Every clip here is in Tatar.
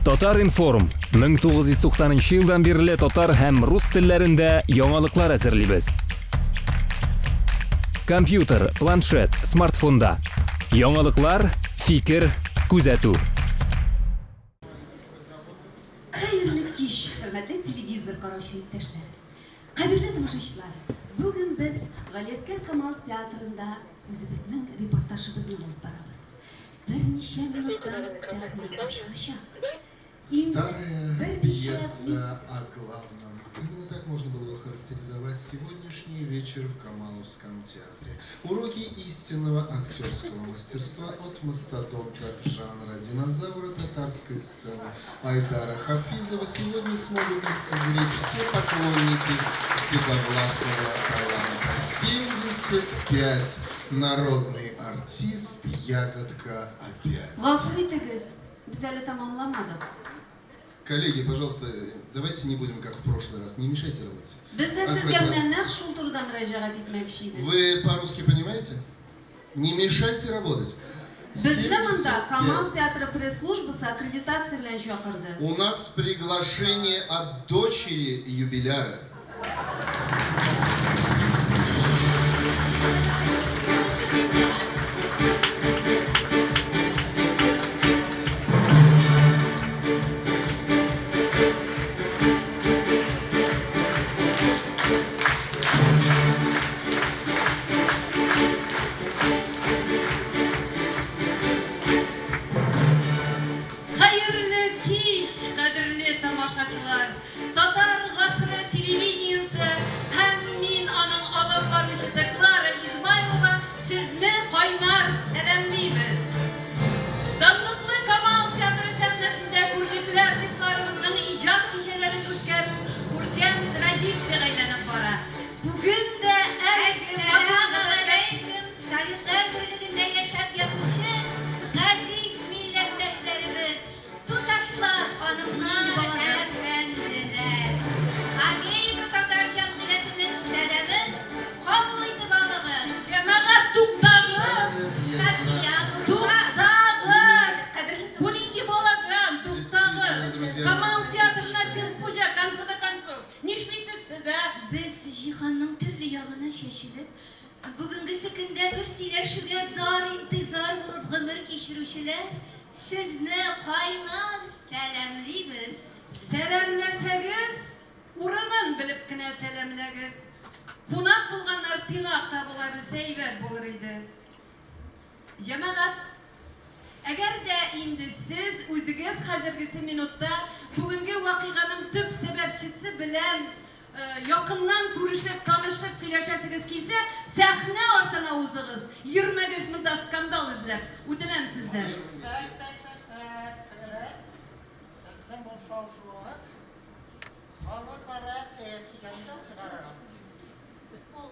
Татар-информ, 1990 нчы елдан бирле татар һәм рус телләрендә яңалыклар әзерлибез. Компьютер, планшет, смартфонда. Яңалыклар, фикер, күзәтү. Хәерле кич, хөрмәтле телевизор караучы иптәшләр! Кадерле тамашачылар, бүген без Галиәсгар Камал театрында үзебезнең репортажыбызны алып барабыз. Берничә минуттан сәхнә ачылачак. Иң Старая берничә пьеса о главном. Именно так можно было бы характеризовать сегодняшний вечер в Камаловском театре. Уроки истинного актерского мастерства от мастодонта жанра динозавра татарской сцены Айдара Хафизова сегодня смогут лицезреть все поклонники седовласого таланта. 75 народный артист Ягодка опять. Гафу итегез, без әле тәмамламадык. Коллеги, пожалуйста, давайте не будем как в прошлый раз, не мешайте работать. Без дә сезгә менә нәкъ шул турыда мөрәҗәгать итмәкче идек. Вы по-русски понимаете? Не мешайте работать. Безне монда Камал 75. театры пресс-службасы аккредитация белән чакырды. У нас приглашение от дочери юбиляра. Хәерле кич, кадерле тамашачылар! Татар гасыры телевидениесе һәм мин, аның алып баручысы Клара Измайлова сезне кайнар сәламлибез! Данлыклы Камал театры сәхнәсендә күренекле артистларыбызның иҗат кичәләрен үткәрү күркәм традициягә әйләнеп бара. Бүген дә әлеге матур гадәткә. Әссәламегаләйкем, Советлар Берлегендә яшәп ятучы газиз милләттәшләребез! Туташлар, ханымнар, әфәнделәр! Америка татар җәмгыятенең сәламен кабул итеп алыгыз! Җәмәгать, туктагыз! Сафия Нурхат. Туктагыз! Бу нинди балаган? Туктагыз! Камал театрына кем хуҗа, конце до концов? Нишлисез сез, ә? Без җиһанның төрле ягына чәчелеп, бүгенгесе көндә бер сөйләшүгә зар-интизар булып гомер кичерүчеләр сезне кайнар сәламлибез! Сәламләсәгез, урынын белеп кенә сәламләгез. Кунак булганнар тыйнак та була белсә әйбәт булыр иде. Җәмәгать, әгәр дә инде сез үзегез хәзергесе минутта бүгенге вакыйганың төп сәбәпчесе белән якыннан күрешеп, танышып сөйләшәсегез килсә, сәхнә артына узыгыз, йөрмәгез монда скандал эзләп, үтенәм сездән. Так, так, так, так, сеңелем, сезнең бу шау-шуыгыз халыкара сәяси җәнҗал чыгарырга мөмкин. Ул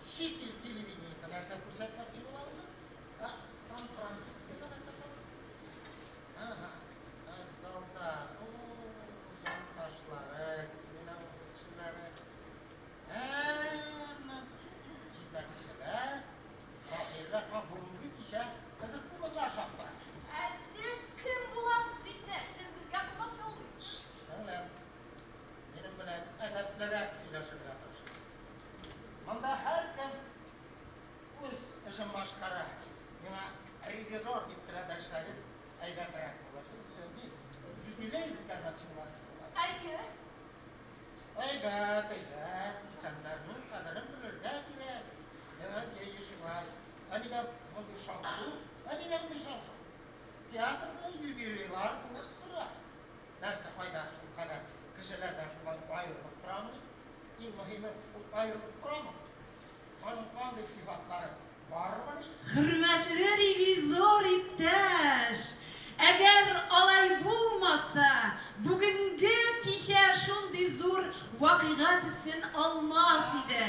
Чит ил телевидениесе нәрсә күрсәтмәкче була ул? Ә, Сан-Францискода нәрсә була? Ага, ә залда, о, якташлары, менә ул кешеләре. Әмма җитәкчеләр, шагыйрьләр, һа, бүгенге кичә кызык булырга ошап тора. Ә сез кем буласыз, иптәш? Сез безгә комачаулыйсыз. Сеңлем, минем белән әдәплерәк сөйләшергә тырышыгыз. Монда һәркем үз эшен башкара. Миңа ревизор дип кенә дәшсәгез, әйбәтрәк булыр. Сез ни, юбилей үткәрмәкче буласыз бугай? Әйе. Әйбәт, әйбәт. Исәннәрнең кадерен белергә кирәк. Миңа килешмәс. Ә нигә мондый шау-шу? Ә нигә мондый шау-шу? Театрда юбилейлар булып тора. Нәрсә файда шулкадәр кешеләрдән шулай аерылып торамыни? Иң мөһиме, ул аерылып торамы соң? Аның андый сыйфатлары бармыни? Хөрмәтле ревизор иптәш! Әгәр алай булмаса, бүгенге кичә шундый зур вакыйга төсен алмас иде.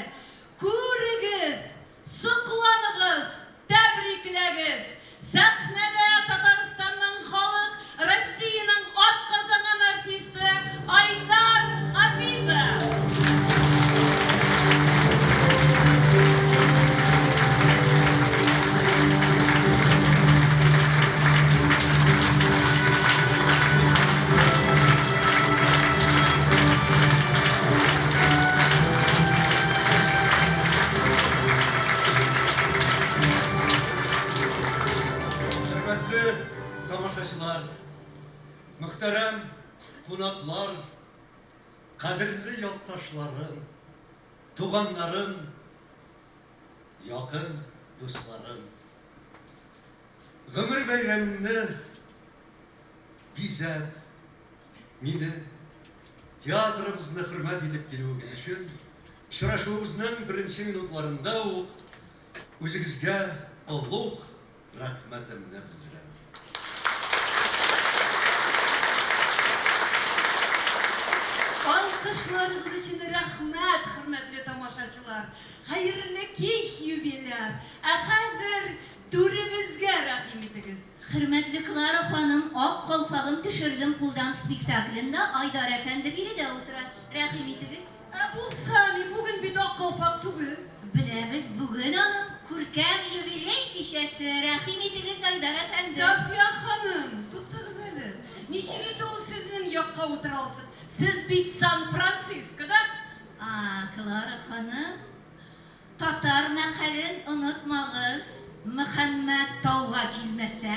Күрегез, сокланыгыз, Тәбрикләгез! Сәхнәдә Татарстанның халык, Россиянең атказанган артисты Айдар Хафизов! Мөхтәрәм кунаклар, кадерле якташларым, туганнарым, якын дусларым. Гомер бәйрәмемне бизәп, мине, театрыбызны хөрмәт итеп килүегез өчен, очрашуыбызның беренче минутларында ук үзегезгә олуг рәхмәтемне белдерәм. Алкышларыгыз өчен рәхмәт, хөрмәтле тамашачылар! Хәерле кич, юбиляр! Ә хәзер түребезгә рәхим итегез. Хөрмәтле Клара ханым, Ак калфагым төшердем кулдан спектаклендә Айдар әфәнде биредә утыра. Рәхим итегез. Ә булса ни, бүген бит ак калфак түгел. Беләбез, бүген аның күркәм юбилей кичәсе. Рәхим итегез, Айдар әфәнде. Сафия ханым, туктагыз әле. Ничек инде ул сезнең якка утыра алсын? Сез бит Сан-Францискода. А, Клара ханым, татар мәкален онытмагыз, Мөхәммәт тауга килмәсә,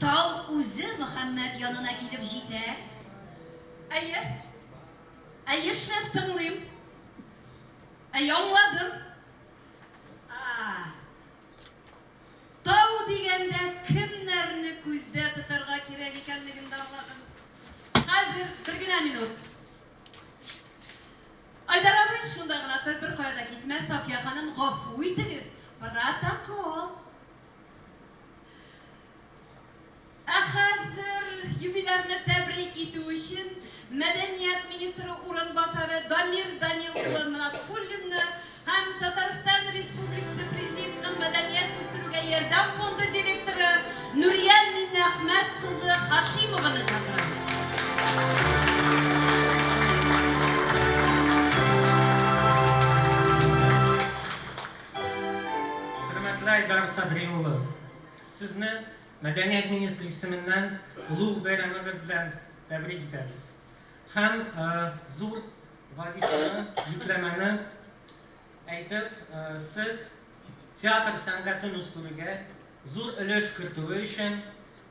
тау үзе Мөхәммәт янына килеп җитә. Әйе. Әйе, шеф, тыңлыйм. Әйе, аңладым. А. Тау дигәндә кемнәрне күздә тотарга кирәк икәнлеген дә аңладым. Хәзер бер генә минут. Айдар абый, шунда гына тор, беркая да китмә. Сафия ханым, гафу итегез, протокол. Ә хәзер юбилярны тәбрик итү өчен мәдәният министры урынбасары Дамир Данил улы Натфуллинны һәм Татарстан Республикасы Президентының мәдәният үстерүгә ярдәм фонды директоры Нурия Миннәхмәт кызы Хашимованы чакырабыз. Хөрмәтле Айдар Садри улы! Сезне Мәдәният министры исеменнән олуг бәйрәмегез белән тәбрик итәбез. Һәм зур вазифаны, йөкләмәне әйтеп, сез театр сәнгатен үстерүгә зур өлеш кертүе өчен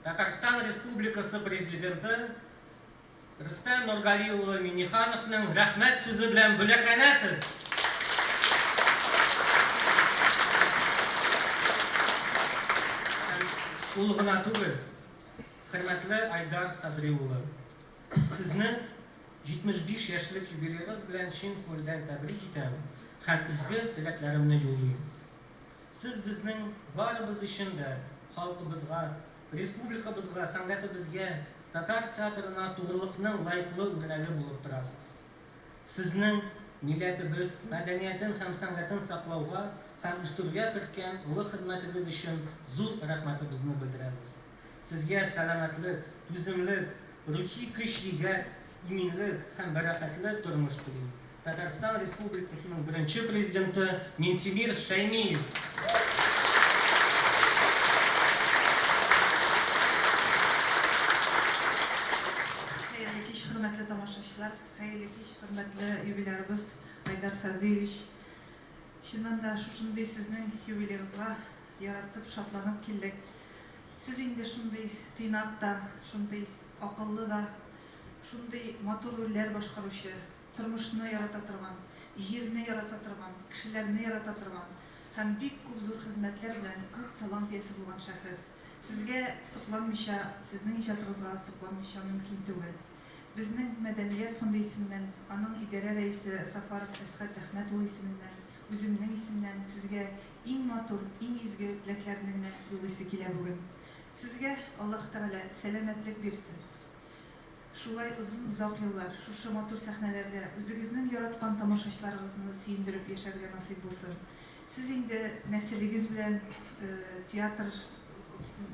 Татарстан Республикасы Президенты Рөстәм Нургали улы Миңнехановның рәхмәт сүзе белән бүләкләнәсез! Һәм ул гына түгел, хөрмәтле Айдар Садри улы, сезне 75 яшьлек юбилеегыз белән чын күңелдән тәбрик итәм һәм изге теләкләремне юллыйм. Сез безнең барыбыз өчен дә, халкыбызга, республикабызга, сәнгатебезгә, татар театрына тугрылыкның лаеклы үрнәге булып торасыз. Сезнең милләтебез мәдәниятен һәм сәнгатен саклауга һәм үстерүгә керткән олы хезмәтегез өчен зур рәхмәтебезне белдерәбез. Сезгә сәламәтлек, түземлек, рухи көч-егәр, иминлек һәм бәрәкәтле тормыш телим. Татарстан Республикасының беренче Президенты Минтимер Шәймиев. Хәерле кич, хөрмәтле тамашачылар! Хәерле кич, хөрмәтле юбилярыбыз Айдар Садриевич! Чыннан да, шушындый сезнең юбилегызга яратып, шатланып килдек. Сез инде шундый тыйнак та, шундый акыллы да, шундый матур рольләр башкаручы, тормышны ярата торган, җирне ярата торган, кешеләрне ярата торган һәм бик күп зур хезмәтләр белән күп талант иясе булган шәхес. Сезгә сокланмыйча, сезнең иҗатыгызга сокланмыйча мөмкин түгел. Безнең Мәдәният фонды исеменнән, аның идарә рәисе Сафаров Әсхәт Әхмәт улы исеменнән, үземнең исемнән сезгә иң матур, иң изге теләкләрне генә юлыйсы килә бүген. Сезгә Аллаһ Тәгалә сәламәтлек бирсен. Шулай озын-озак еллар шушы матур сәхнәләрдә үзегезнең яраткан тамашачыларыгызны сөендереп яшәргә насыйп булсын. Сез инде нәселегез белән театр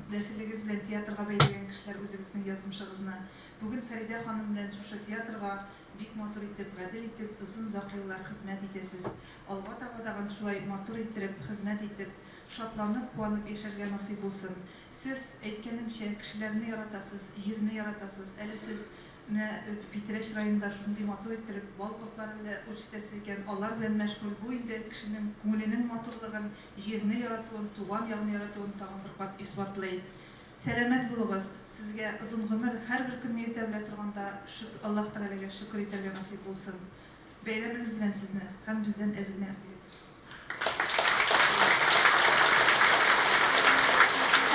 нәселегез белән театрга бәйләгән кешеләр үзегезнең язмышыгызны. Бүген Фәридә ханым белән шушы театрга бик матур итеп, гадел итеп озын-озак еллар хезмәт итәсез. Алга таба тагын шулай матур иттереп хезмәт итеп, шатланып, куанып яшәргә насыйп булсын. Сез, әйткәнемчә, кешеләрне яратасыз, җирне яратасыз. Әле сез менә Питрәч районында шундый матур иттереп бал кортлары белән үрчетәсез икән, алар белән мәшгуль. Бу инде кешенең күңеленең матурлыгын, җирне яратуын, туган ягын яратуын тагын бер кат исбатлый. Сәламәт булыгыз, сезгә озын гомер, һәрбер көнне иртә белә торганда шөк Аллаһ Тәгаләгә шөкер итәргә насыйп булсын. Бәйрәмегез белән сезне һәм бездән әз генә бүләк.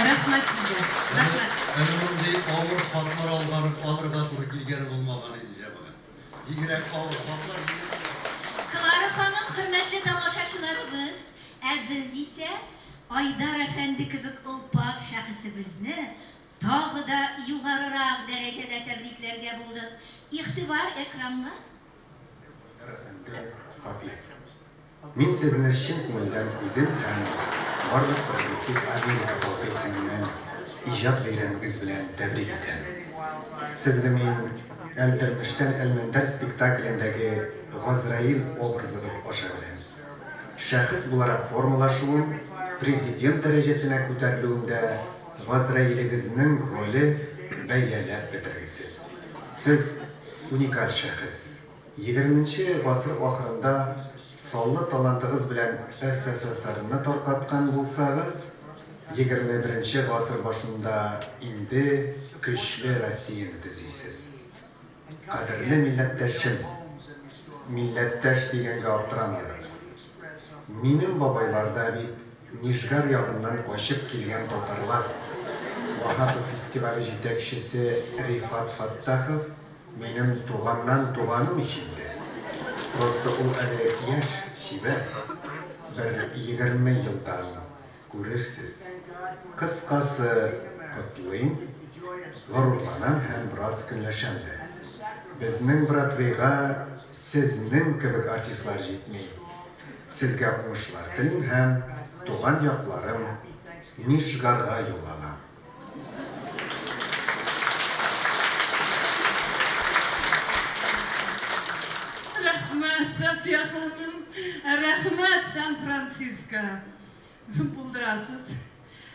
Рәхмәт сезгә, рәхмәт. Әле мондый авыр хатлар алган алырга туры килгәне булмаган иде, җәмәгать. Бигрәк авыр хатлар. Клара ханым, хөрмәтле тамашачыларыбыз, ә без исә Айдар әфәнде кебек олпат шәхесебезне тагы да югарырак дәрәҗәдә тәбрикләргә булдык. Игътибар экранга! Айдар әфәнде Хафиз, мин сезне чын күңелдән үзем һәм барлык прогрессив Америка халкы исеменнән иҗат бәйрәмегез белән тәбрик итәм. Сезне мин Әлдермештән Әлмәндәр спектаклендәге Газраил образыгыз аша беләм. Шәхес буларак формалашуым, президент дәрәҗәсенә күтәрелүемдә Газраилегезнең роле бәяләп бетергесез. Сез, уникаль шәхес. Егерменче гасыр ахырында саллы талантыгыз белән СССРны таркаткан булсагыз, 21нче гасыр башында инде көчле Россияне төзисез. Кадерле милләттәшем! Милләттәш дигәнгә аптырамагыз. Минем бабайлар да бит Нижгар ягыннан качып килгән татарлар. Ваһапов фестивале җитәкчесе Рифат Фәттахов минем туганнан туганым ич инде. Просто ул әле яшь, чибәр. Бер 20 елдан күрерсез. Кыскасы, котлыйм, горурланам һәм бераз көнләшәм дә. Безнең Бродвейга сезнең кебек артистлар җитми. Сезгә уңышлар телим һәм туган якларым Нижгарга юл алам. Рәхмәт, София ханым! Рәхмәт, Сан-Франциско! Булдырасыз.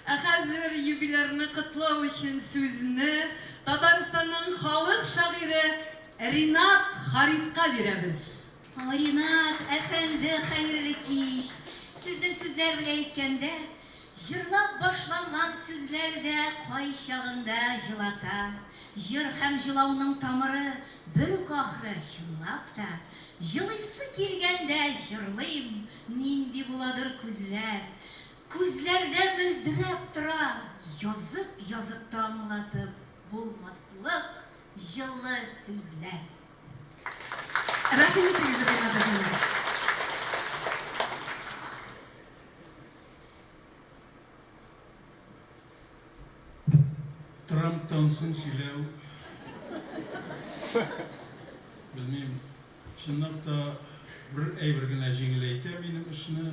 Ә хәзер юбилярны котлау өчен сүзне Татарстанның халык шагыйре Ринат Хариска бирәбез. Ринат әфәнде, хәерле кич! Сезнең сүзләр белән әйткәндә, җырлап башланган сүзләр дә кайчагында җылата. Җыр һәм җылауның тамыры бер үк ахры, чынлап та, җылыйсы килгәндә җырлыйм, нинди буладыр күзләр. Күзләрдә мөлдерәп тора, язып-язып та аңлатып булмаслык җылы сүзләр. Рәхим итегез, Ринат әфәнде. Трамптан соң сөйләү, белмим, чынлап та бер әйбер генә җиңеләйтә минем эшне,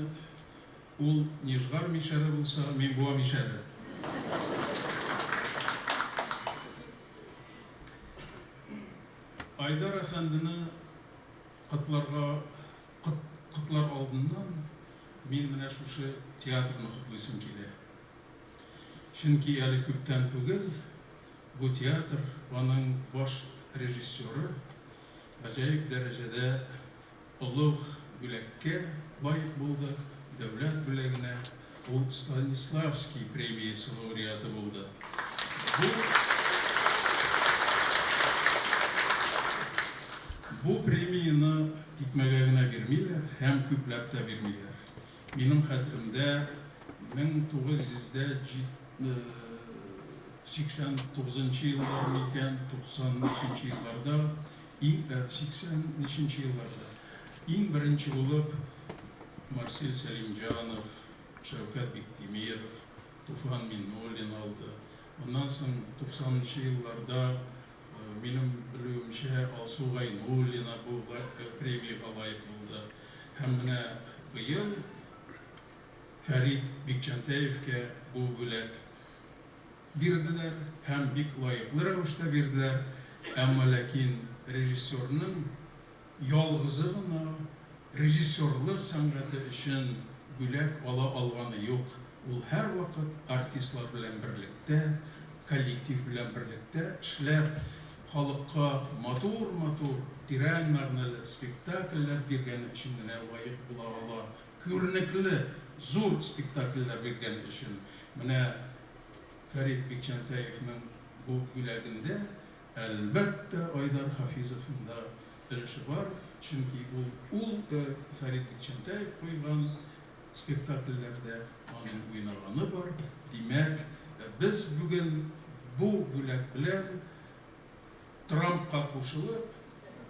ул Нижгар мишәре булса, мин Буа мишәре. Айдар әфәндене котларга, котлар алдыннан мин менә шушы театрны котлыйсым килә. Чөнки әле күптән түгел бу театр, аның баш режиссеры гаҗәеп дәрәҗәдә олуг бүләккә лаек булды, дәүләт бүләгенә, ул Станиславский премиясе лауреаты булды. Бу Бу премияне тикмәгә генә бирмиләр һәм күпләп тә бирмиләр. Минем хәтеремдә, 1989 нчы еллар микән, 93 нче елларда, иң, 80 ничәнче елларда, иң беренче булып Марсель Сәлимҗанов, Шәүкәт Биктимеров, Туфан Миңнуллин алды. Аннан соң 90 нчы елларда, минем белүемчә, Алсу Гайнуллина бу премиягә лаек булды. Һәм менә быел Фәрит Бикчәнтәевкә бу бүләк бирделәр һәм бик лаеклы рәвештә бирделәр. Әмма ләкин режиссерның ялгызы гына режиссерлык сәнгате өчен бүләк ала алганы юк. Ул һәрвакыт артистлар белән берлектә, коллектив белән берлектә эшләп, халыкка матур-матур, тирән мәгънәле спектакльләр биргәне өчен генә лаек була ала. Күренекле, зур спектакльләр биргәне өчен. Менә. Фәрит Бикчәнтәевның бу бүләгендә, әлбәттә, Айдар Хафизовның да өлеше бар, чөнки ул ул Фәрит Бикчәнтәев куйган спектакльләрдә аның уйнаганы бар. Димәк, без бүген бу бүләк белән Трампка кушылып,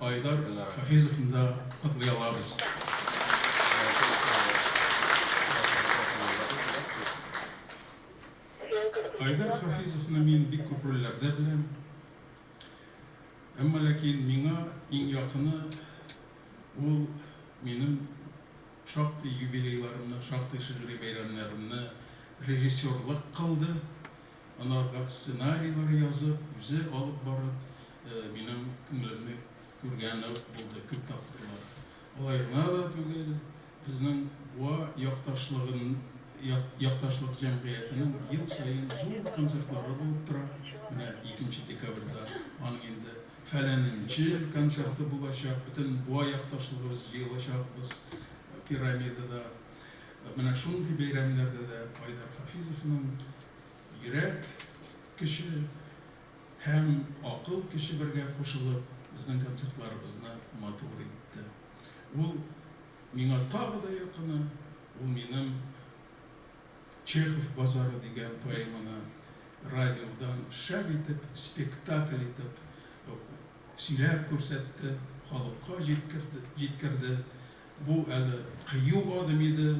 Айдар Хафизовны да котлый алабыз. Айдар Хафизовны мин бик күп рольләрдә беләм. Әмма ләкин миңа иң якыны ул минем шактый юбилейларымны, шактый шигъри бәйрәмнәремне режиссерлык кылды. Анарга сценарийлар язып, үзе алып барып, минем күңелемне күргәне булды күп тапкырлар. Алай гына да түгел, безнең Буа якташлыгын якташлык җәмгыятенең ел саен зур концертлары булып тора. Менә икенче декабрьдә аның инде фәләненче концерты булачак. Бөтен Буа якташлыгыбыз җыелачакбыз Пирамидада. Менә шундый бәйрәмнәрдә дә Айдар Хафизовның йөрәк көче һәм акыл көче бергә кушылып, безнең концертларыбызны матур итте. Ул миңа тагы да якыны, ул минем Чехов базары дигән поэманы радиодан шәп итеп, спектакль итеп сөйләп күрсәтте, халыкка җиткерде. Бу әле кыю адым иде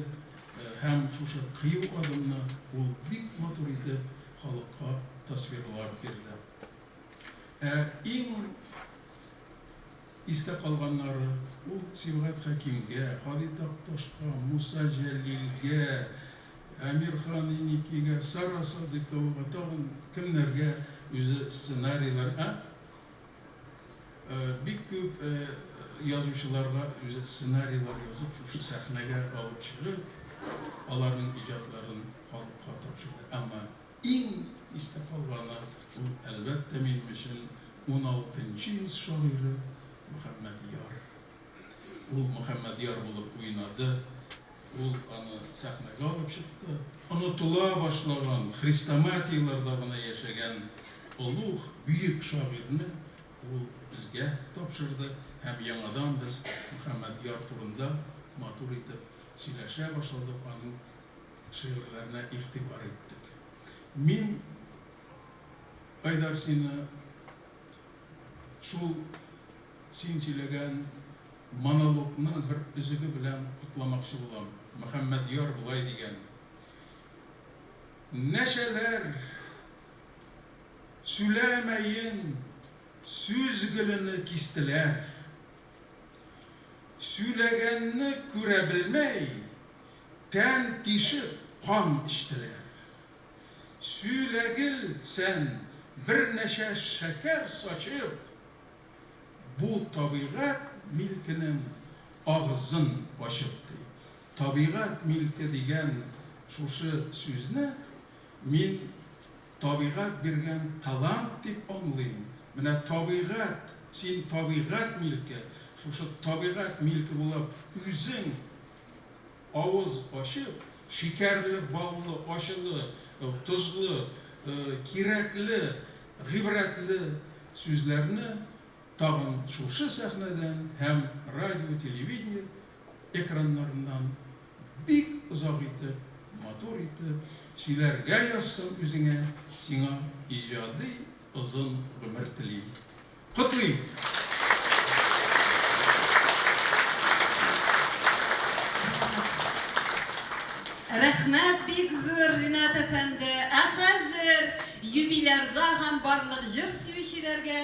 һәм шушы кыю адымны ул бик матур итеп халыкка тасвирлап бирде. Ә иң истә калганнары, ул Сибгат Хәкимгә, Һади Такташка, Муса Җәлилгә, Әмирхан Еникигә, Сара Садыйковага, тагын кемнәргә үзе сценарийлар, ә? Бик күп язучыларга үзе сценарийлар язып, шушы сәхнәгә алып чыгып, аларның иҗатларын халыкка тапшырды. Әмма иң истә калганы, ул, әлбәттә, минем өчен уналтынчы йөз шагыйре Мөхәммәдьяр. Ул Мөхәммәдьяр булып уйнады, ул аны сәхнәгә алып чыкты. Онытыла башлаган, хрестоматияләрдә гына яшәгән олуг, бөек шагыйрьне ул безгә тапшырды һәм яңадан без Мөхәммәдьяр турында матур итеп сөйләшә башладык, аның шигырьләренә игътибар иттек. Мин, Айдар, сине шул син сөйләгән монологның бер өзеге белән котламакчы булам. Мөхәммәдьяр болай дигән, Нәчәләр сүләмәен сүз гөлене кистеләр. Сүләгәнне күрә белмәй, тән тишеп кан эчтеләр. Сүләгел сән бернәчә шәкәр сачып, Бу табигать милкенең агызын ачып, ди. Табигать милке дигән шушы сүзне мин табигать биргән талант дип аңлыйм. Менә табигать, син табигать милке, шушы табигать милке булып үзең авыз ачып, шикәрле, баллы, ачылы, тозлы, кирәкле, гыйбрәтле сүзләрне тагын шушы сәхнәдән һәм радио-телевидение экраннарыннан бик озак итеп, матур итеп сөйләргә язсын үзеңә, сиңа иҗади озын гомер телим. Котлыйм! Рәхмәт бик зур, Ринат әфәнде! Ә хәзер юбилярга һәм барлык җыр сөючеләргә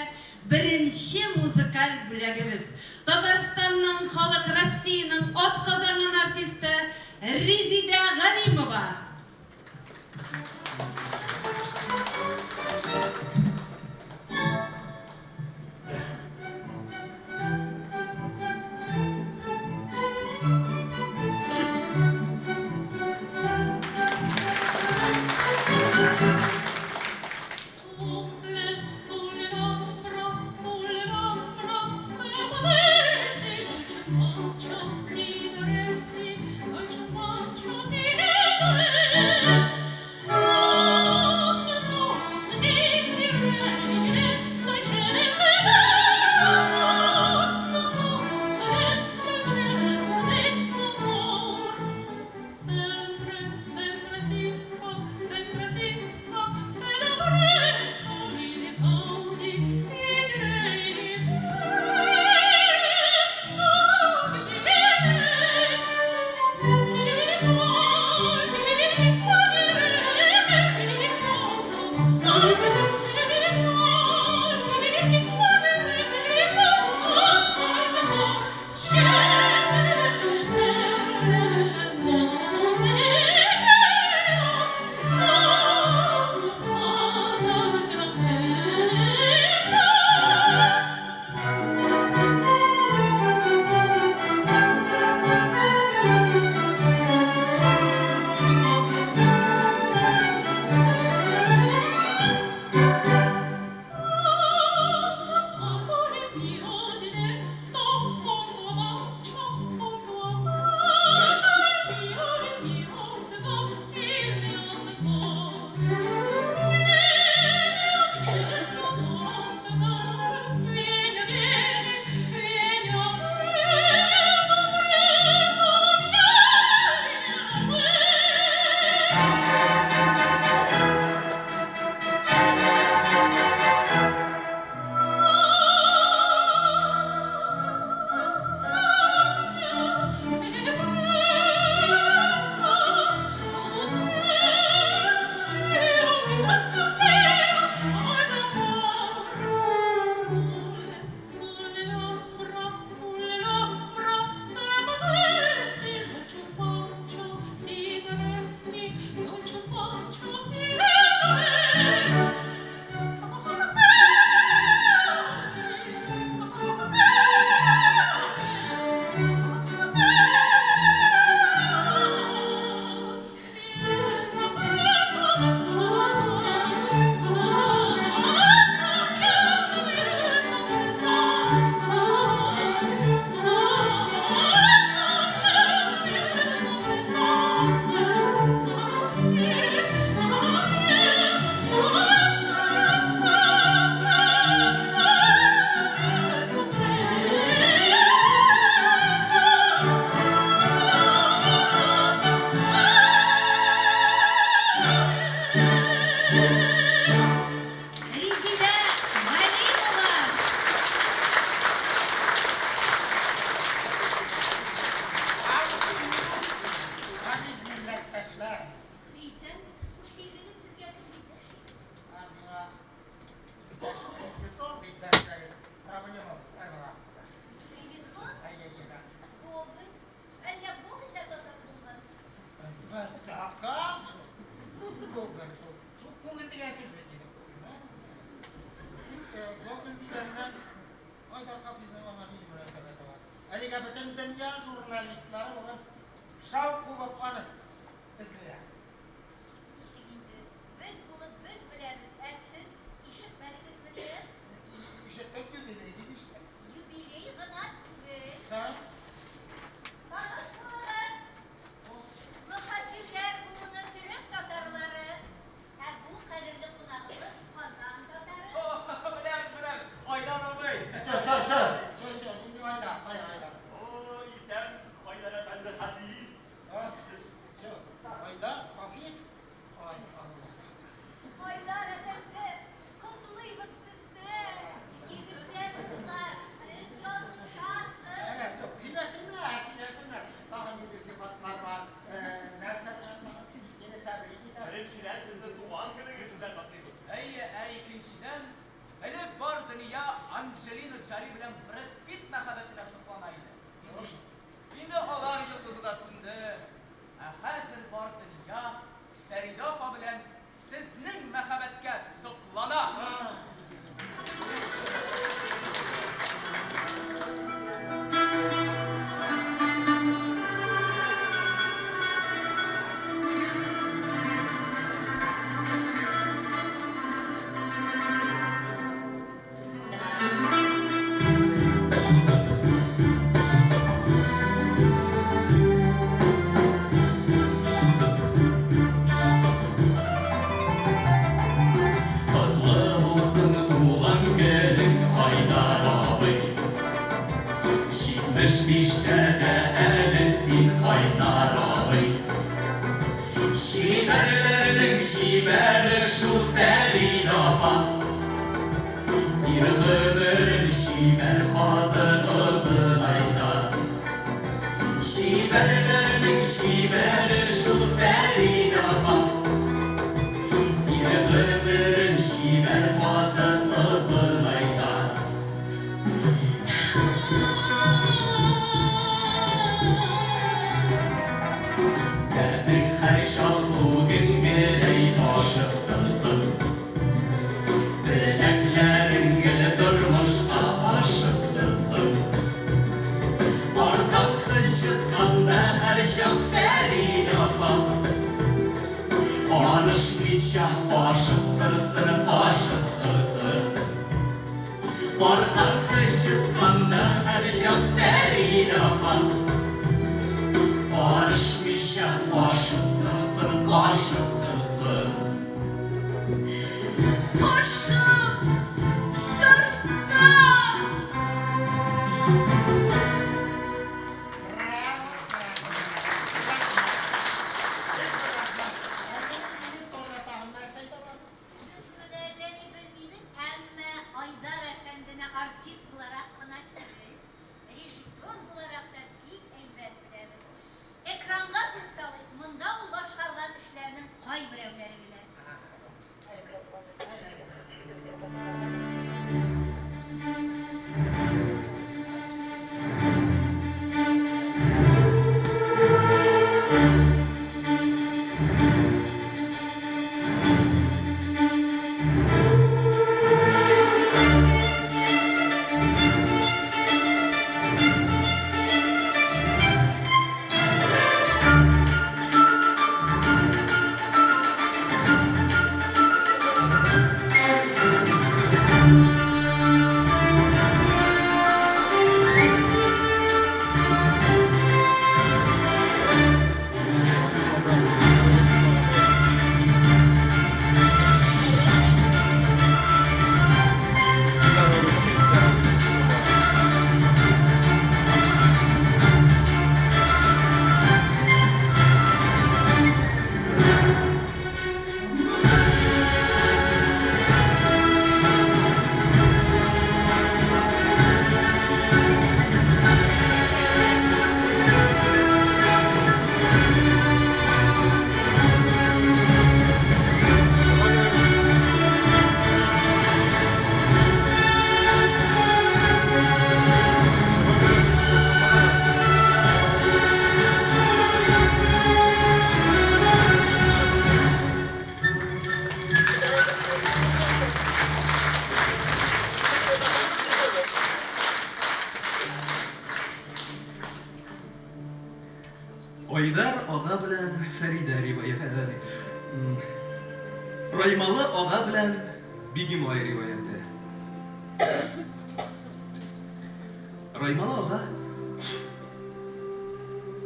беренче музыкаль бүләгебез. Татарстанның халык, Россиянең атказанган артисты Резидә Галимова! дөнья журналистлары бүген шау кубып аны эзлиләр. Ничек инде? Без булып без беләбез, ә сез ишетмәдегезмени? Ишеттек, юбилей дип ишеттек. Юбилей гына түгел. Соң? Таныш булыгыз! Мөһаҗирләр буыны төрек татарлары. Ә бу кадерле кунагыбыз Казан татары. Беләбез, беләбез. Айдар абый. Чё, чё, чё, чё, чё, нинди Айдар, кая Айдар? О, исәнмесез, Айдар әфәнде Хафиз. А, чё, Айдар, Хафиз? Ай, Алла сакласын. Айдар әфәнде, котлыйбыз сезне! Егетләр, кызлар, сез ялгышасыз. Ә, юк, сөйләсеннәр, сөйләсеннәр. Тагын нинди сыйфатлар бар, нәрсә белән тагын мине тәбрик итәсез? Беренчедән, сезне туган көнегез белән котлыйбыз. Әйе, ә икенчедән, элек бар дөнья Анджелина Джоли белән Брэд Питт мәхәббәтенә соклана иде. Инде алар йолдызы да сүнде. Ә хәзер бар дөнья Фәридә апа белән сезнең мәхәббәткә соклана. Котлы булсын туган көнең, Айдар абый. 75тә дә әле син кайнар абый. Чибәрләрнең чибәре шул Фәридә апа. Ир гомерен чибәр хатын озынайта. Чибәрләрнең чибәре шул Фәридә апа. Ир гомерен чибәр хатын озынайта. Дәртең һәрчак бүгенгедәй ташып торсын. Теләкләрең гел тормышка ашып торсын. Аркаң кычытканда һәрчак Фәридә апа. Карышмыйча ашып торсын, кашып торсын. Аркаң кычытканда һәрчак Фәридә апа. Карышмыйча ашып торсын, кашып торсын. Кашып торсын! Браво, браво. Ә минем турыда тагын нәрсә әйтә аласыз? Сезнең турыда әллә ни белмибез, әмма Айдар әфәндене артист буларак кына түгел, режиссер буларак та бик әйбәт беләбез. Экранга күз салыйк, монда ул башкарган эшләрнең кайберәүләре генә. Айдар ага белән Фәридә риваяте. Раймалы ага белән Бигемай риваяте. Раймалы ага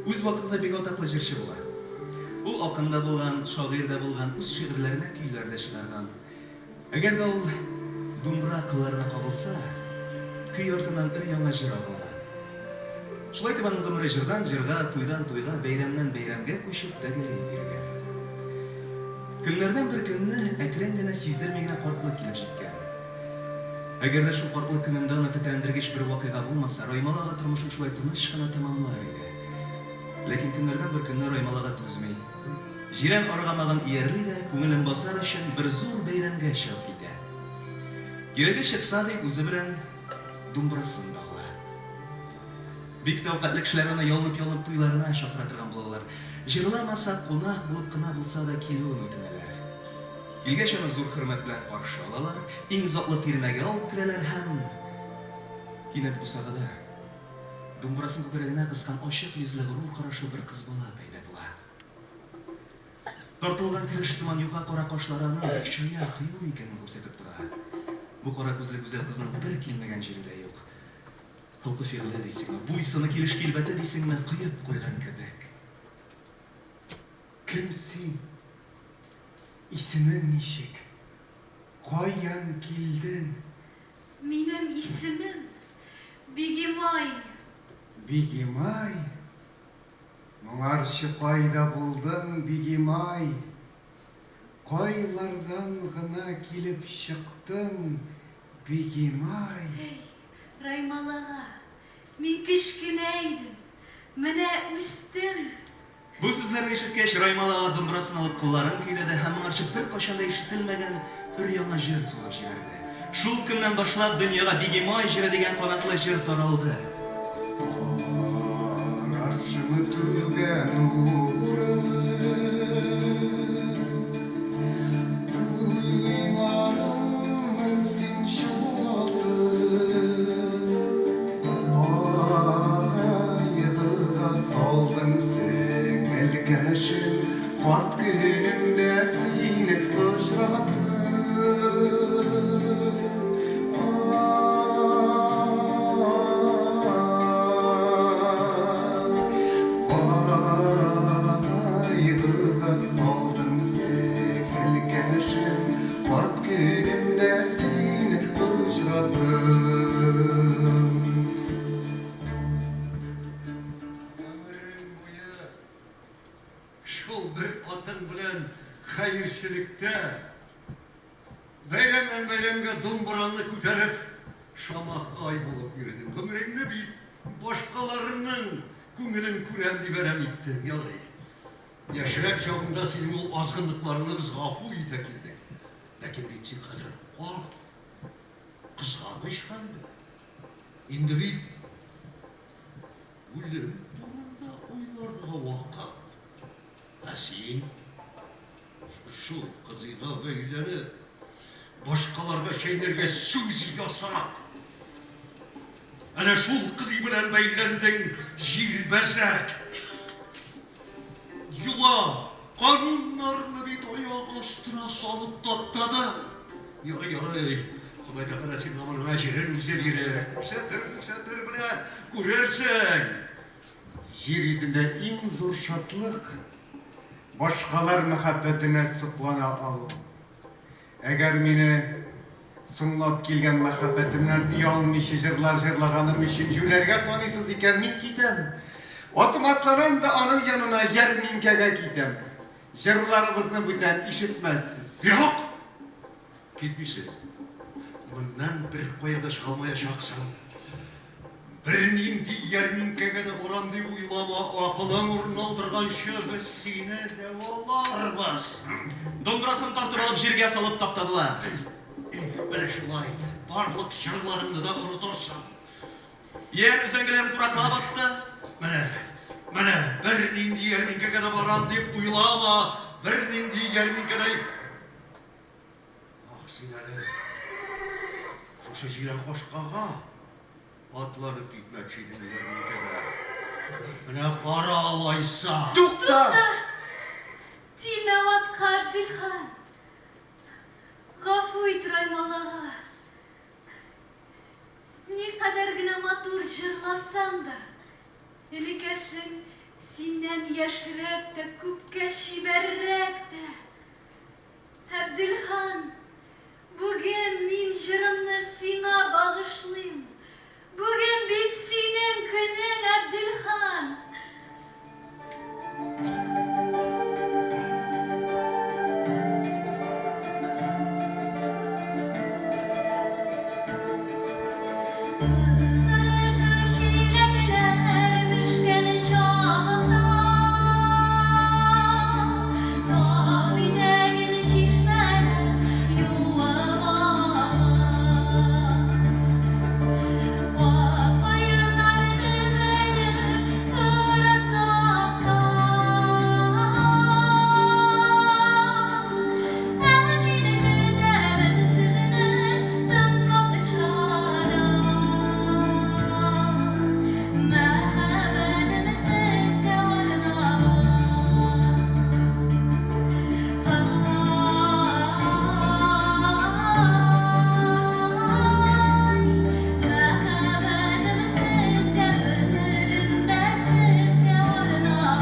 үз вакытында бик атаклы җырчы була. Ул акын да булган, шагыйрь дә булган, үз шигырьләренә көйләр дә чыгарган. Әгәр дә ул думбра кылларына кагылса, көй артыннан өр-яңа җыр агыла. Шулай итеп аның гомере җырдан җырга, туйдан туйга, бәйрәмнән бәйрәмгә күчеп тәгәри биргән. Көннәрдән бер көнне әкрен генә, сиздерми генә картлык килеп җиткән. Әгәр дә шул картлык көнендә аны тетрәндергеч бер вакыйга булмаса, Раймал ага тормышын шулай тыныч кына тәмамлар иде. Ләкин көннәрдән бер көнне Раймал ага түзми. Җирән аргамагын иярли дә, күңелен басар өчен, бер зур бәйрәмгә чыгып китә. Кирәге чыкса дип, үзе белән думбрасын да ала. Бик тәүкатьле кешеләр аны ялынып-ялынып туйларына чакыра торган булалар. Җырламаса, кунак булып кына булса да килүен үтенәләр. Килгәч аны зур хөрмәт белән каршы алалар, иң затлы тирмәгә алып керәләр һәм. Кинәт бусагада, думбрасын күкрәгенә кыскан ачык йөзле, горур карашлы бер кыз бала пәйда була. Тартылган кереш сыман юка кара кашлары аның бик чая, кыю икәнен күрсәтеп тора. Бу кара күзле гүзәл кызның бер килмәгән җире дә юк. Холкы-фигыле дисеңме, буй-сыны, килеш-килбәте дисеңме, коеп куйган кебек. Кем син? Исемең ничек? Каян килдең? Минем исемем Бигемай. Бигемай? Моңарчы кайда булдың, Бигимай? Кайлардан гына килеп чыктың, Бигимай? Әй, Раймал ага, мин кечкенә идем, менә үстем. Бу сүзләрне ишеткәч, Раймал ага домбрасын алып кылларын көйләде һәм моңарчы беркайчан да ишетелмәгән өр-яңа җыр сузып җибәрде. Шул көннән башлап дөньяга Бигемай җыры дигән канатлы җыр таралды. Карашымы түгә нурын, Уйларымны син чуалтып, Кайгыга салдың сеңелкәшем, Карт көнемдә сине очраттым. Кайгыга салдың сеңелкәшем, Карт көнемдә сине очраттым. Гомерең буе Шул бер атың белән хәерчелектә, бәйрәмнән бәйрәмгә думбыраңны күтәреп, шамакай булып йөрдең. Гомереңне бит башкаларның күңелен күрәм дип әрәм иттең. Ярый, яшьрәк чагыңда синең ул азгынлыкларыңны без гафу итә килдек. Ләкин бит син хәзер карт, кызганыч хәлдә. Инде бит Үлем турында уйларга вакыт. Ә син шул кызыйга бәйләнеп, башкаларга чәйнәргә сүз ясап, әнә шул кызый белән бәйләндең, җилбәзәк. Йола, кануннарны бит аяк астына салып таптадың. Ярый, ярый, Ходай Тәгалә сиңа моның әҗерен үзе бирер. Күрсәтер, күрсәтер, менә күрерсең. Җир йөзендә иң зур шатлык, башкалар мәхәббәтенә соклана алу. Әгәр мине соңлап килгән мәхәббәтемнән оялмыйча җырлар җырлаганым өчен җүләргә саныйсыз икән, мин китәм. Атыма атланам да аның янына ярминкәгә китәм. Җырларыбызны бүтән ишетмәссез. Юк! Китмисең. Моннан беркая да чыга алмаячаксың. Бернинди ярминкәгә дә барам дип уйлама, акылың урынына утырганчы без сине дәваларбыз. Домбрасын тартып алып җиргә салып таптадылар. Менә шулай барлык җырларыңны да онытырсың. Ияр өзәңгеләрен тураклап атты. Менә, менә, бернинди ярминкәгә дә барам дип уйлама, бернинди ярминкә дә. Ах, син әле шушы җирән кашкага атланып китмәкче идең ярминкәгә. Менә кара алайса. Тукта! Тимә атка, Әбделхан! Гафу ит, Раймал ага. Никадәр генә матур җырласаң да, энекәшең синнән яшьрәк тә, күпкә чибәррәк тә. Әбделхан, бүген мин җырымны сиңа багышлыйм. Бүген бит синең көнең, Әбделхан! Кызарышып җиләкләр пешкән чакта, Тау итәген чишмәләр юып ага. Ак каеннар тезелеп тора сакта. Ә мин көтәмен сезне тын бакчада. Мәхәббәтем сезгә арнаган. Ай, мәхәббәтем сезгә, гомерем дә сезгә арнаган.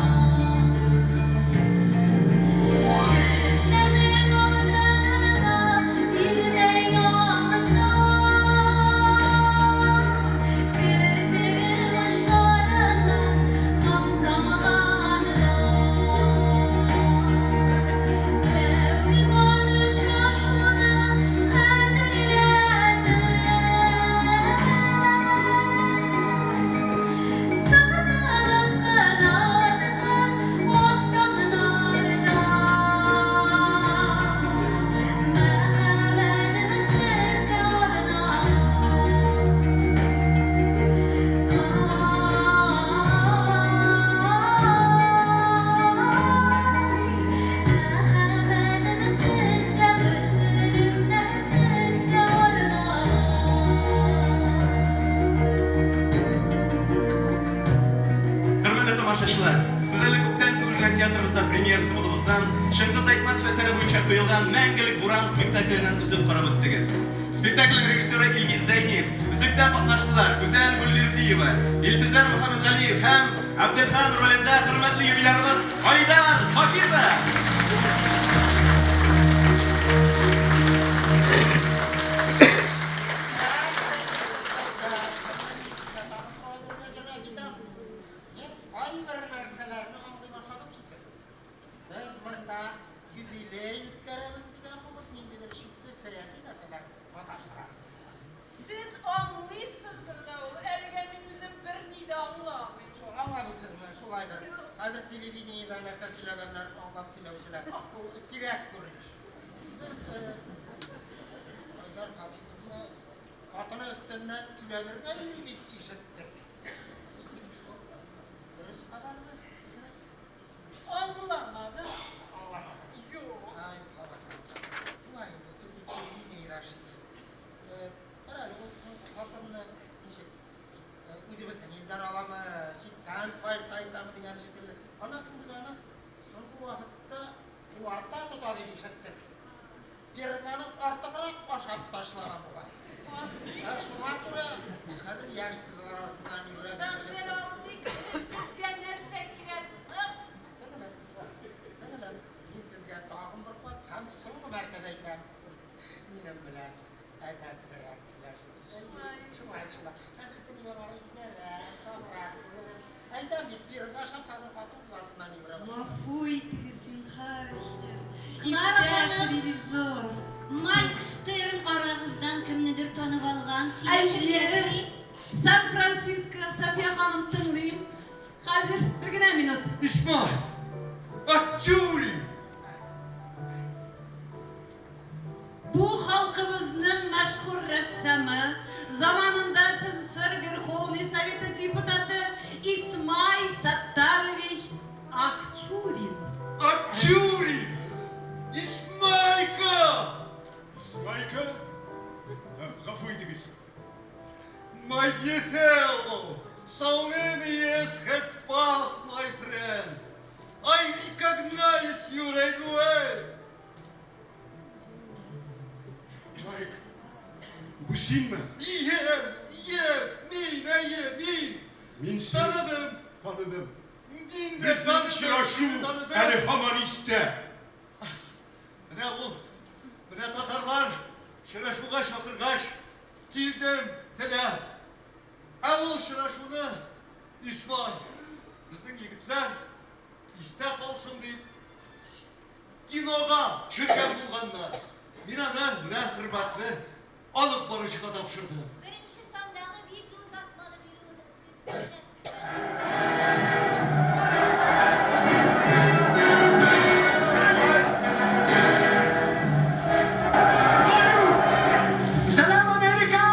Сезнең алдыгызда ирдә ялгызда, Керфегем очларыннан кан тамганда. Тәүге кат очрашуны хәтерләтеп, Сызылып кына аткан ак таңнарда. Мәхәббәтем сезгә арнаган. Ай, мәхәббәтем сезгә, гомерем дә сезгә арнаган. Хөрмәтле тамашачылар, сез әле күптән түгел генә театрыбызда премьерасы булып узган Чыңгыз Айтматов әсәре буенча куелган Мәңгелек буран спектакленнән өзек карап үттегез. Спектакльнең режиссеры Илгиз Зәйниев, өзектә катнаштылар Гүзәл Гульвердиева, Илтизар Мөхәммәтгалиев һәм Әбделхан ролендә хөрмәтле юбилярыбыз Айдар Хафизов. Мин кайбер нәрсәләрне аңлый башладым шикелле. Без монда юбилей үткәрәбез дигән булып, ниндидер шикле сәяси нәрсәләр маташтырасыз. Сез аңлыйсыздыр да ул, әлегә мин үзем берни дә аңламыйм. Шул, аңламыйсызмы? Шулайдыр. Хәзер телевидениедә нәрсә сөйләгәннәрен аңлап сөйләүчеләр ул сирәк күренеш. Без Айдар Хафизовны хатыны өстеннән өйләнергә йөри дип ишеттек. Дөрес хәбәрме? Аңламадым. Аңламадым. Юк. Ай, шулай инде, сез бит телевидениедә эшлисез. Кара әле, ул хатынны ничек? Үзебезнең илдән аламы, читтән кайтамы дигән шикелле. Аннан соң без аны соңгы вакытта Уарта тота дип ишеттек. Перганы артыграк ашап ташлаган бугай. Ә шуңа күрә хәзер яшь кызлар артыннан йөрә дип ишеттек. Әхмәт абзый кеше, сезгә нәрсә кирәк соң? Сеңлем, сеңлем, мин сезгә тагын бер кат һәм соңгы мәртәбә әйтәм. Минем белән әдәплерәк сөйләшегез. Шулай, шулай. Хәзер дөнья бар идарә, саграк булыгыз. Әйтәм бит, пирог ашап хәзер хатын-кыз артыннан йөгерә башлады. Гафу итегез, зинһар өчен, Клара иптәш ханым, ревизор. Майк Стерн арагыздан кемнедер танып алган, сөйләшергә Әйе, тели. Сан-Франциско, София ханым, тыңлыйм. Хәзер, бер генә минут. Исмай! Акчурин! Бу халкыбызның мәшһүр рәссамы, заманында СССР Верховный Советы депутаты Исмай Саттарович Акчурин. Акчурин! Исмайка! Исмайка? Гафу итегез. My dear fellow, so many years have. pass, my friend. I recognize you right away. Майк, бу синме? Yes, yes, мин, әйе, мин. Мин сине Таныдым. таныдым. Мин дә Безнең таныдым, очрашу сине таныдым. әле һаман истә. Менә ул, менә татарлар очрашуга чакыргач, килдем, теләп. Ә ул очрашуны Исмай, безнең егетләр истә калсын дип, кинога төшергән булганнар. Мин аны менә хөрмәтле алып баручыга тапшырдым. Беренче сандагы видеотасманы бирүен үтенәм сездән. Сәлам, Америка!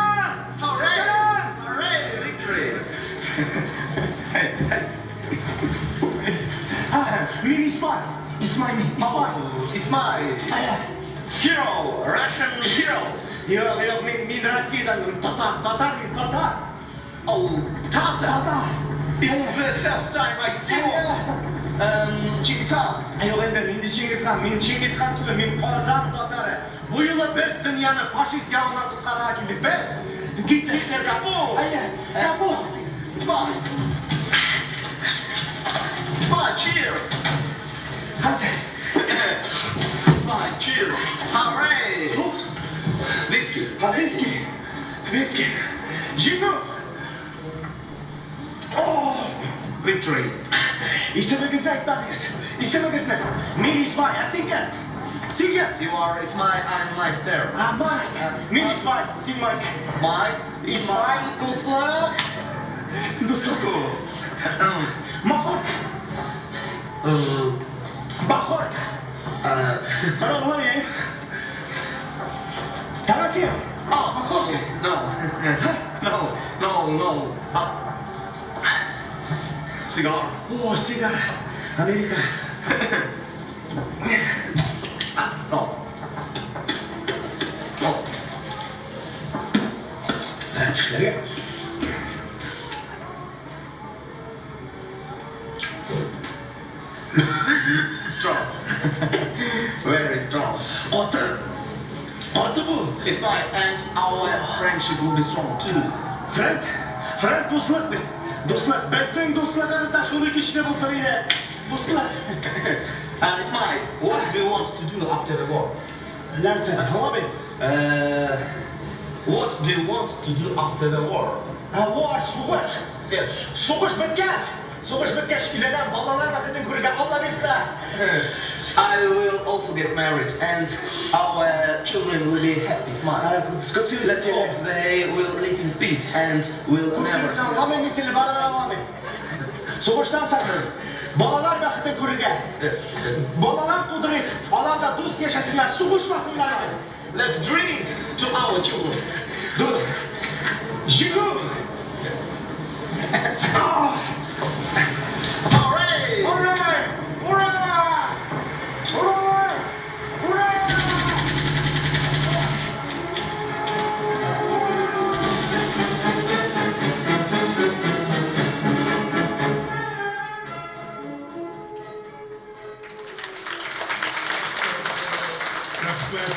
Hooray! Hooray! Victory! Мин Исмай. Исмай мин. Исмай. Исмай! Hero! Russian hero! Юк, юк, мин, мин Россиядән, татар, татар мин, татар. Oh, Tatar! Татар. It's the first time I see you! Чингисхан! Юк инде, нинди Чингисхан? Мин Чингисхан түгел, мин Казан татары. Бу юлы без дөньяны фашист явыннан коткарырга килдек. Без! Гитлер! Гитлер капут! Әйе, капут! Исмай! Исмай, cheers! Хәзер. Исмай, cheers! Hooray! Виски! Виски! Виски! Җиңү! О! Victory! Исемегезне әйтмәдегез. Исемегезне. Мин Исмай, ә син кем? Син кем? You are Ismai, I'm Mike Stern. А, Майк. Мин Исмай, син Майк. Mike, Ismai, дуслык! Дуслык. Махорка. Махорка. Кара, аңламыйм. Тәмәке. А, махорка! No, no, no, no. Ah. Cigar. О, сигара. Америка. Ah, no. No. Тешләргә. Strong. Very strong. Каты. Каты бу. Ismai, and our friendship will be strong too. Friend, friend дуслык бит. Дуслык, безнең дуслыгыбыз да шундый көчле булсын иде. Дуслык. Ismai, what do you want to do after the war? Нәрсә, аңламыйм. What do you want to do after the war? Ә, war, сугыш. Yes. Сугыш беткәч, сугыш беткәч өйләнәм, балалар бәхетен күрергә Алла бирсә. I will also get married and our children will be happy, smile. Күп сөйлисең Let's hope they will live in peace and will Күп never сөйлисең, аңламыйм мин сине, барыбер аңламыйм. Сугыштан соң балалар бәхетен күрергә. Yes, yes. Балалар тудырыйк, алар да дус яшәсеннәр, сугышмасыннар иде. Let's drink to our children. Dur. Җиңү! Hooray! Ура! Ура! Ура! Ура! Рәхмәт.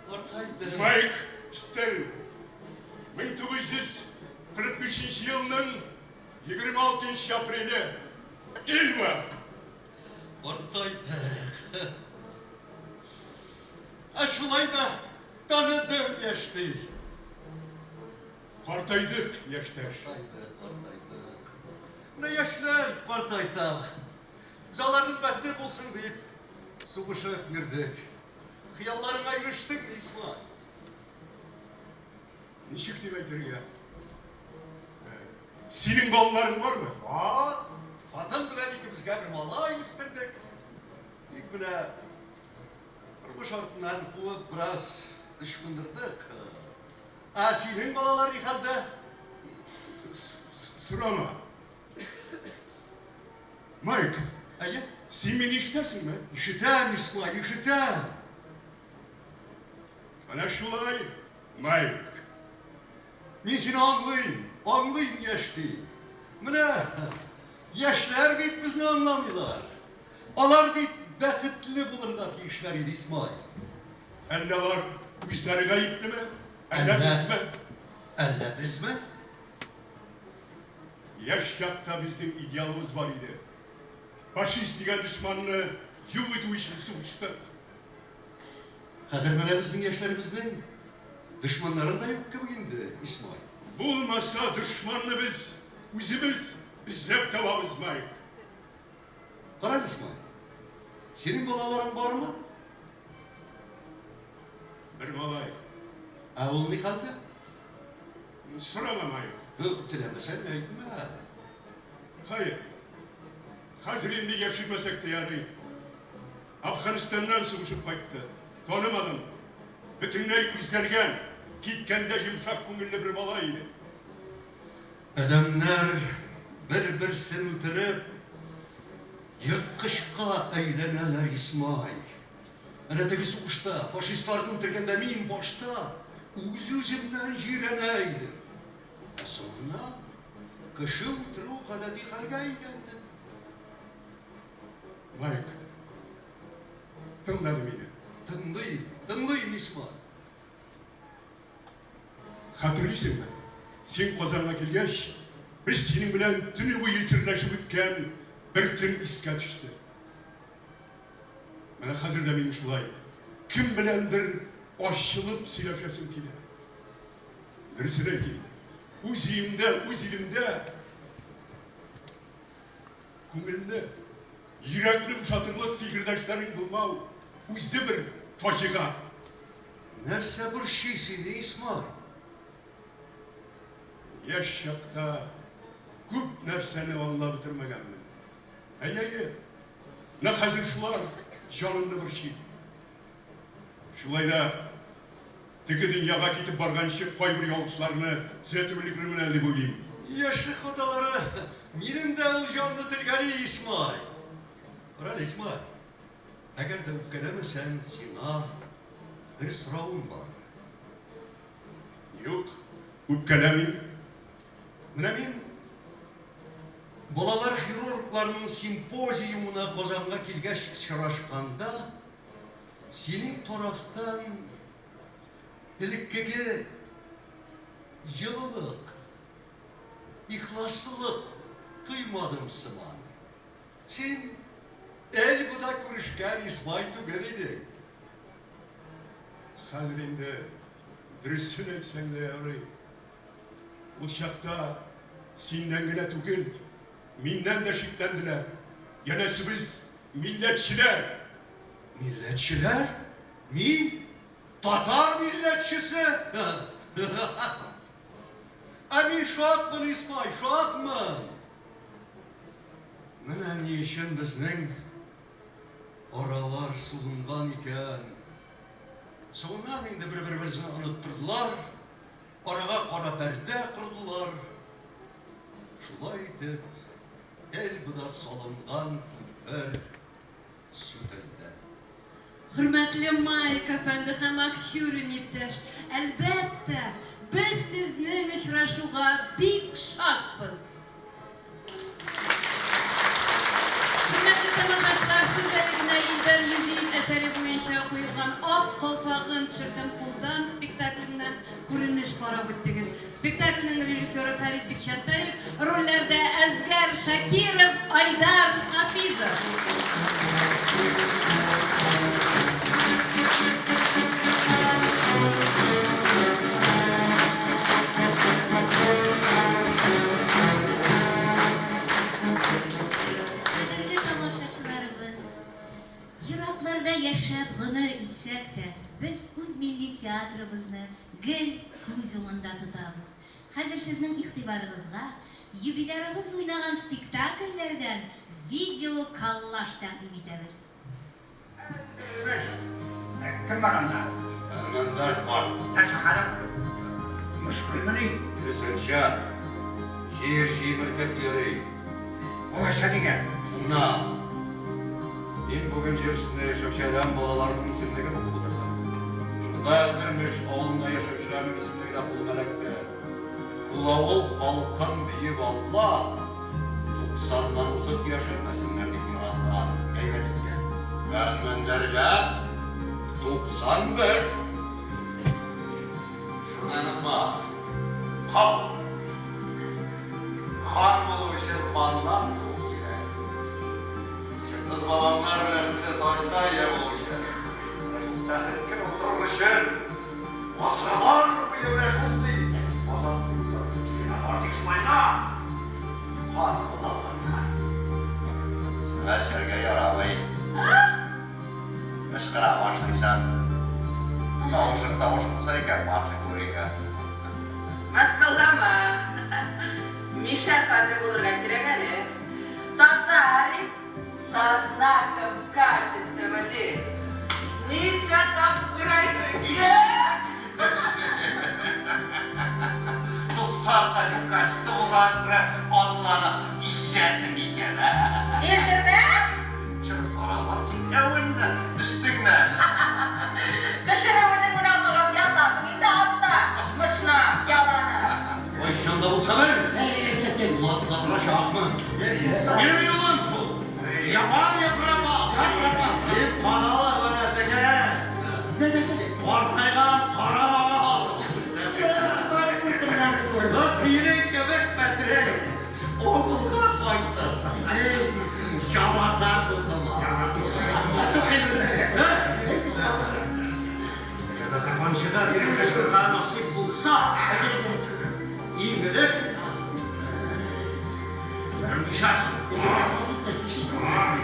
Картайды. Майк Стерн. 1945 елның 26 апреле. Эльба. Картайдык. Ә шулай да таныдым яшьти. Картайдык, яшьтәш. Картайдык, картайдык. Менә яшьләр картайта. Без аларның бәхете булсын дип сугышып йөрдек. Хыялларыңа ирештеңме, Исмай? Ничек дип әйтергә? Синең балаларың бармы? Бар. Хатын белән икебезгә бер малай үстердек. Тик менә тормыш артыннан куып бераз ычкындырдык. Ә синең балалар ни хәлдә? Сорама. Майк, Әйе? син мине ишетәсеңме? Ишетәм, Исмай, ишетәм. Әнә шулай, Майк. Мин сине аңлыйм, аңлыйм, яшьти. Менә яшьләр бит безне аңламыйлар. Алар бит бәхетле булырга тиешләр иде, Исмай. Әллә алар үзләре гаеплеме, әллә безме? Әллә безме? Яшь чакта безнең идеалыбыз бар иде. Фашист дигән дошманны юк итү өчен сугыштык. Хәзер менә безнең яшьләребезнең дошманнары да юк кебек инде, Исмай. Булмаса, дошманны без үзебез эзләп табабыз, Майк. Карале, Исмай, синең балаларың бармы? Бер малай. Ә ул ни хәлдә? Сорама, Майк. Теләмәсәң, әйтмә. Хәер, хәзер инде яшермәсәк тә ярый. Әфганстаннан сугышып кайтты. Танымадым. Бөтенләй үзгәргән, киткәндә йомшак күңелле бер бала иде. Адәмнәр бер-берсен үтереп, ерткычка әйләнәләр, Исмай. Әнә теге сугышта, фашистларны үтергәндә мин башта үз-үземнән җирәнә идем. Ә соңыннан кеше үтерү гадәти хәлгә әйләнде. Майк, тыңла әле мине. Тыңлыйм, тыңлыйм, Исмай. Хәтерлисеңме, син Казанга килгәч, без синең белән төне буе серләшеп үткән бер төн искә төште. Менә хәзер дә минем шулай кем беләндер ачылып сөйләшәсем килә. Дөресен әйтим, үз өемдә, үз илемдә күңелне, йөрәкне бушатырлык фикердәшләрең булмау үзе бер фаҗига. Нәрсә борчый сине, Исмай? Яшь чакта күп нәрсәне аңлап бетермәгәнмен. Әйе, әйе. Менә хәзер шулар җанымны борчый. Шулай да теге дөньяга китеп барганчы кайбер ялгышларны төзәтеп өлгерермен әле дип уйлыйм. Яшьлек хаталары минем дә ул җанны телгәли, Исмай. Карале, Исмай, әгәр дә үпкәләмәсәң, сиңа бер соравым бар. Юк, үпкәләмим. Менә мин балалар хирургларының симпозиумына Казанга килгәч очрашканда, синең тарафтан элеккеге җылылык, ихласлык тоймадым сыман. Син Эльбада күрешкән Исмай түгел идең. Хәзер инде дөресен әйтсәң дә ярый. Ул чакта синнән генә түгел, миннән дә шикләнделәр. Янәсе без милләтчеләр. Милләтчеләр? Мин? Татар милләтчесе? Ә мин шатмын, Исмай, шатмын! Менә ни өчен безнең аралар суынган икән. Соңыннан инде бер-беребезне оныттырдылар, арага кара пәрдә кордылар. Шулай итеп, Эльбада салынган күпер сүтелде. Хөрмәтле Майк әфәнде һәм Акчурин иптәш, әлбәттә, без сезнең очрашуга бик шатбыз. Хөрмәтле тамашачылар, сез әле генә Илдар Юзиев әсәре буенча куелган Ак калфагым төшердем кулдан спектакленнән күренеш карап үттегез. Спектакльнең режиссеры Фәрит Бикчәнтәев, рольләрдә Әзгәр Шакиров, Айдар Хафизов. Кадерле тамашачыларыбыз, еракларда яшәп гомер итсәк тә, без үз милли театрыбызны гел күз уңында тотабыз. Хәзер сезнең игътибарыгызга юбилярыбыз уйнаган спектакльләрдән видео-коллаж тәкъдим итәбез. Имеш, кем бар анда? Әлмәндәр карт. Нәрсә, харап? Мөшкелмени? Киресенчә, җир җимертеп йөри. Алайса нигә? Тыңла. Мин бүген җир өстендә яшәүче адәм балаларының исемлеген укып утырдым. Шунда Әлдермеш авылында яшәүчеләрнең исемлеге дә кулыма эләкте. Ул авыл халкын бөек Алла туксаннан узып яшәмәсеннәр дип яраткан, әйбәт иткән. Әлмәндәргә 91. Шуны онытма, кол. Хан булу өчен ханнан туу кирәк. Чыңгыз бабаңнар менә шушы таҗга ия булу өчен, менә шул тәхеткә утырыр өчен гасырлар буе менә шундый газап юллар үткән. Бары тик шулай гына хан була алганнар. Сиңа эчәргә ярамый. Кычкыра башлыйсың. Тавышың тавыш булса икән, мацик булыр икән. Мыскыллама. Мишәр хаты булырга кирәк әле. Татарин со знаком качества ди. Ничә тапкыр әйттем. Шул со знаком качества булган күрә атланып изәсең икән. Издермә? Чыгып каралар син әвенне өстеңнән. Төшереп үзең менә алмагач ятасың инде аста. Мышна, яланы. Кайчан да булса бер латлатырачакмын. Минем юлым шул. Япан япрапа. Дип каналы менә теге. Картайган карамага асылып белсәм. Синең кебек бәтрәй авылга кайтып. Чабата тукыма. Әгәр дә закон чыгар, иреккә чыгарга насыйп булса, иң элек Мишәр.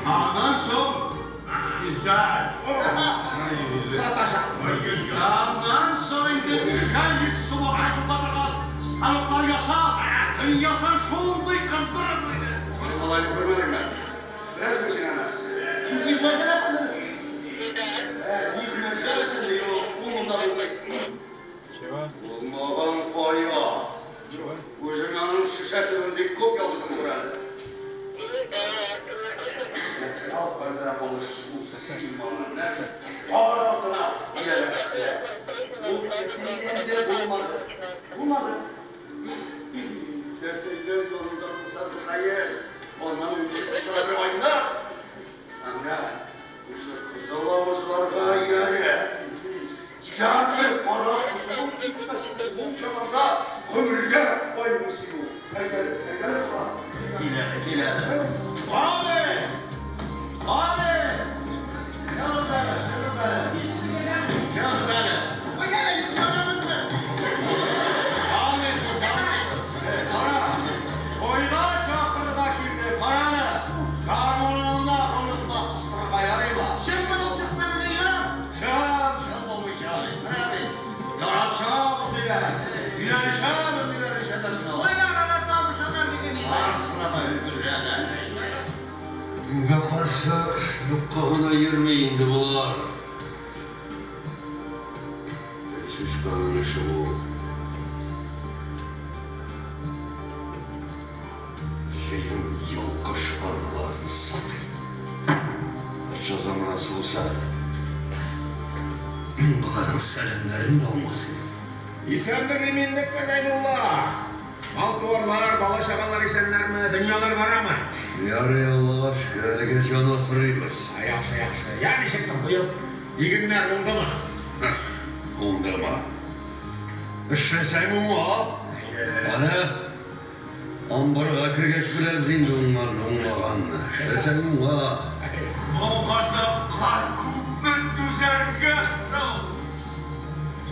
Аннан соң Гүзәл. Саташа. Аннан соң инде ничә йөз сумга суга торган станоклар ясап, дөньясын шундый кыздырыр иде. Малайны күрмәдеңме? Беләсеңме син аны? Нигъмәтҗан әфәнде. Нигъмәтҗан әфәнде, юк, ул монда булмый. Булмаган кая? Үзең аның шешә төбен бик күп ялгызың күрәм. Кар артына ияләште. Ул әтәйләр дә булмады. Булмады. Тәтәйләр янында булса бер хәер. Аннан ничек булса да бер айнар. Ә менә шушы кызыл авызларга иярә. Театр карап кысылып китмәсен ул чагында гомергә кайгысы юк. Әйдәле, әйдәле, килә, киләбез. Али! Али! Чыгыз әле, чыгыз әле. Чыгыз әле. Алмыйсыз, алмыйсыз. Кара, туйга чакырырга килде, караны. Гармуныңны онытма, кыстырырга ярыймы? Чын булып чыкты я? Чын, чын булмыйча. Менә бит. Яратышабыз диләр. Өйләнешәбез диләр, ишетәсең алар. Уйларга да табышалар дигән иде. Барысына да өлгерәләр. Кемгә каршы юкка гына йөрми инде болар. Теге чучканың эше бу. Җыен йолкыш араларын сатый. Патша заманасы булса, мин боларның сәламнәрен дә алмас идем. Исәнлек, иминлекме, Гайнулла? Мал-туарлар, бала-чагалар исәннәрме? Дөньялар барамы? Ярый, Аллага шөкер, әлегә җан асрыйбыз. Яхшы, яхшы. Я ничек соң быел? Игеннәр уңдымы? Уңдымы? Эшләсәң уңа. Аны амбарга кергәч беләбез инде уңган, уңмаганны. Эшләсәң уңа. Бу газапка күпме түзәргә соң?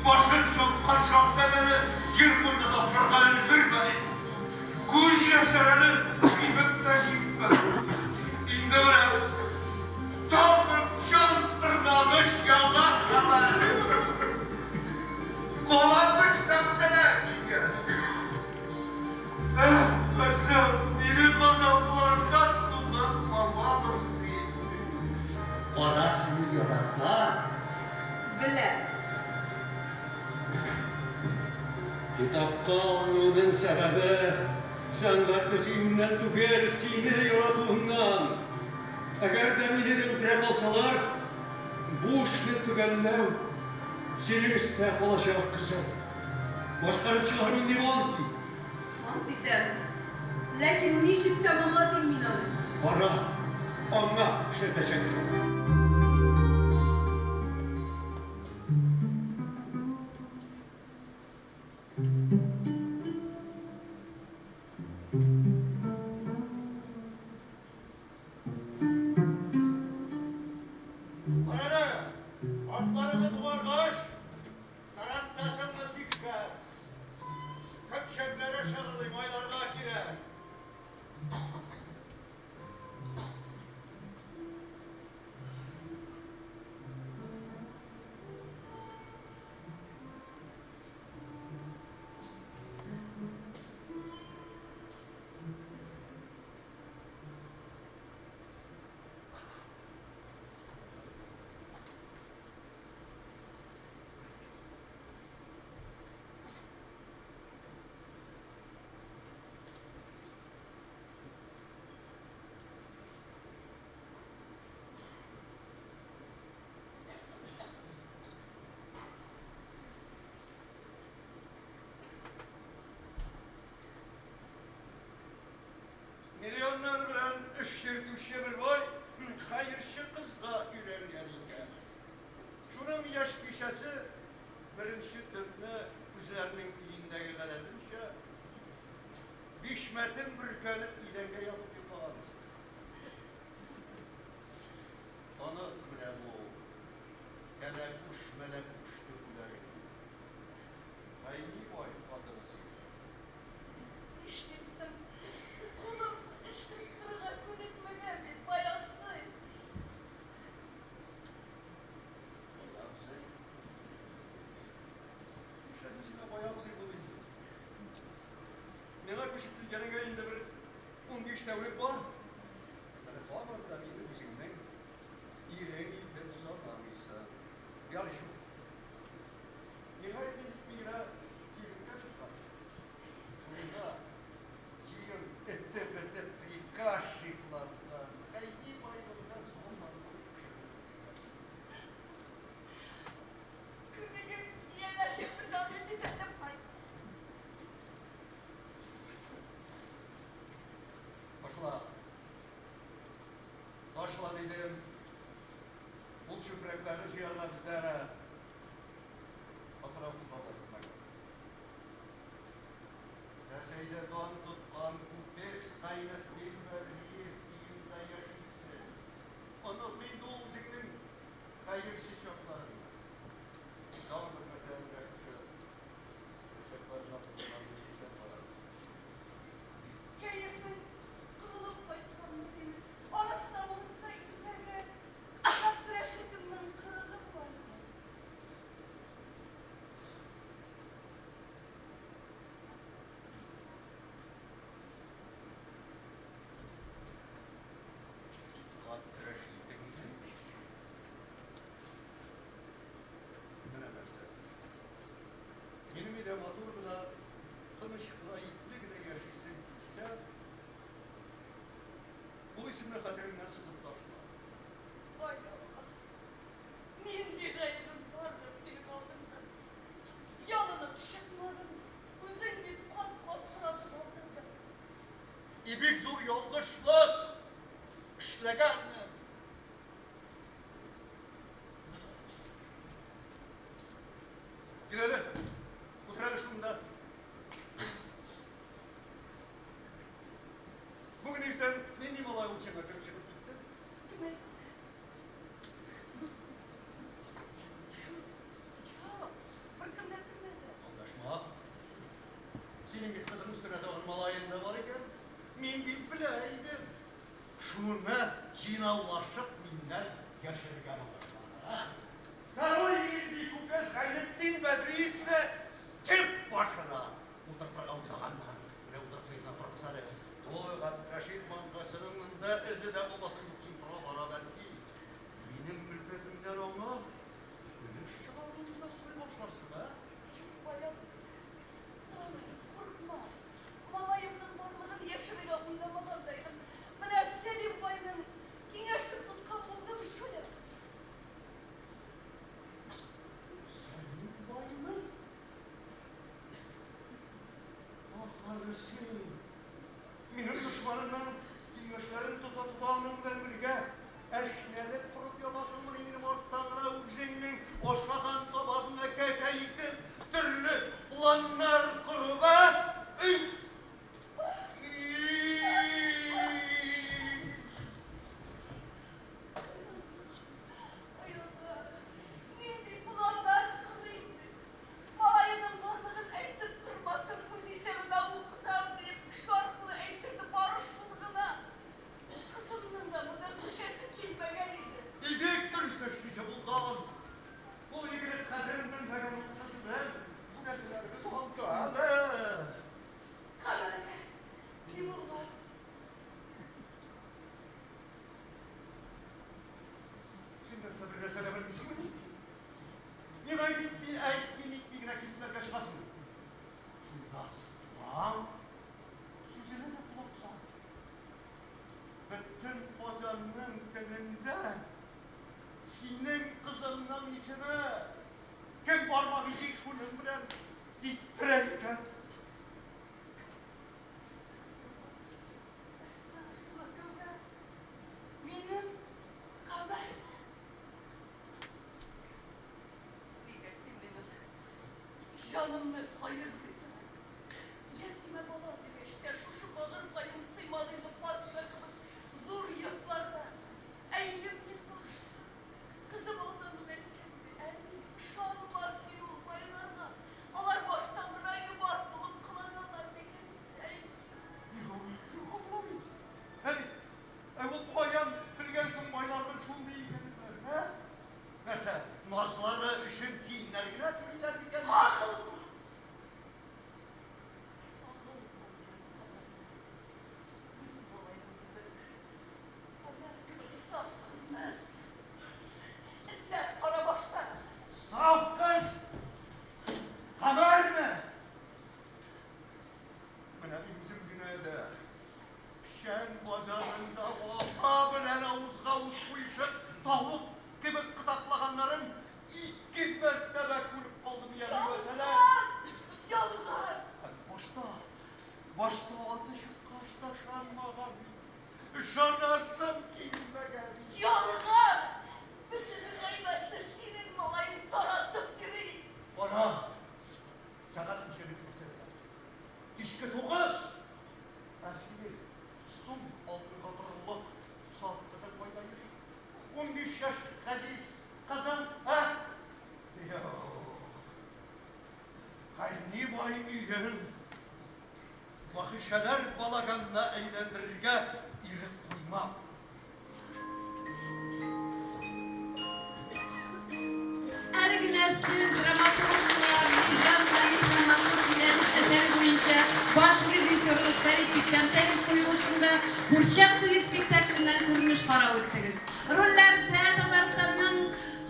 Башын чапкан шаһзадәне җир куенында тапшырырга өлгермәде. Күз яшьләре кибеп тә җитмәде. Инде менә тагын җан тырнагыч яңа хәбәр. Калан тәхтенә килгән. Эх, кызым, мине газаплардан туган бабадыр син. Кара сине ярата. Беләм. Китапка алынуның сәбәбе сәнгатьне сөюемнән түгел, сине яратуымнан. Әгәр дә мине дә үтерә калсалар, бу эшне төгәлләү синең өстә калачак, кызым. Башкарып чыгармын дип ант ит. Ант итәм. Ләкин ничек тәмамлатыйм мин аны? Кара, аңа эшләтәчәксең. Кара әле, атларыңны тугаргач, тарантасыңны тикшер. Көпчәкләре шыгырдый, майларга кирәк. Миллионнар белән эш йөртүче бер бай хәерче кызга өйләнгән икән. Шуның яшь бичәсе беренче төнне үзләренең өендәге гадәтенчә бишмәтен бөркәнеп идәнгә ятып йоклаган. Танык менә бу кәләпүш-мәләпүш төркүләрен. Гайни бай хатыны син. Нишлим соң? Кулым эшсез торырга күнекмәгән бит, бай абзый. Бай абзый? Нишләп мин сиңа бай абзый булыйм? Миңа күчеп килгәнеңә инде бер 15 тәүлек бар. Әле һаман да мине үзеңнең ирең итеп санамыйсың. Ярый шул. Миңа әйтми нитми генә кибеткә чыккансың. Шунда җыен этеп-этеп приказчиклардан Гайни байлыгына салмак булып төшереп киткәнсең. Күнегеп, ияләшеп бетә алмыйм бит әле, бай. Ташла. Ташла, дидем. Ул чүпрәкләрне җыярга бездә әнә асрау кызлар да бетмәгән. Рәсәйдә дан тоткан купец Гайнетдин Бәдриев өендә яшисең. Оныт инде ул үзеңнең хәерче чакларыңны. Тагын бер мәртәбә менә шушы чәчәкләрне атып исән карарсың. Кәефем кырылып кайтканмы дим. Анысы да булса иртәгә Габдрәшитемнең кырыгы була инде. Габдрәшитеңне Менә нәрсә. Минем өйдә матур гына, тыныч кына, ипле генә яшисең килсә, ул исемне хәтереңнән сызып ташла. Ай, Аллаһ! Нинди гаебем бардыр синең алдыңда? Ялынып чыкмадым, үзең бит капка соратып алдырдың. И бик зур ялгышлык эшләгәнмен. Кил әле, утыр әле шунда. Бүген иртән нинди малай ул сиңа кереп чыгып китте? Кем әйтте? Юк, беркем дә кермәде. Алдашма. Синең бит кызың өстенә тагын малаең да бар икән. Мин бит белә идем. Шуны җыйнаулашып миннән яшерергә маташканнар, а? Второй гильдия купец Гайнетдин Бәдриевне төп башына утыртырга уйлаганнар. Менә утыртыйк торыгыз әле. Ой, Габдрәшит маңгасының монда эзе дә булмасын юк, син тора-бара бәлки минем мөлкәтемнән аңа өлеш чыгаруымны да сорый башларсың, ә? Юк, бай абзый, сорамыйм, курыкма. Малаемның барлыгын яшерергә уйламаган да идем. Менә Сәлим байның киңәшен тоткан булдым, шүләр. Сәлим байның? Менә син, минем дошманымның киңәшләрен тота-тота аның белән бергә әшнәлек корып ятасыңмыни минем арттан гына үзеңнең ашаган табагыңа кәкә итеп, төрле планнар корып, ә? Өй! Нинди планнар корыйм дип, малаеның барлыгын әйтеп тормасын, үз исәбемә укытам диеп, кеше аркылы әйттерде, бары шул гына. Кызымның да монда күчәсе килмәгән иде. И бик дөрес эшлисе булган. Ул егет кадерен белмәгән ул кыз белән бу нәрсәләребез алды әле. Камәргә ни булган? Син нәрсә, бер нәрсә дә белмисеңмени? Миңа нитми, әйтми, нитми генә кибетләргә чыгасың. Шунда туган сүзенә дә колак сал. Бөтен Казанның телендә синең кызыңның исеме. Кем бармак изи шуның белән типтерә икән. Әстәгъфирулла, тәүбә. Минем Камәр. Нигә син минем җанымны каезлыйсың? Ятимә бала дигәч тә, шушы багыркаем сыймады инде патша кебек зур йортларда. Ә илем мин башсыз. Кызым алдан ук әйткән иде, әни, ышанма син ул байларга. Алар баштан гына юмарт булып кыланалар дигән иде. Әй. Юк, юк, аңламыйм. Әни, ә ул каян белгән соң байларның шундый икәнлекләрен, ә? Нәрсә, назлары өчен тиеннәр генә түлиләр микән? Кагылма! Кагылма минем каберемә. Үз малаеңны бел. Алар кебек саф кызны эзләп кара башта. Саф кыз? Камәрме? Менә мин үзем генә дә Печән базарында ата белән авызга-авыз куешып, тавык кебек кытаклаганнарын ике мәртәбә күреп калдым, ягъни мәсәлән. Ялган! Ялган! Ә башта, башта аты чыккач та ышанмаган мин. Ышанасым килмәгән. Ялган! Бөтен гайбәтне синең малаең таратып йөри. Кара, сәгать ничәне күрсәтә? Кичке тугыз! Ә синең сум алтынга торырлык саф кызың кайда йөри? 15 яшьлек газиз кызың, ә? Юк. Гайни бай өен фахишәләр балаганына әйләндерергә ирек куймам. Әле генә сез драматурглар Низам Хәлил һәм Мансур Җиләнов әсәре буенча баш режиссерыбыз Фәрит Бикчәнтәев куелышында Курчак туе спектакленнән күренеш карап үттегез. Рольләрдә Татарстанның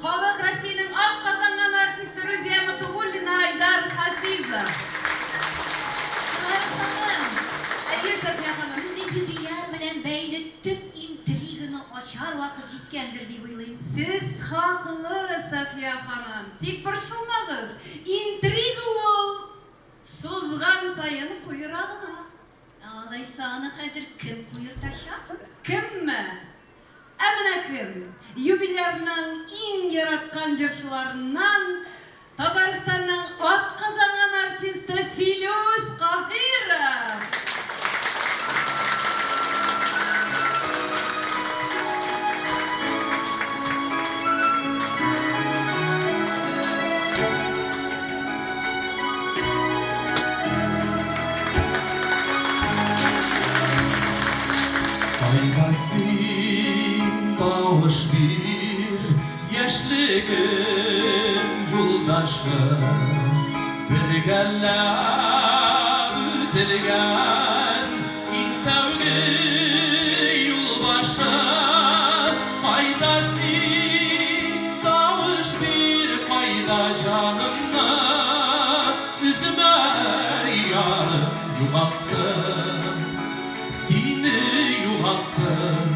халык Россиянең атказанган артисты Рузия Мотугуллина, Айдар Хафизов. Клара ханым! Әйе, Сафия ханым. Инде юбиляр белән бәйле төп интриганы ачар вакыт җиткәндер дип уйлыйм. Сез хаклы, Сафия ханым. Тик борчылмагыз, интрига ул сузган саен куера гына. Ә алайса аны хәзер кем куертачак? Кемме? Ә менә кем! Юбилярның иң яраткан җырчыларыннан Татарстанның атказанган артисты Филүс Каһиров! Кайда син, тавыш бир, яшьлегем юлдашы, Бергәләп үтелгән иң тәүге юл башы. Кайда син, тавыш бир, кайда җанымны өзмә, ярым, югалттым, сине югалттым,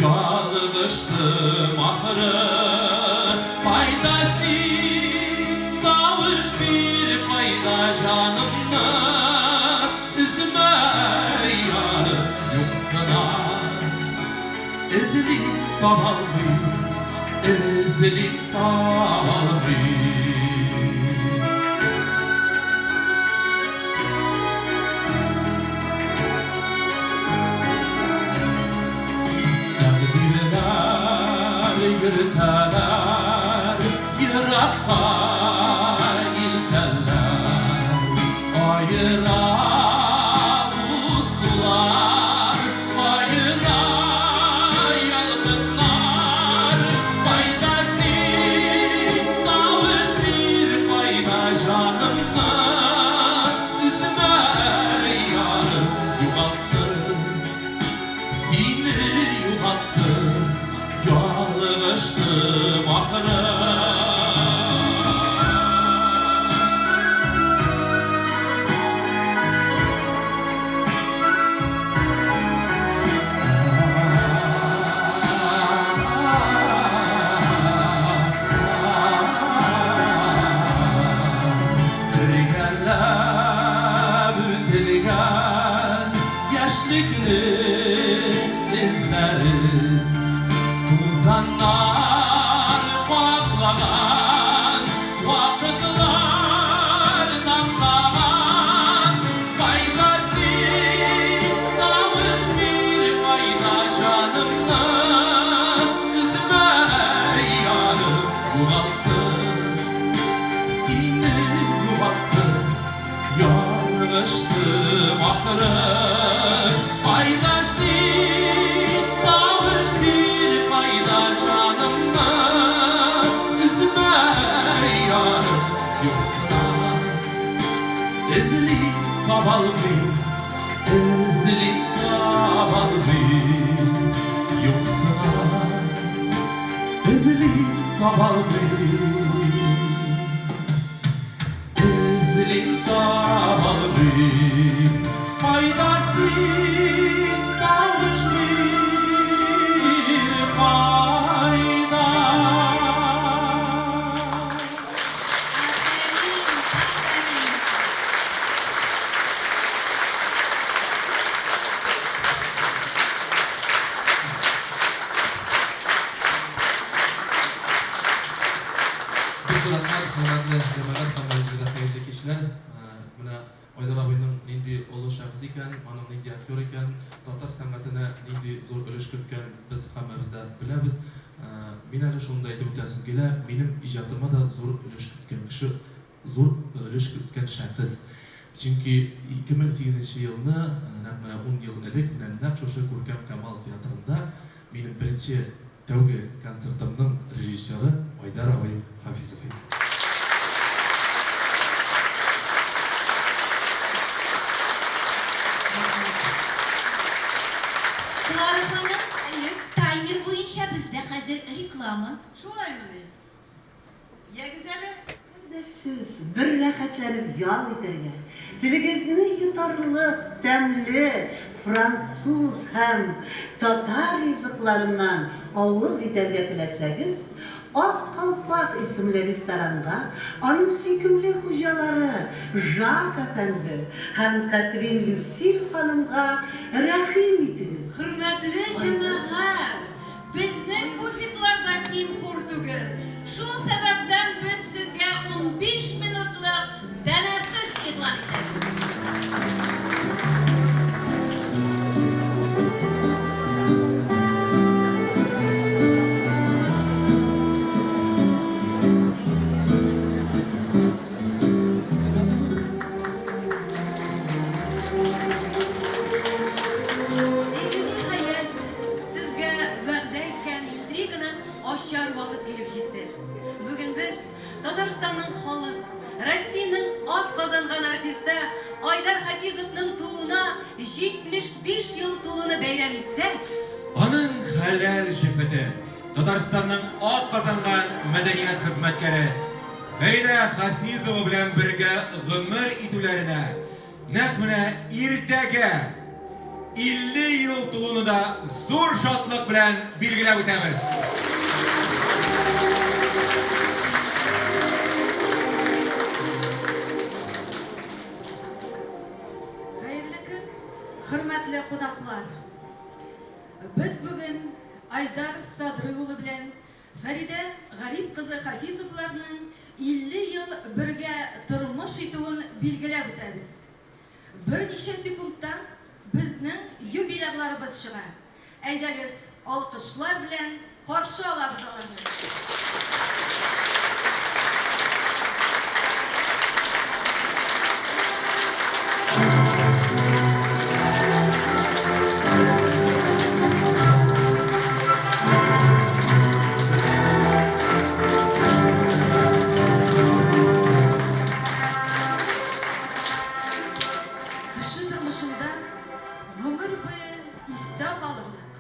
ялгыштым ахры. Кайда син, тавыш бир, кайда җанымны өзмә, Эзли табалмыйм, эзли табалмыйм. Тәкъдирләр йөртәләр, еракка илтәләр. Аера ут-сулар, аера ялкыннар. Кайда син, тавыш бир, кайда җанымны өзмә, ярым, югалттым. Сине югалттым, ялгыштым ахры. Бергәләп үтелгән яшьлекнең эзләре тузаннар каплаган, вакытлар таптаган. Кайда син, тавыш бир, кайда җанымны өзмә, ярым, югалттым. Сине югалттым, ялгыштым ахры. Кайда син, тавыш бир, кайда җанымны өзмә, ярым, юкса эзли табалмыйм, эзли табалмыйм, юкса эзли табалмыйм. Эзли табалмыйм. Кайда син, тавыш бир, кайда? Бик зур рәхмәт, хөрмәтле җәмәгать, һәммәгезгә дә хәерле кичләр. Менә Айдар абыйның нинди олы шәхес икән, аның нинди актер икән, татар сәнгатенә нинди зур өлеш керткән без һәммәбез дә беләбез. Мин әле шуны да әйтеп үтәсем килә, минем иҗатыма да зур өлеш керткән кеше, зур өлеш керткән шәхес. Чөнки 2008 нче елны, нәкъ менә ун ел элек, менә нәкъ шушы Күркәм Камал театрында минем беренче Тәүге концертымның режиссеры Айдар абый Хафизов иде. Клара ханым, таймер буенча бездә хәзер реклама. Шулаймыни? Ягез әле. Әгәр дә сез бер рәхәтләнеп ял итәргә, телегезне йотарлык тәмле француз һәм татар ризыкларыннан авыз итәргә теләсәгез, Ак калфак исемле ресторанга аның сөйкемле хуҗалары Жак әфәнде һәм Катрин Люсиль ханымга рәхим итегез. Хөрмәтле җәмәгать! Безнең буфетлар да ким-хур түгел. Шул сәбәптән без сезгә 15 минутлык тәнәфес игълан итәбез. Инде ниһаять, сезгә вәгъдә иткән интриганы ачар вакыт килеп җитте. Бүген без Татарстанның халык, Россиянең атказанган артисты Айдар Хафизовның тууына 75 ел тулуны бәйрәм итсәк, Аның хәләл җефете, Татарстанның атказанган мәдәният хезмәткәре Фәридә Хафизова белән бергә гомер итүләренә нәкъ менә иртәгә 50 ел тулуны да зур шатлык белән билгеләп үтәбез. Хәерле көн, хөрмәтле кунаклар! Без бүген. Айдар Садрый улы белән Фәридә Гарип кызы Хафизовларның 50 ел бергә тормыш итүен билгеләп үтәбез. Берничә секундтан безнең юбилярларыбыз чыга. Әйдәгез, алкышлар белән каршы алабыз аларны. Кеше тормышында гомер буе истә калырлык,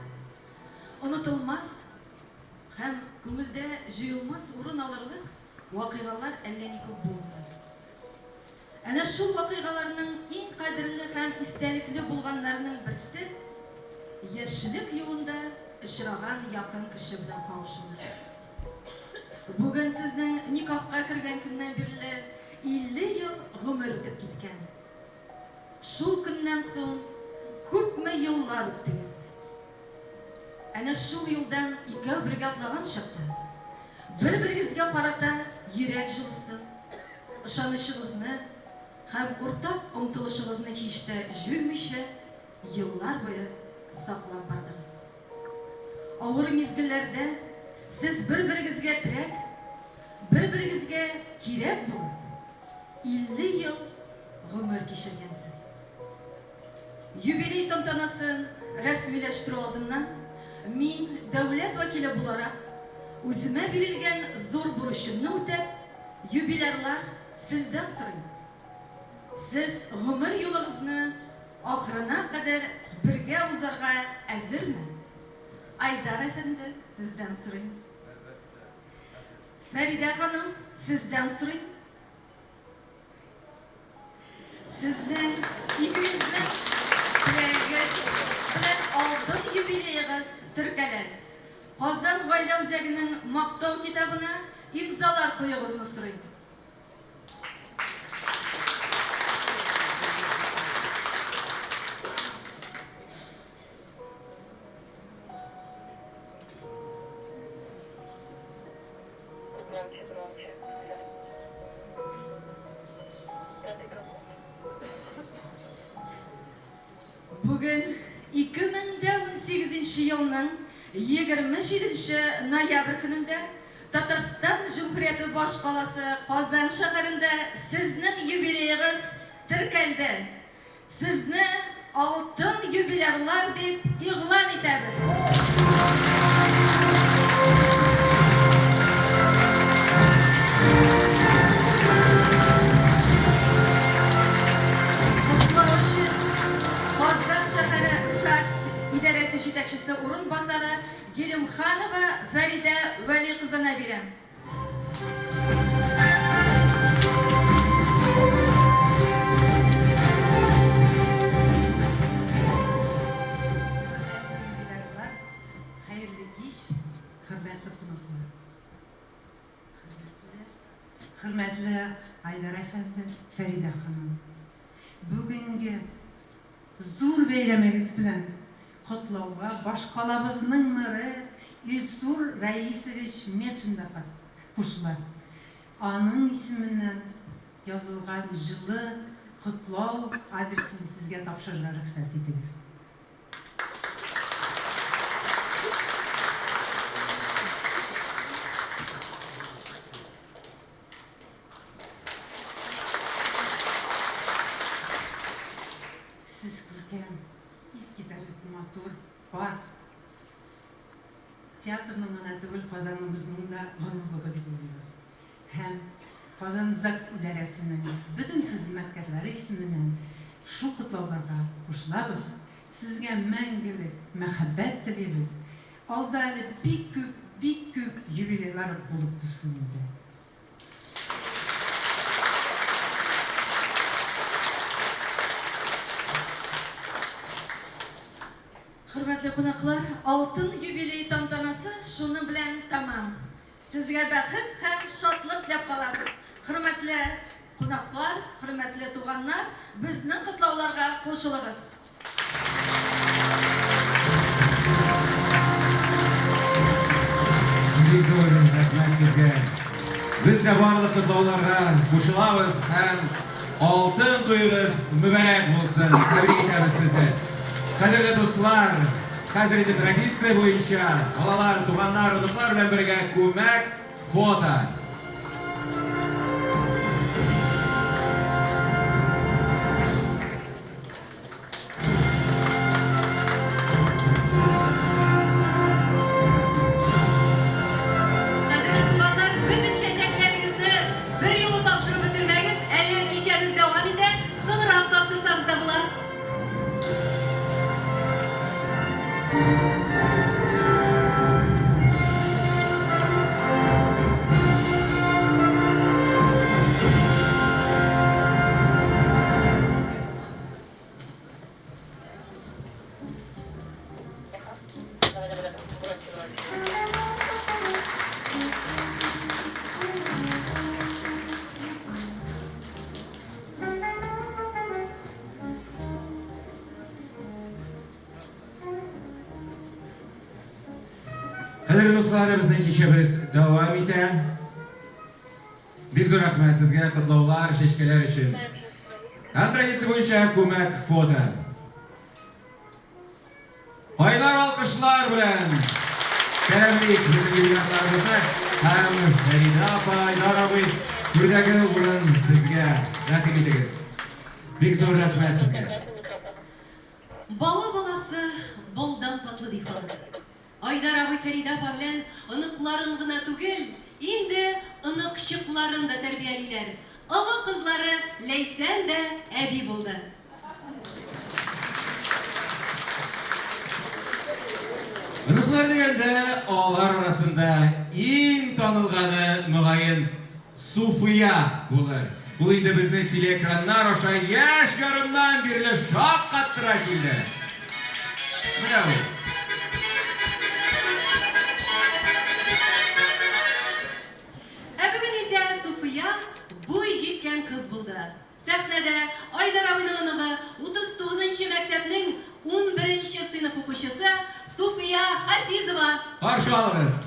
онытылмас һәм күңелдә җуелмас урын алырлык вакыйгалар әллә ни күп булмый. Әнә шул вакыйгаларның иң кадерле һәм истәлекле булганнарының берсе, яшьлек юлында очраган якын кеше белән кавышудыр. Бүген сезнең никахка кергән көннән бирле 50 ел гомер үтеп киткән. Шул көннән соң күпме еллар үттегез. Әнә шул юлдан икәү бергә атлаган чакта, бер-берегезгә карата йөрәк җылысын, ышанычыгызны һәм уртак омтылышыгызны һич тә җуймыйча еллар буе саклап бардыгыз. Авыр мизгелләрдә сез бер-берегезгә терәк, бер-берегезгә кирәк булып, 50 ел гомер кичергәнсез. Юбилей тантанасын рәсмиләштерү алдыннан, мин, дәүләт вәкиле буларак, үземә бирелгән зур бурычымны үтәп, юбилярлар, сездән сорыйм, сез гомер юлыгызны ахырына кадәр бергә узарга әзерме? Айдар әфәнде, сездән сорыйм. Әлбәттә, әзер. Фәридә ханым, сездән сорыйм. Сезнең икегезнең теләгегез белән алтын юбилеегыз теркәлә. Казан гаилә үзәгенең Мактау китабына имзалар куюыгызны сорыйм. Бүген 2018 нче елның 27 нче ноябрь көнендә Татарстан Җөмһүрияте башкаласы Казан шәһәрендә сезнең юбилеегыз теркәлде. Сезне алтын юбилярлар дип игълан итәбез! Котлау өчен Казан шәһәре ЗАГС идарәсе җитәкчесе урынбасары Гилемханова Фәридә Вәли кызына бирәм. Хөрмәтле юбилярлар, хәерле кич, хөрмәтле кунаклар. Хөрмәтле, хөрмәтле Айдар әфәнде, Фәридә ханым. Бүгенге Зур бәйрәмегез белән котлауга башкалабызның мэры Илсур Рәисович Метшин да кушыла. Аның исеменнән язылган җылы котлау адресын сезгә тапшырырга рөхсәт итегез. Сез күркәм, искитәрлек матур пар. Театрның гына түгел, Казаныбызның да горурлыгы дип уйлыйбыз. Һәм Казан ЗАГС идарәсенең бөтен хезмәткәрләре исеменнән шул котлауларга кушылабыз. Сезгә мәңгелек мәхәббәт телибез. Алда әле бик күп, бик күп юбилейлар булып торсын инде. Хөрмәтле кунаклар, алтын юбилей тантанасы шуның белән тәмам. Сезгә бәхет һәм шатлык теләп калабыз. Хөрмәтле кунаклар, хөрмәтле туганнар, безнең котлауларга кушылыгыз. Бик зур рәхмәт сезгә. Без дә барлык котлауларга кушылабыз һәм алтын туегыз мөбарәк булсын. Тәбрик итәбез сезне. Кадерле дуслар, хәзер инде традиция буенча балалар, туганнар, оныклар белән бергә күмәк фото. Кадерле туганнар, бөтен чәчәкләрегезне берьюлы тапшырып бетермәгез, әле кичәбез дәвам итә, соңрак тапшырсагыз да була. Кадерле дуслар, безнең кичәбез дәвам итә. Бик зур рәхмәт сезгә котлаулар, чәчкәләр өчен. Һәм традиция буенча күмәк фото. Кайнар алкышлар белән сәламлик безнең юбилярдларыбызны һәм Фәридә апа, Айдар абый, түрдәге урын сезгә. Рәхим итегез. Бик зур рәхмәт сезгә. Бала баласы балдан татлы ди халык. Айдар абый Фәридә апа белән оныкларын гына түгел, инде оныкчыкларын да тәрбиялиләр. Олы кызлары Ләйсән дә әби булды. Оныклар дигәндә, алар арасында иң танылганы, мөгаен, Суфия булыр. Ул инде безне телеэкраннар аша яшь ярымнан бирле шаккаттыра килде. Менә ул. Ә бүген исә Суфия буй җиткән кыз булды. Сәхнәдә Айдар абыйның оныгы, 39 нчы мәктәпнең унберенче сыйныф укучысы Суфия Хафизова. Каршы алыгыз!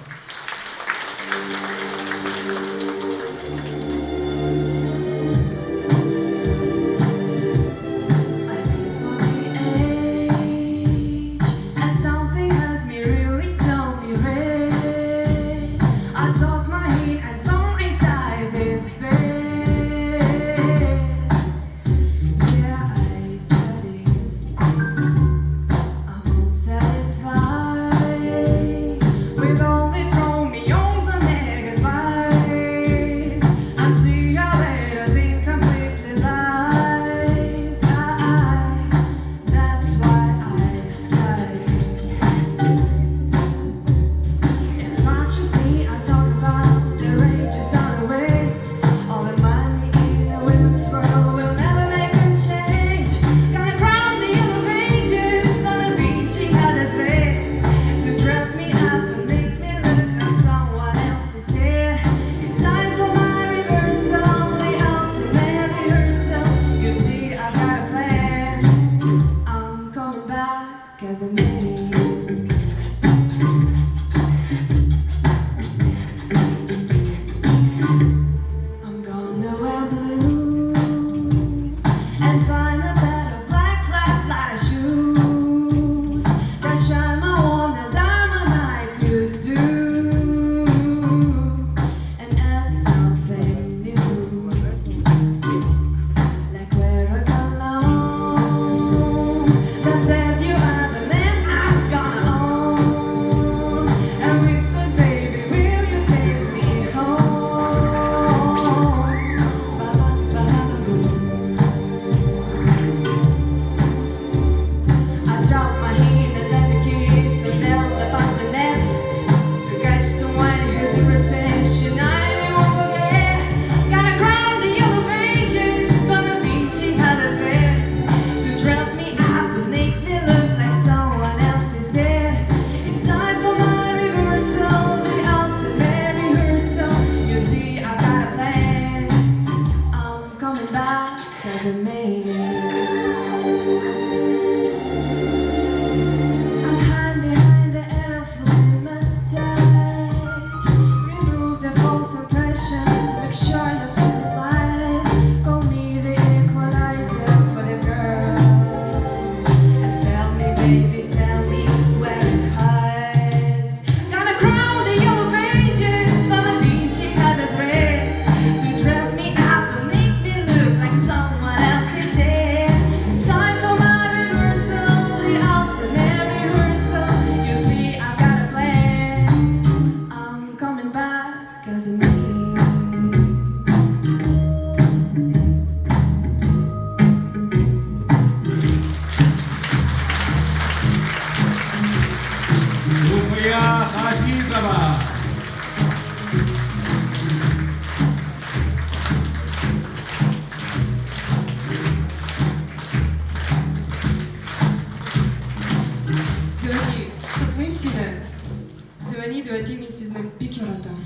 Дәү әни, дәү әти, мин сезне бик яратам.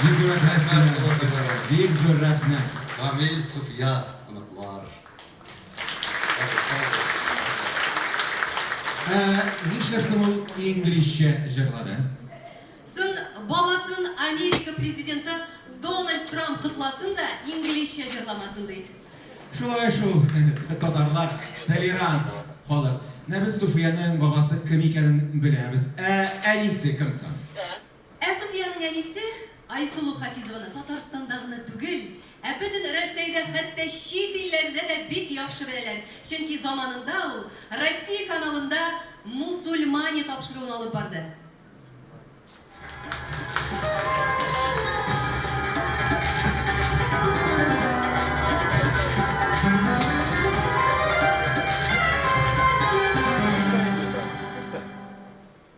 Бик зур рәхмәт сиңа, бик зур рәхмәт. Рамил, Суфия, оныклар. Ә нишләп соң ул инглизчә җырлады? Соң бабасын Америка президенты Дональд Трамп котласын да, инглизчә җырламасын ди. Шулай шул, татарлар толерант халык. Менә без Суфияның бабасы кем икәнен беләбез. Ә әнисе кем соң? Ә Суфияның әнисе Айсылу Хафизованы Татарстанда гына түгел, ә бөтен Рәсәйдә, хәтта чит илләрдә дә бик яхшы беләләр, чөнки заманында ул Россия каналында Мусульмане тапшыруын алып барды.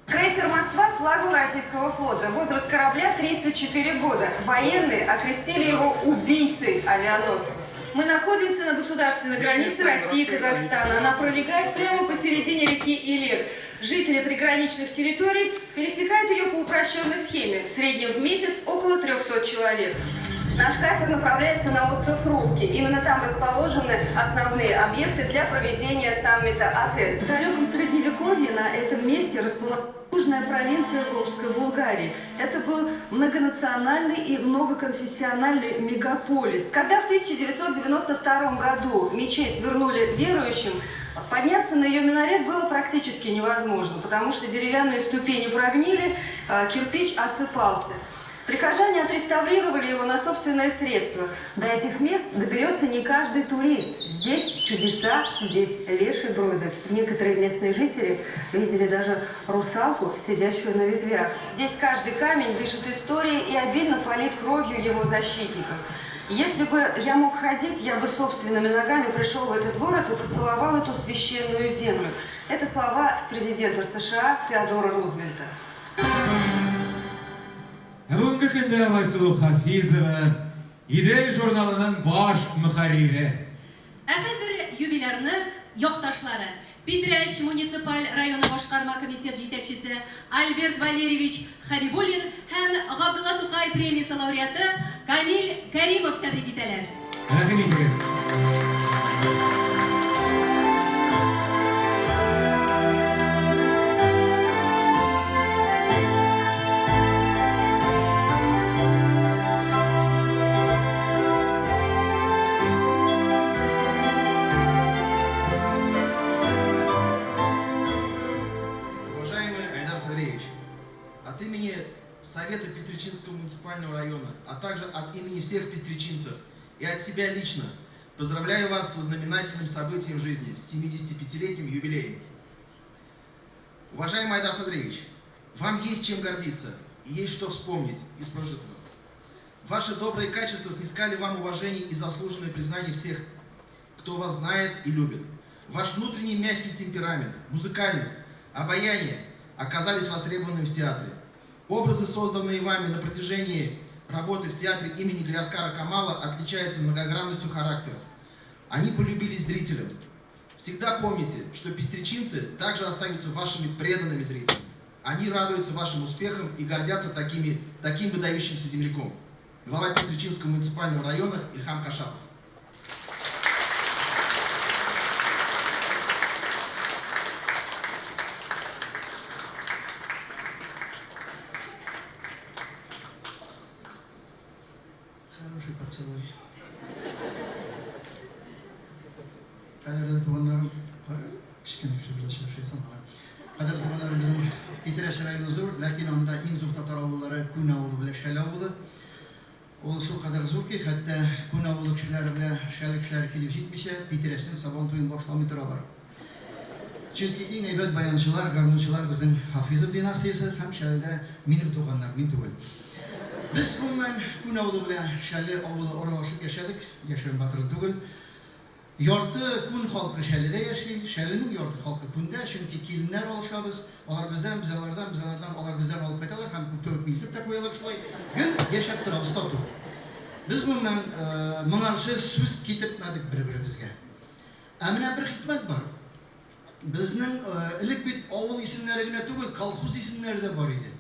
Крейсер «Москва» флагман российского флота. Возраст корабля 34 года. Военные окрестили его убийцей авианосцев. Мы находимся на государственной границе России и Казахстана. Она пролегает прямо посередине реки Илек. Жители приграничных территорий пересекают ее по упрощенной схеме. В среднем в месяц около 300 человек. Наш катер направляется на остров Русский. Именно там расположены основные объекты для проведения саммита АТЭС. В далеком средневековье на этом месте располагалась южная провинция Волжской Булгарии. Это был многонациональный и многоконфессиональный мегаполис. Когда в 1992 году мечеть вернули верующим, подняться на ее минарет было практически невозможно, потому что деревянные ступени прогнили, кирпич осыпался. Прихожане отреставрировали его на собственные средства. До этих мест доберется не каждый турист. Здесь чудеса, здесь леший бродят. Некоторые местные жители видели даже русалку, сидящую на ветвях. Здесь каждый камень дышит историей и обильно полит кровью его защитников. Если бы я мог ходить, я бы собственными ногами пришел в этот город и поцеловал эту священную землю. Это слова с президента США Теодора Рузвельта. Ә бүгенге көндә Айсылу Хафизова Идел журналының баш мөхәррире. Ә хәзер юбилярны якташлары, Питрәч муниципаль районы башкарма комитет җитәкчесе Альберт Валерьевич Хәбибуллин һәм Габдулла Тукай премиясе лауреаты Камил Кәримов тәбрик итәләр. Рәхим итегез. Уважаемый Айдар Сареевич, от имени Совета Пестречинского муниципального района, а также от имени всех пестречинцев и от себя лично поздравляю вас со знаменательным событием в жизни, с 75-летним юбилеем. Уважаемый Айдар Садреевич, вам есть чем гордиться и есть что вспомнить из прожитого. Ваши добрые качества снискали вам уважение и заслуженное признание всех, кто вас знает и любит. Ваш внутренний мягкий темперамент, музыкальность, обаяние оказались востребованными в театре. Образы, созданные вами на протяжении работы в театре имени Галиаскара Камала, отличаются многогранностью характеров. Они полюбились зрителям. Всегда помните, что пестречинцы также остаются вашими преданными зрителями. Они радуются вашим успехам и гордятся такими, таким выдающимся земляком. Глава Пестречинского муниципального района Ильхам Кашапов. Хороший поцелуй. Кадерле туганнарым, кечкенә кеше белән сөйләшәсең. Кадерле туганнарым, безнең Питрәч районы зур, ләкин анда иң зур татар авыллары Күн авылы белән Шәл авылы. Ул шул кадәр зур ки, хәтта Күн авылы кешеләре белән Шәл кешеләре килеп җитмичә, Питрәчнең Сабан туен башламый торалар. Чөнки иң әйбәт баянчылар, гармунчылар безнең Хафизов династиясе һәм Шәлдә минем туганнар, мин түгел. Без гомумән Күн авылы белән Шәле авылы аралашып яшәдек, яшерен батырын түгел. Ярты Күн халкы Шәледә яши, Шәленең ярты халкы Күндә, чөнки киленнәр алышабыз, алар бездән, без алардан, без алардан, алар бездән алып кайталар һәм күп тә үтми илтеп тә куялар шулай. Гел яшәп торабыз тату. Без гомумән моңарчы сүз китертмәдек бер-беребезгә. Ә менә бер хикмәт бар. Безнең элек бит авыл исемнәре генә түгел, колхоз исемнәре дә бар иде.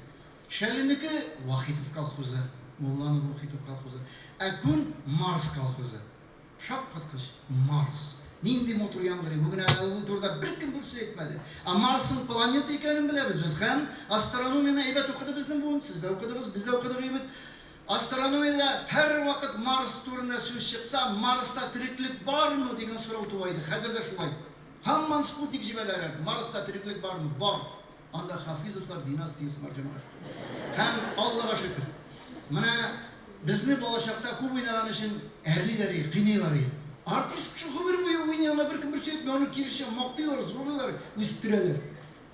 Шәленеке, Вахитов колхозы, Мулланов Вахитов колхозы. Ә Күн, Марс колхозы. Шаккаткыч, Марс. Нинди матур яңгырый. Бүген әле ул турыда беркем бер сүз әйтмәде. Ә Марсның планета икәнен беләбез без. Һәм астрономияне әйбәт укыды безнең буын. Сез дә укыдыгыз, без дә укыдык әйбәт. Астрономиядә һәрвакыт Марс турында сүз чыкса, Марста тереклек бармы дигән сорау туа иде. Хәзер дә шулай. Һаман спутник җибәрәләр. Марста тереклек бармы? Бар. Анда Хафизовлар династиясе бар, җәмәгать. Һәм, Аллага шөкер, менә безне балачакта күп уйнаган өчен әрлиләр иде, кыйныйлар иде. Артист кеше гомер буе уйный, аңа беркем бер сүз әйтми, аны киресенчә мактыйлар, зурлыйлар, үстерәләр.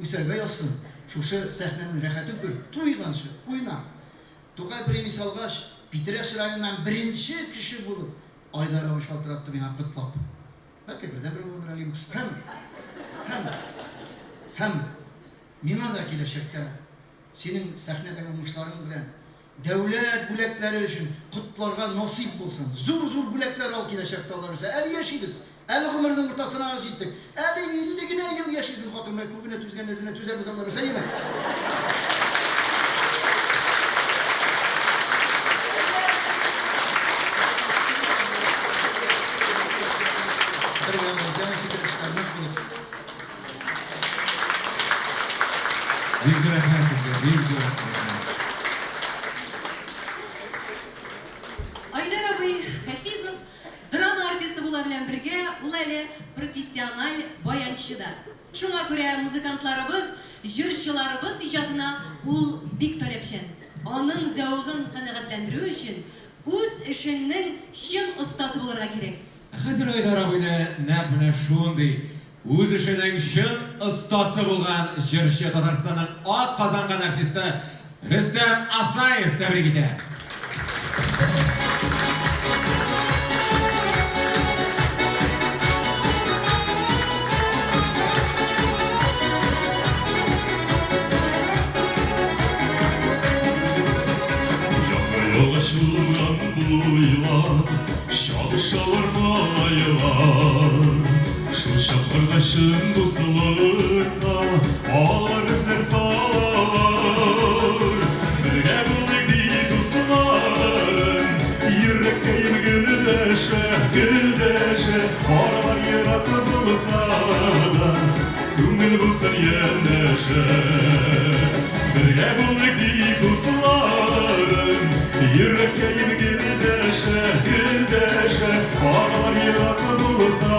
Үсәргә язсын, шушы сәхнәнең рәхәтен күр, туйганчы уйна. Тукай премиясе алгач, Питрәч районыннан беренче кеше булып Айдар абый шалтыратты миңа котлап. Бәлки бердәнбер булгандыр әле. Һәм, һәм, һәм миңа да киләчәктә синең сәхнәдәге уңышларың белән дәүләт бүләкләре өчен котларга насыйп булсын. Зур-зур бүләкләр ал киләчәктә, Алла бирсә. Әле яшибез. Әле гомернең уртасына гына җиттек. Әле 50 генә ел яшисең, хатын, менә күбенә түзгән әзенә түзәрбез, Алла бирсә, әйеме? Бер генә әйтәм, Питрәчләр нык булып. Бик зур рәхмәт сезгә, бик зур рәхмәт. Айдар абый Хафизов драма артисты була белән бергә, ул әле профессиональ баянчы да. Шуңа күрә музыкантларыбыз, җырчыларыбыз иҗатына ул бик таләпчән. Аның зәвыгын канәгатьләндерү өчен үз эшеңнең чын остасы булырга кирәк. Ә хәзер Айдар абыйны нәкъ менә шундый үз эшенең чын остасы булган җырчы, Татарстанның атказанган артисты Рөстәм Асаев тәбрик итә. Яңа ел ачылган буйлап Чабышалар малайлар. Шул чакларда чын дуслыкка Алар эзләр салалар. Бергә булыйк дип дусларым, Йөрәккәем гөлдәшә, гөлдәшә. Аралар ерак булса да, Күңел булсын янәшә. Бергә булыйк дип дусларым, Йөрәккәем гөлдәшә, гөлдәшә. Аралар ерак булса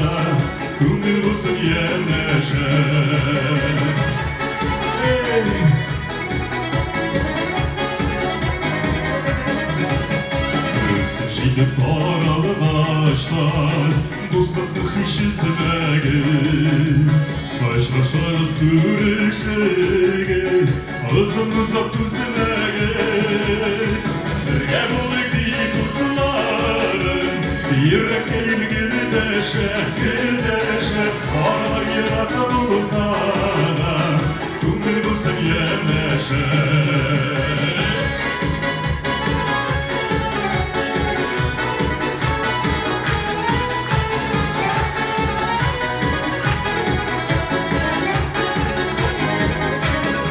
да, Күңел булсын янәшә. Эй! Үсеп җитеп таралгачлар, Дуслыкны һич өзмәгез. Очрашыгыз, күрешегез, Озын-озак түзмәгез. Бергә булыйк дип дусларым, Йөрәккәем гөлдәшә, гөлдәшә. Аралар ерак булса да, Күңел булсын янәшә.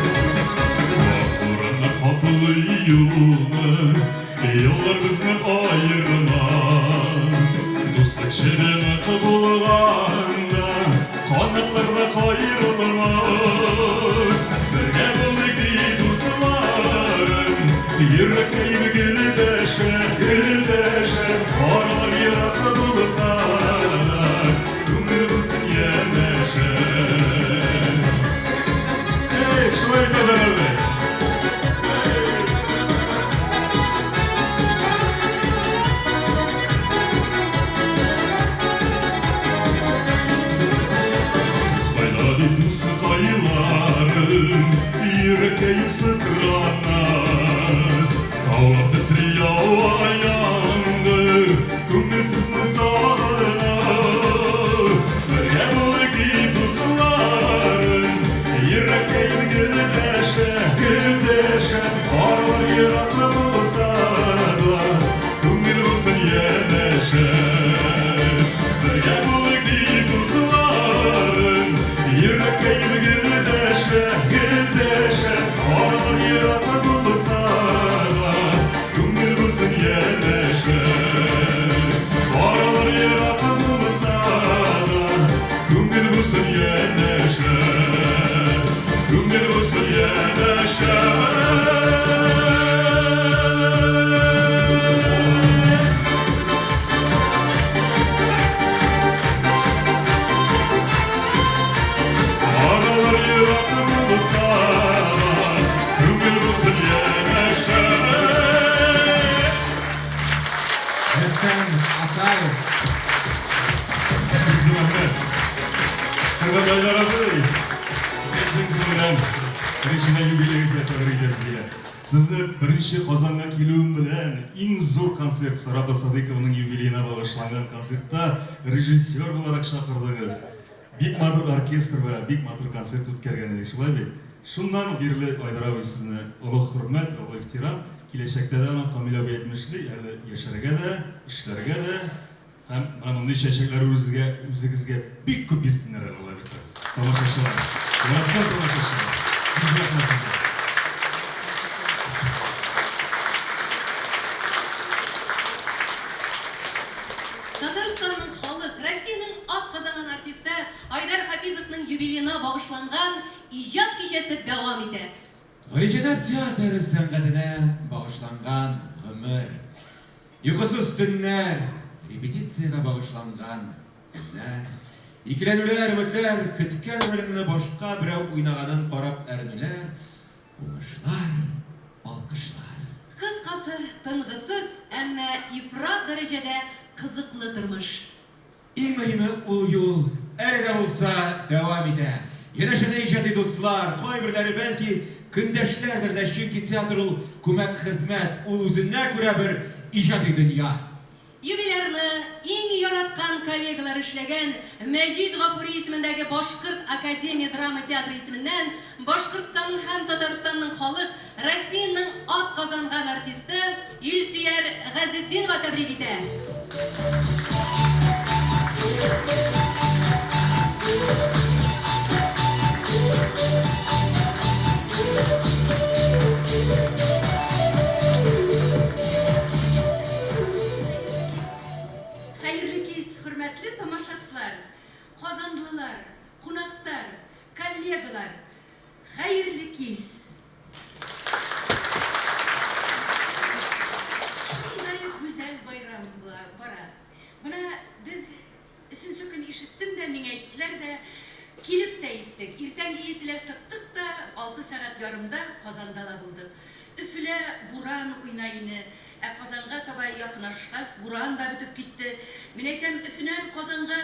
Вак бураннар каплый юлны, Еллар безне аермас. Дуслык җебе нык булганда, Канатлар да каерылмас. Бергә булыйк дип дусларым, Йөрәккәем гөлдәшә, гөлдәшә. Аралар ерак булса да, Күңел булсын янәшә. Эх, шулай бит, Айдар абый. Сез кайда дип дускайларым, Йөрәккәем сыкрана. Таулар тетри, ява яңгыр, Күңел сезне сагына. Бергә булыйк дип дусларым, Йөрәккәем гөлдәшә, гөлдәшә. Аралар ерак булса да, Күңел булсын янәшә. Бергә булыйк дип дусларым, Хөрмәтле Айдар абый, сезгә чын күңелдән беренчедән юбилеегез белән тәбрик итәсе килә. Сезне беренче Казанга килүем белән иң зур концерт Сара апа Садыйкованың юбилеена багышланган концертта режиссер буларак чакырдыгыз. Бик матур оркестр белән бик матур концерт үткәргән идек, шулай бит? Шуннан бирле Айдар абый сезне олы хөрмәт, олы ихтирам. Киләчәктә дә ана Камил абый әйтмешли, әле яшәргә дә, эшләргә дә һәм менә мондый чәчәкләр үзегезгә, үзегезгә бик күп бирсеннәр әле алай булса. Тамашачылар, яраткан тамашачылар, йөз рәхмәт сезгә. Татарстанның халык, Россиянең атказанган артисты Айдар Хафизовның юбилеена багышланган иҗат кичәсе дәвам итә. Галиҗәнап театр сәнгатенә багышланган гомер, йокысыз төннәр, репетициягә багышланган көннәр, икеләнүләр, өметләр, көткән ролеңне башка берәү уйнаганын карап әрнүләр, уңышлар, алкышлар. Кыскасы, тынгысыз, әмма ифрат дәрәҗәдә кызыклы тормыш. Иң мөһиме, ул юл әле дә булса дәвам итә. Янәшәдә иҗади дуслар, кайберләре, бәлки, көндәшләрдер дә, чөнки театр ул күмәк хезмәт, ул үзенә күрә бер иҗади дөнья. Юбилярны иң яраткан коллегалары эшләгән Мәҗит Гафури исемендәге Башкорт академия драма театры исеменнән Башкортстанның һәм Татарстанның халык, Россиянең атказанган артисты Илсөяр Газетдинова тәбрик итә. Хәерле кич, хөрмәтле тамашачылар, казанлылар, кунактар, коллегалар! Хәерле кич! Шундый гүзәл байрам була, бара. Менә без өченче көн ишеттем дә, миңа әйттеләр дә, килеп тә иттек. Иртәнге етелә сыктык та, алты сәгать ярымда Казанда ла булдык. Өфелә буран уйнай ине, ә Казанга таба якынашкас, буран да бетеп китте. Мин әйтәм, Өфенән Казанга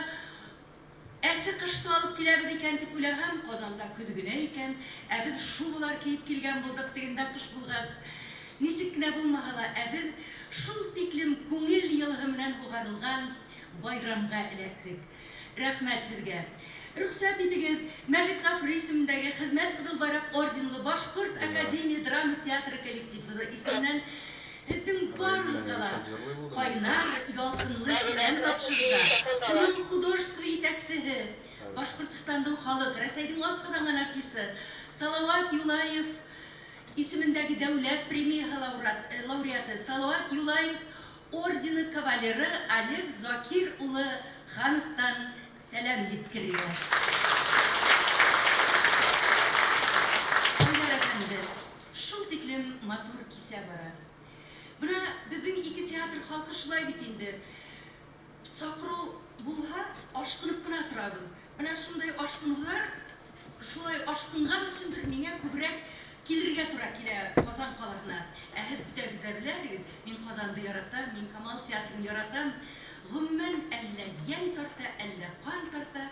Әсе кышты алып киләбез икән дип уйлагам, Казанда көз генә икән, ә без шубалар киеп килгән булдык, тегендә кыш булгас. Ничек кенә булмаһа ла, ә без шул тиклем күңел елыһы менән һугарылган байрамга эләктек. Рәхмәт сезгә. Рөхсәт итегез, Мәҗит Гафури исемендәге Хезмәт Кызыл Байрак орденлы Башкорт академия драма театры коллективы исеменнән Һезнең барлыгы ла кайнар, ялкынлы сәлам тапшырырга, уның художество итәксеһе, Башкортстандың халык, Рәсәйдең атказанган артисы Салават Юлаев исемендәге дәүләт премияһе лауреаты, Салават Юлаев ордены кавалеры Олег Закир улы Хановтан сәлам йиткерергә. Айдар әфәнде, шул тиклем матур кисә бара. Менә безнең ике театр халкы шулай бит инде. Чакыру булһа, ашкынып кына торабыз. Менә шундай ашкынулар, шулай ашкынган өчендер миңа күбрәк килергә тура килә Казан каласына. Ә һез бөтәгез дә беләһегез, мин Казанды яратам, мин Камал театрын яратам. Гомумән, әллә йән тарта, әллә кан тарта.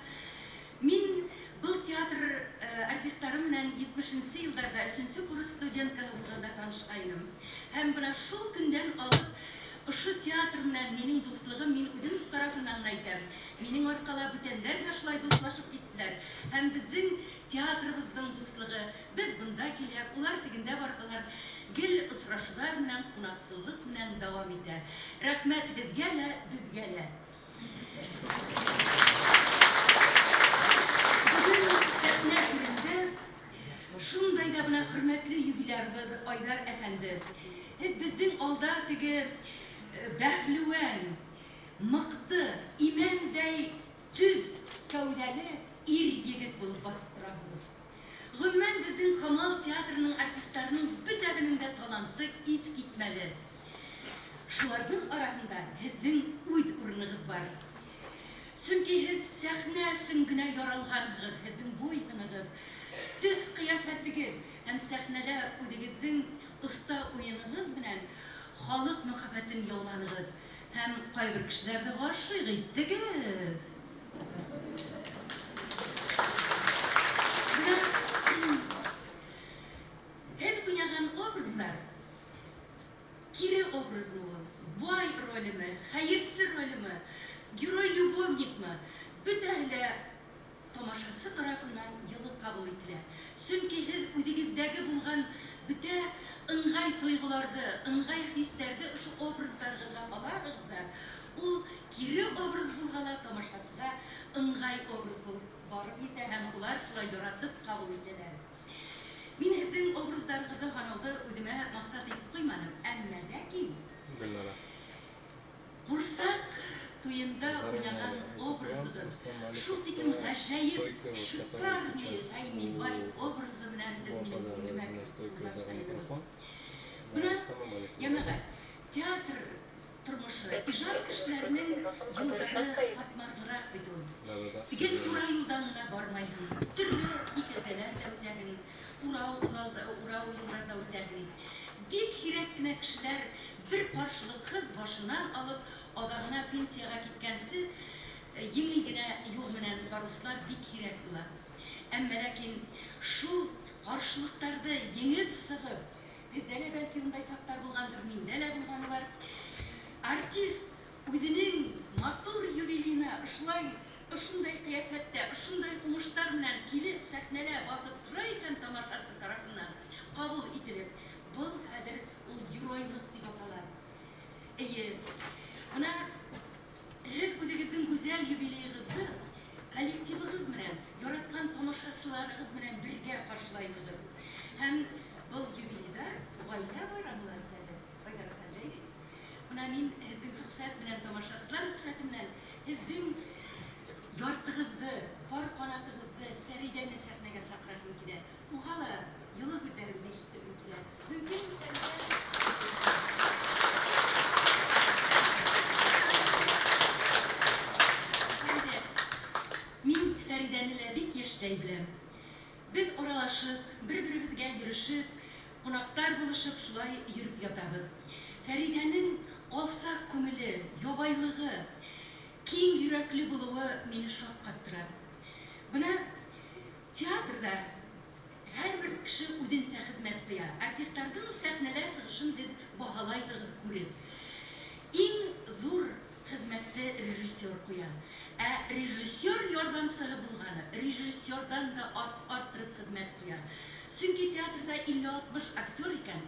Мин был театр артистлары белән 70 нче елларда өченче курс студенткаһы булганда танышкайным. Һәм менә шул көндән алып ошо театр белән минең дуслыгым, мин үзем тарафыннан гына әйтәм, минең аркала бүтәннәр дә шулай дуслашып киттеләр. Һәм безнең театрыбызның дуслыгы, без бында килһәк, улар тегендә барһалар, гел очрашулар белән, кунакчыллык белән дәвам итә. Рәхмәт һезгә лә, безгә лә. Бүген сәхнә түрендә шундай да менә хөрмәтле юбилярыбыз Айдар әфәнде. Һез безнең алда теге бәһлүән, мыкты, имәндәй төз кәүдәле ир-егет булып басып торасыгыз. Гомумән, безнең Камал театрының артистларының бөтәһенең дә таланты искитмәле. Шуларның арасында һезнең үз урыныгыз бар. Чөнки һез сәхнә өчен генә яралганһыгыз, һезнең буй-сыныгыз, төс-кыяфәтегез һәм сәхнәдә үзегезнең оста уеныгыз белән халык мәхәббәтен яуланыгыз һәм кайбер кешеләрне гашыйк иттегез. тарафыннан йылы кабул ителә. Чөнки һез үзегездәге булган бөтә ыңгай тойгыларды, ыңгай хисләрде ошо образларыгызга алагыз да, ул кире образ булга ла тамашачыга ыңгай образ булып барып йитә һәм улар шулай яратып кабул итәләр. Мин һезнең образларыгызды һанауды үземә максат итеп куймадым, әмма ләкин Гөлнара. Курсак туенда Зарина уйнаган и Эпиан, образыгыз Рустам Маликов, шул тиклем гаҗәеп, стойка, вот, который шикарный сейчас Гайни бай у образы белән һез была минем подарена күңелемә на кереп стойку за урнашкан идегез. микрофон Менә, Рустама Маликова. җәмәгать, театр тормышы, иҗат кешеләренең юлдары катмарлырак бит ул. Да-да-да. Гел тура юлдан гына бармайһың, төрле һикәлтәләр дә үтәһең, урау урал да урау юллар да үтәһең. Бик һирәк кенә кешеләр бер каршылыксыз башыннан алып азагына пенсиягә киткәнче җиңел генә юл менән баручылар бик һирәк була. Әмма ләкин шул каршылыктарды җиңеп чыгып, һездә лә бәлки ундай чаклар булгандыр, миндә лә булганы бар, артист үзенең матур юбилеена ошулай ошындай кыяфәттә, ошындай уңыштар менән килеп сәхнәлә басып тора икән тамашачы тарафыннан кабул ителеп, был хәзер ул геройлык дип атала. Әйе, менә һез үзегезнең гүзәл юбилеегызны коллективыгыз белән, яраткан тамашачыларыгыз белән бергә каршылайыгыз. Һәм был юбилейда гаилә байрамы әле, Айдар әфәнде, әйе бит? Менә мин һезнең рөхсәт белән, тамашачылар рөхсәте белән һезнең яртыгызды, пар канатыгызды Фәридәне сәхнәгә чакырасым килә. Уга ла йылы һүзләремне ишетергем килә. Мөмкинме, Фәридә? Фәридә, мин Фәридәне лә бик яшьтәй беләм. Без аралашып, бер-беребезгә йөрешеп, кунактар булышып шулай йөреп ятабыз. Фәридәнең алсак күңеле, ябайлыгы, киң йөрәкле булуы мине шаккаттыра. Менә театрда һәрбер кеше үзенчә хезмәт куя. Артистларның сәхнәлә чыгышын без баһалайбыз күреп. Иң зур хезмәтте режиссер куя. Ә режиссер ярдәмчеһе булганы режиссердан да арттырып хезмәт куя. Чөнки театрда 50-60 актер икән,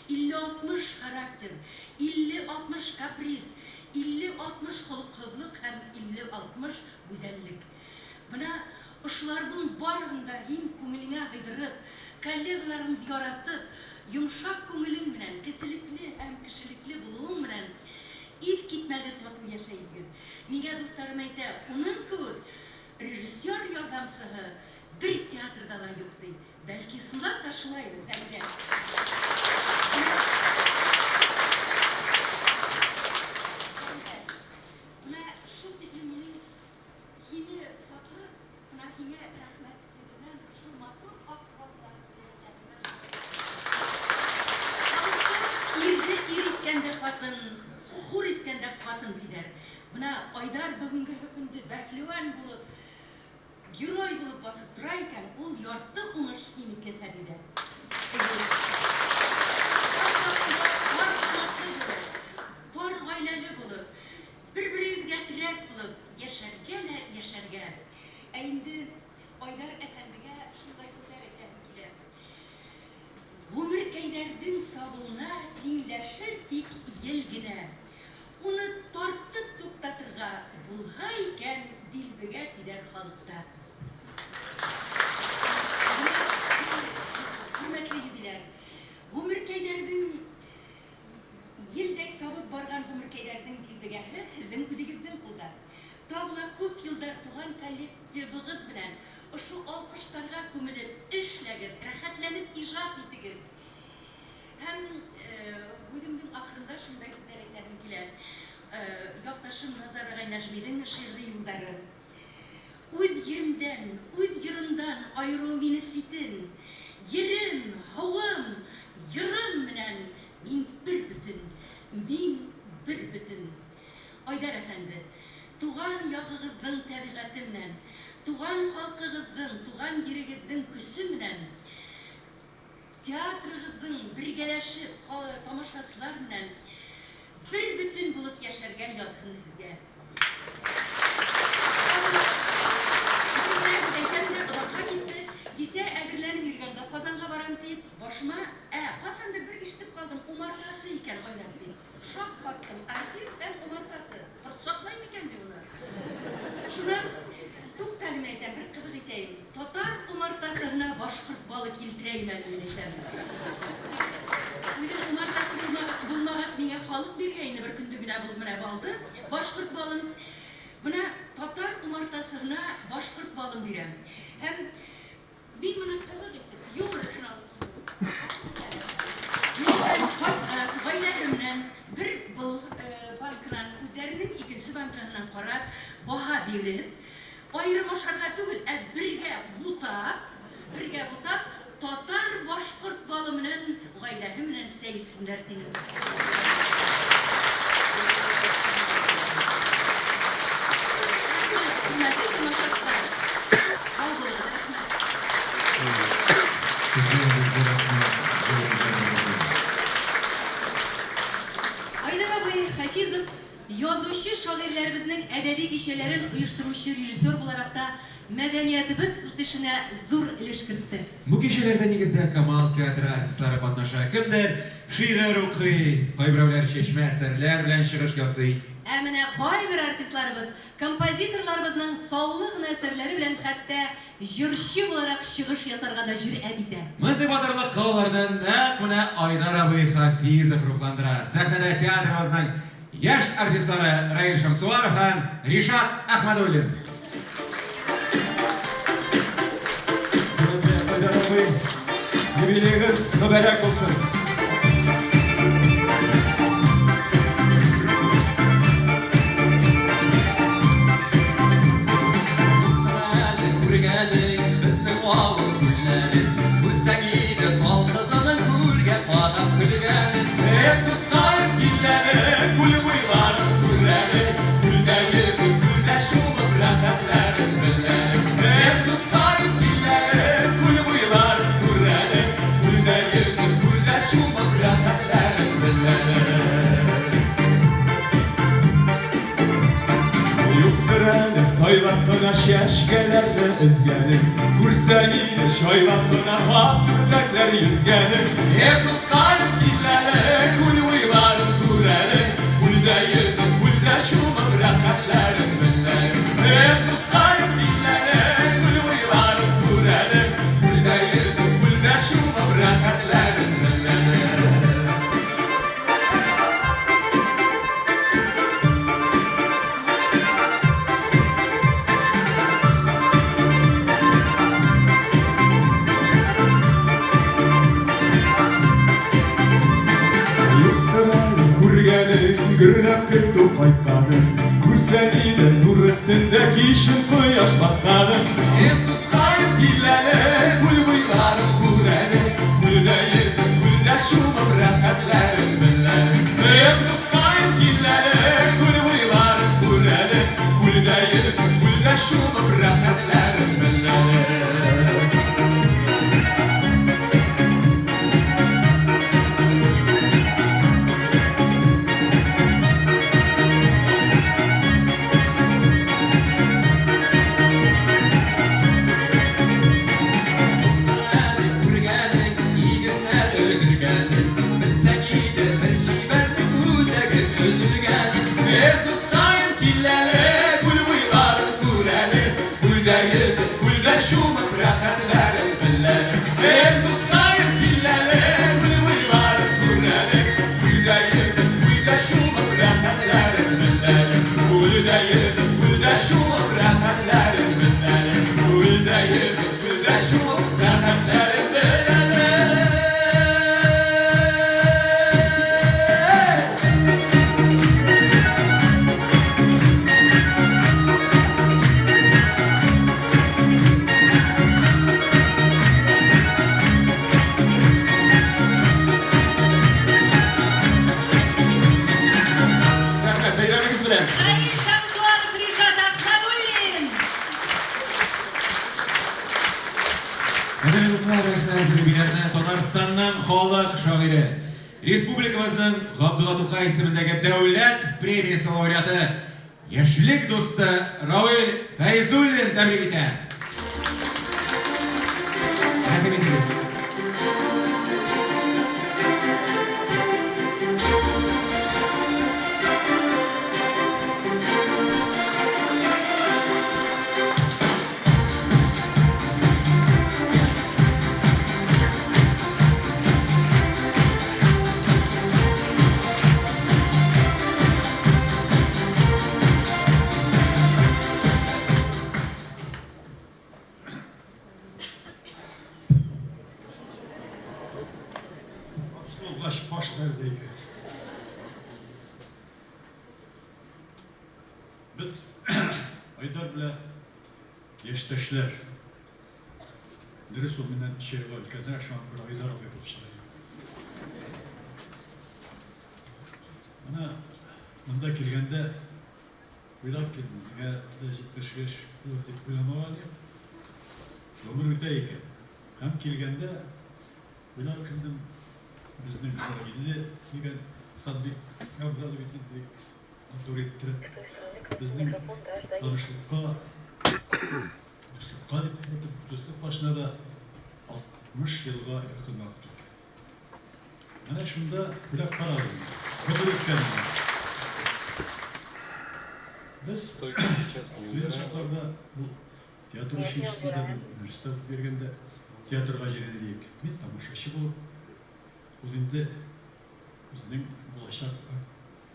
50-60 характер, 50-60 каприз, 50-60 холыксызлык һәм 50-60 гүзәллек. Менә ошоларның барыһын да һин күңелеңә һыйдырып, коллегаларыңды яратып, йомшак күңелең белән, кеселекле һәм кешелекле булуың белән искитмәле тату яшәйбез. Миңа дусларым әйтә, уның кебек режиссер ярдәмчеһе бер театрда ла юк, ди. Бәлки, чынлап та шулайдыр, Фәридә. Фәридә, менә шул тиклем минем һине сакырып, менә һиңә рәхмәт йөзеннән шул матур ак розаларны бүләк итәм. Халыкта ирне ир иткән дә хатын, хур иткән дә хатын, диләр. Менә Айдар бүгенге көндә бәһлеван булып, герой булып басып тора икән, ул ярты уңыш һинеке, Фәридә. Әйе. Пар хатынга пар канатлы булып, пар гаиләле булып, бер-берегезгә терәк булып яшәргә лә яшәргә. Ә инде Айдар әфәндегә шундай сүзләр әйтәсем килә. Гомеркәйләрнең сабуына тиңләшер тик ел генә. Уны тартып туктатырга булһа икән дилбегә диләр халыкта. Менә, хөрмәтле юбиляр, гомеркәйләрнең елдай сабып барган гомеркәйләрнең дилбегәһе һезнең үзегезнең кулда. Табыла күп елдар туган коллективыгыз белән ошо алкыштарга күмелеп эшләгез, рәхәтләнеп иҗат итегез. Һәм үземнең ахырында шундай сүзләр әйтәсем килә. Якташым Назар агай Нәжминең шигъри юлдары. Үз еремдән, үз йырымдан аеру мине ситен. Ерем, һавым, йырым менән мин бер бөтен, мин бер бөтен. Айдар әфәнде, туган ягыгызның тәбигате менән, туган халкыгызның, туган ерегезнең көсе менән, театрыгызның бергәләшеп, тамашачылар менән бер бөтен булып яшәргә язһын һезгә. Әйтәм дә, озакка китте. Ашадым микәнни моны? Шуннан, туктале, мин әйтәм, бер кызык итәем. Татар умартасы гына башкорт балы килтерәем әле, мин әйтәм. Үзенең умартасы булмагач, миңа халык биргәйне бер көндө генә булып менә балды, башкорт балын. Менә татар умартасы гына башкорт балын бирәм. Һәм мин моны кызык итеп, юмор өчен алып килдем. Мин әйтәм, кайткач, гаиләләремнән бер был банканан үзләренең икенче банкаһыннан карап, баһа биреп, аерым ашарга түгел, ә бергә бутап, бергә бутап, татар-башкорт балы менән гаиләһе менән сәй эчсеннәр дим. Рәхмәт, хөрмәтле тамашачылар. Сау булыгыз, рәхмәт. Сезгә бик зур рәхмәт, җылы сүзләрегез өчен. Айдар абый Хафизов язучы шагыйрьләребезнең әдәби кичәләрен оештыручы режиссер буларак та мәдәниятебез үсешенә зур өлеш кертте. Бу кичәләрдә нигездә Камал театры артистлары катнаша. Кемдер шигырь укый, кайберәүләр чәчмә әсәрләр белән чыгыш ясый. Ә менә кайбер артистларыбыз композиторларыбызның саллы гына әсәрләре белән хәтта җырчы буларак чыгыш ясарга да җөрьәт итә. Мондый батырлыкка аларны нәкъ менә Айдар абый Хафизов рухландыра. Сәхнәдә театрыбызның яшь артистлары Раил Шәмсуаров һәм Ришат Әхмәдуллин. Хөрмәтле Айдар абый, юбилеегыз мөбарәк булсын! Әле күргәнең безнең авыл күлләрен, Күрсәң иде тал кызының күлгә карап көлгәнен. Эх, дускаем, кил әле, күл буйларын күр әле, Күлдә йөзеп, күлдә чумып рәхәтләрен бел әле. Эх, дускаем, кил әле, күл буйларын күр әле, Күлдә йөзеп, күлдә чумып рәхәтләрен бел әле. Юктыр әле сайлап кына чәчкәләрне өзгәнең, Күрсәң иде чайлап кына каз үрдәкләр йөзгәнен. Эх, дускаем, кил әле, күл буйларын күр әле, Күлдә йөзеп, күлдә чумып рәхәтләрен бел әле. Эх, дускаем, кил әле, күл буйларын күр әле, Күлдә йөзеп, күлдә чумып рәхәтләрен бел әле. Юктыр әле күргәнең, гөрләп көтү кайтканын. Күрсәң иде нур өстендә кичен кояш батканын. Эх, дускаем, кил әле, күл буйларын күр әле, Күлдә йөзеп, күлдә чумып рәхәтләрен бел әле. Эх, дускаем, кил әле, күл буйларын күр әле, Күлдә йөзеп, күлдә чумып рәхәтләрен бел әле. Әле күргәнең, игеннәр өлгергәнен, Белсәң иде бер чибәрнең үзәге өзелгәнен. Эх, дускаем, кил әле, күл буйларын күр әле, Күлдә йөзеп, күлдә чумып рәхәтләрен бел әле. Эх, дускаем, кил әле, күл буйларын күр әле, Күлдә йөзеп, күлдә чумып рәхәтләрен бел әле. Күлдә йөзеп, күлдә чумып рәхәтләрен бел әле. Күлдә йөзеп, күлдә чумып рәхәтләрен бел әле. Рәхмәт, бәйрәмегез белән! Раил Шәмсуаров, Ришат Әхмәдуллин! Кадерле дуслар, хәзер юбилярны Татарстанның халык шагыйре, республикабызның Габдулла Тукай исемендәге дәүләт премиясе лауреаты, яшьлек дусты Равил Фәйзуллин тәбрик итә. Рәхим итегез. Йомгач баш бәрде икән. Без Айдар белән яшьтәшләр. Дөрес, ул миннән өч айга өлкәнрәк, шуңа күрә Айдар абый булып чыга инде. Менә монда килгәндә уйлап килдем, миңа да 70 яшь булыр дип уйламаган идем. Гомер үтә икән. Һәм килгәндә уйлап килдем, безнең 50 дигән сан бик яңгырады бит инде, бик матур иттереп. Безнең танышлыкка, дуслыкка дип әйтеп, дуслык башына да 60 елга якын вакыт үткән. Менә шунда уйлап карагыз инде, гомер үткән инде. Без студент чакларда ул театр училищесында, мин университетта укып йөргәндә театрга йөри идек. Мин тамашачы булып, ул инде үзенең булачак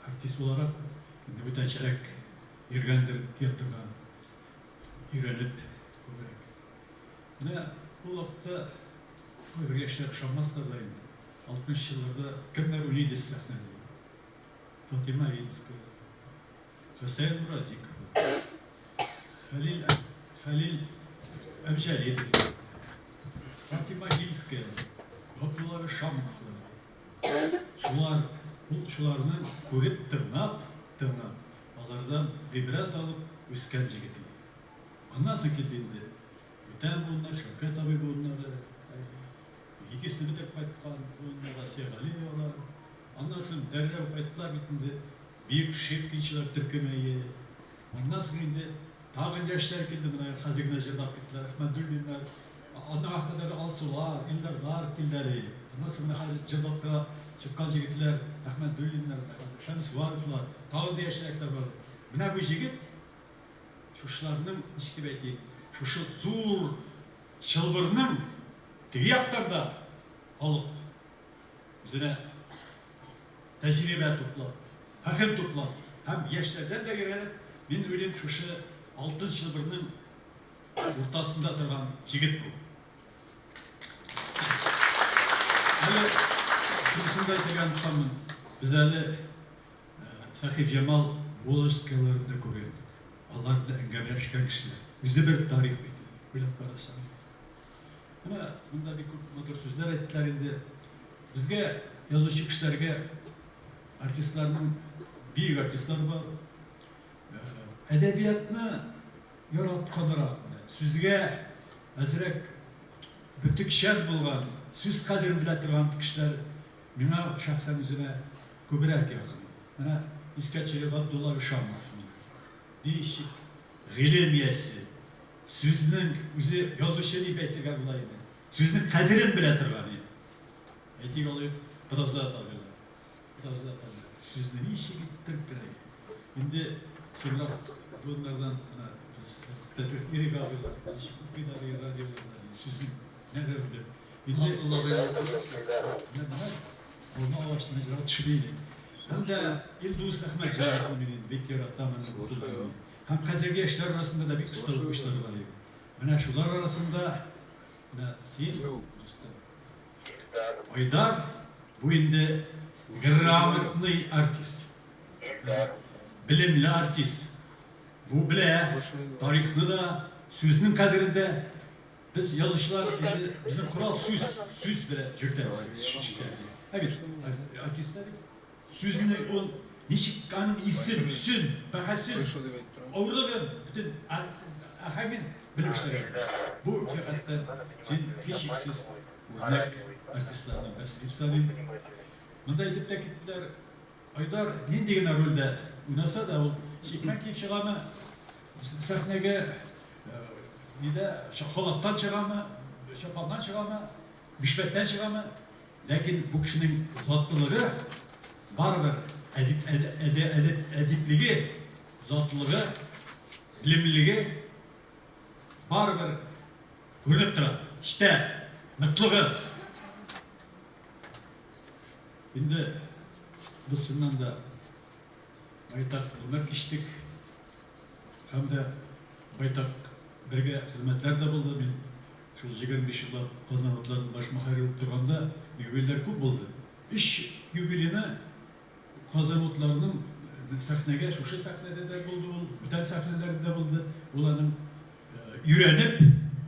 артист буларак инде бүтәнчәрәк йөргәндер театрга өйрәнеп күбрәк. Менә ул вакытта кайбер яшьләр ышанмаслар да инде, 60 елларда кемнәр уйный иде сәхнәдә? Фатыйма Ильская, Хөсәен Муразиков, Хәлил Хәлил Әбҗәлилов, Фатыйма Ильская, Габдулла Шамовлар. Шулар, ул шуларны күреп, тыңлап, тыңлап, алардан гыйбрәт алып үскән җегет иде. Аннан соң килде инде бүтән буыннар, Шәүкәт абый буыннары, ГИТИСны бетереп кайткан буыннар, Асия Галиевалар. Аннан соң дәррәү кайттылар бит инде бөек Шипкинчылар төркеме, әйе. Аннан соң инде тагын яшьләр килде, менә хәзер генә җырлап киттеләр, Әхмәдуллиннар, аннан кадәр Алсулар, Илдарлар килде әле. Аннан соң менә хәзер җырлап тора чыккан җегетләр, Әхмәдуллиннар, менә хәзер Шәмсуаровлар, тагын да яшьрәкләр бар. Менә бу җегет шушыларның, ничек дип әйтим, шушы зур чылбырның теге яктан да алып, үзенә тәҗрибә туплап, фәһем туплап һәм яшьләрдән дә өйрәнеп, мин уйлыйм, шушы алтын чылбырның уртасында торган җегет бу. Әле шунысын да әйтергә онытканмын, без әле Сәхибҗамал Волжскийларны да күргән идек. Алар белән әңгәмәләшкән кешеләр. Үзе бер тарих бит, уйлап карасаң. Менә монда бик күп матур сүзләр әйттеләр инде. Безгә, язучы кешеләргә, артистларның, бөек артистлар бар. Әдәбиятны яратканрак, менә сүзгә әзрәк бөтекчән булган, сүз кадерен белә торган кешеләр миңа шәхсән үземә күбрәк якын. Менә искә төшерә Габдулла Ишановны. Ничек гыйлем иясе, сүзнең үзе язучы дип әйтергә була инде. Сүзнең кадерен белә торган иде. Әйтик, алыйк Празат абыйлар. Празат абыйлар сүзне ничек иттереп белә икән. Инде соңрак буыннардан менә без Ирек абыйлар ничек укыйлар радиоларда сүзнең нәрсә белеп. Инде Габдулла абыйлар менә менә алма агачына җырга төшми иде. Һәм дә Илдус Әхмәтҗановны мин инде бик яратам аның укуларын. Һәм хәзерге яшьләр арасында да бик оста укучылар бар иде. Менә шулар арасында менә син, дустым, Айдар, бу инде грамотный артист. Белемле артист. Бу белә тарихны да, сүзнең кадерен дә. Без язучылар инде безнең корал сүз, сүз белән йөртәбез. Ә бит артистлар бит сүзне ул ничек аның исен, төсен, бәһасен, авырлыгын, бөтен аһәңен белеп эшләргә тиеш. Бу җәһәттән син һичшиксез үрнәк артистларның берсе дип саныйм. Монда әйтеп тә киттеләр, Айдар нинди генә рольдә уйнаса да, ул чикмән киеп чыгамы, сәхнәгә, нидә, халаттан чыгамы, чапаннан чыгамы, бишмәттән чыгамы, ләкин бу кешенең затлылыгы барыбер әдип, әдә, әдәп, әдиплеге, затлылыгы, белемлелеге барыбер күренеп тора, эчтә ныклыгы. Инде без чыннан да байтак гомер кичтек. Һәм дә байтак бергә хезмәтләр дә булды. Мин шул 25 еллап Казан утларының баш мөхәррире булып торганда юбилейлар күп булды. Өч юбилейны Казан утларының сәхнәгә, шушы сәхнәдә дә булды ул, бүтән сәхнәләрдә дә булды. Ул аның өйрәнеп,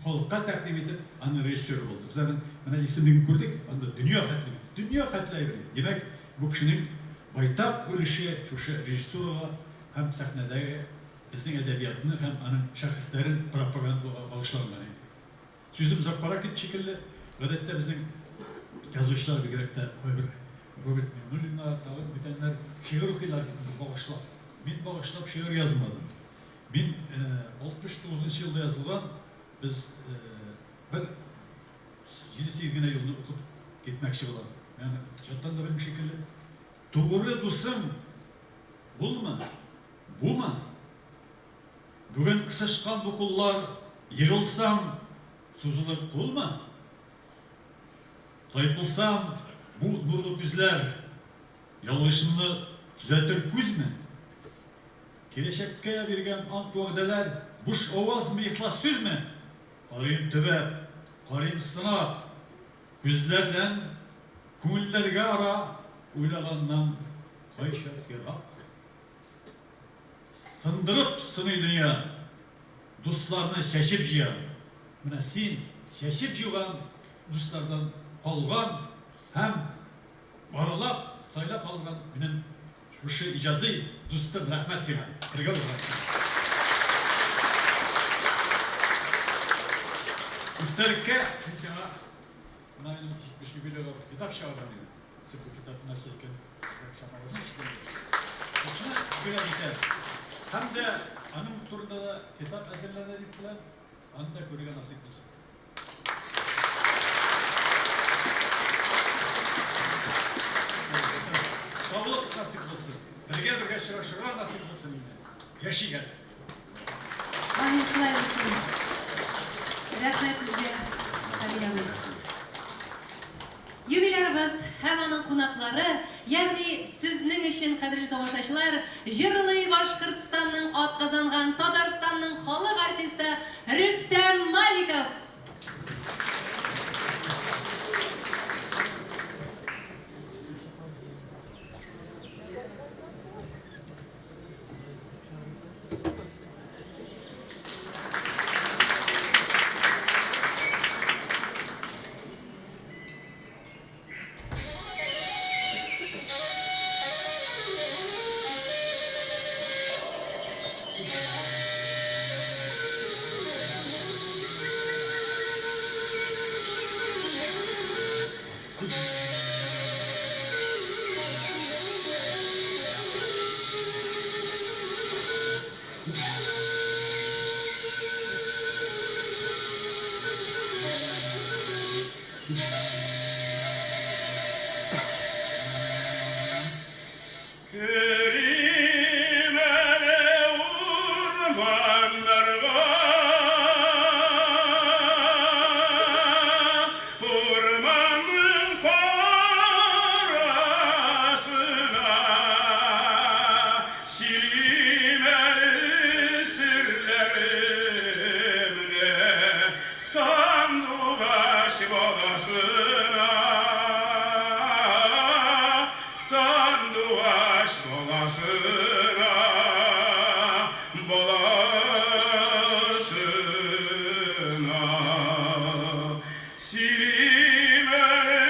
халыкка тәкъдим итеп, аның режиссеры булды. Без аның менә исемлеген күрдек, анда дөнья хәтле, дөнья хәтле әйбер. Димәк, бу кешенең байтак өлеше шушы режиссурага һәм сәхнәдәге безнең әдәбиятны һәм аның шәхесләрен пропагандалауга багышланган иде. Сүзем озаккарак китте шикелле. Гадәттә безнең язучылар, бигрәк тә кайбер Роберт Миңнуллиннар, тагын бүтәннәр шигырь укыйлар бит инде багышлап. Мин багышлап шигырь язмадым. Мин 69 нчы елда язылган без бер җиде-сигез генә юлны укып китмәкче булам. Мин аны җаттан да белмим шикелле. Тугры дусым улмы, бумы? Бүген кысышкан бу куллар, Егылсам, сузылыр кулмы? Тайпылсам, бу нурлы күзләр, Ялгышымны төзәтер күзме? Киләчәккә биргән ант-вәгъдәләр Буш авазмы, ихлас сүзме? Карыйм төбәп, карыйм сынап, Күзләрдән күңелләргә ара Уйлаганнан кайчак ерак. Сындырып сыный дөнья, Дусларны чәчеп җыя. Менә син чәчеп җыйган дуслардан калган һәм аралап, сайлап алынган минем шушы иҗади дустым, рәхмәт сиңа, бергә булган өчен. Истәлеккә мин сиңа менә минем 70 юбилейга бер китап чыгарган идем. Син бу китап нәрсә икән чамалыйсың шикелле. Шушыны бүләк итәм. Һәм дә аның турында да китап әзерләнә дип беләм. Аны да күрергә насыйп булсын. Саулык насыйп булсын. Бергә-бергә очрашырга насыйп булсын инде. Яшик әле. Амин, шулай булсын. Рәхмәт сезгә, Камил абый. Юбилярыбыз һәм аның кунаклары, ягъни сезнең өчен, кадерле тамашачылар, җырлый Башкортстанның атказанган, Татарстанның халык артисты Рөстәм Маликов! Керим әле урманнарга, Урманның карасына. Сөйлим әле серләремне Сандугач баласына, Сандугач баласына, Баласына. Сөйлим әле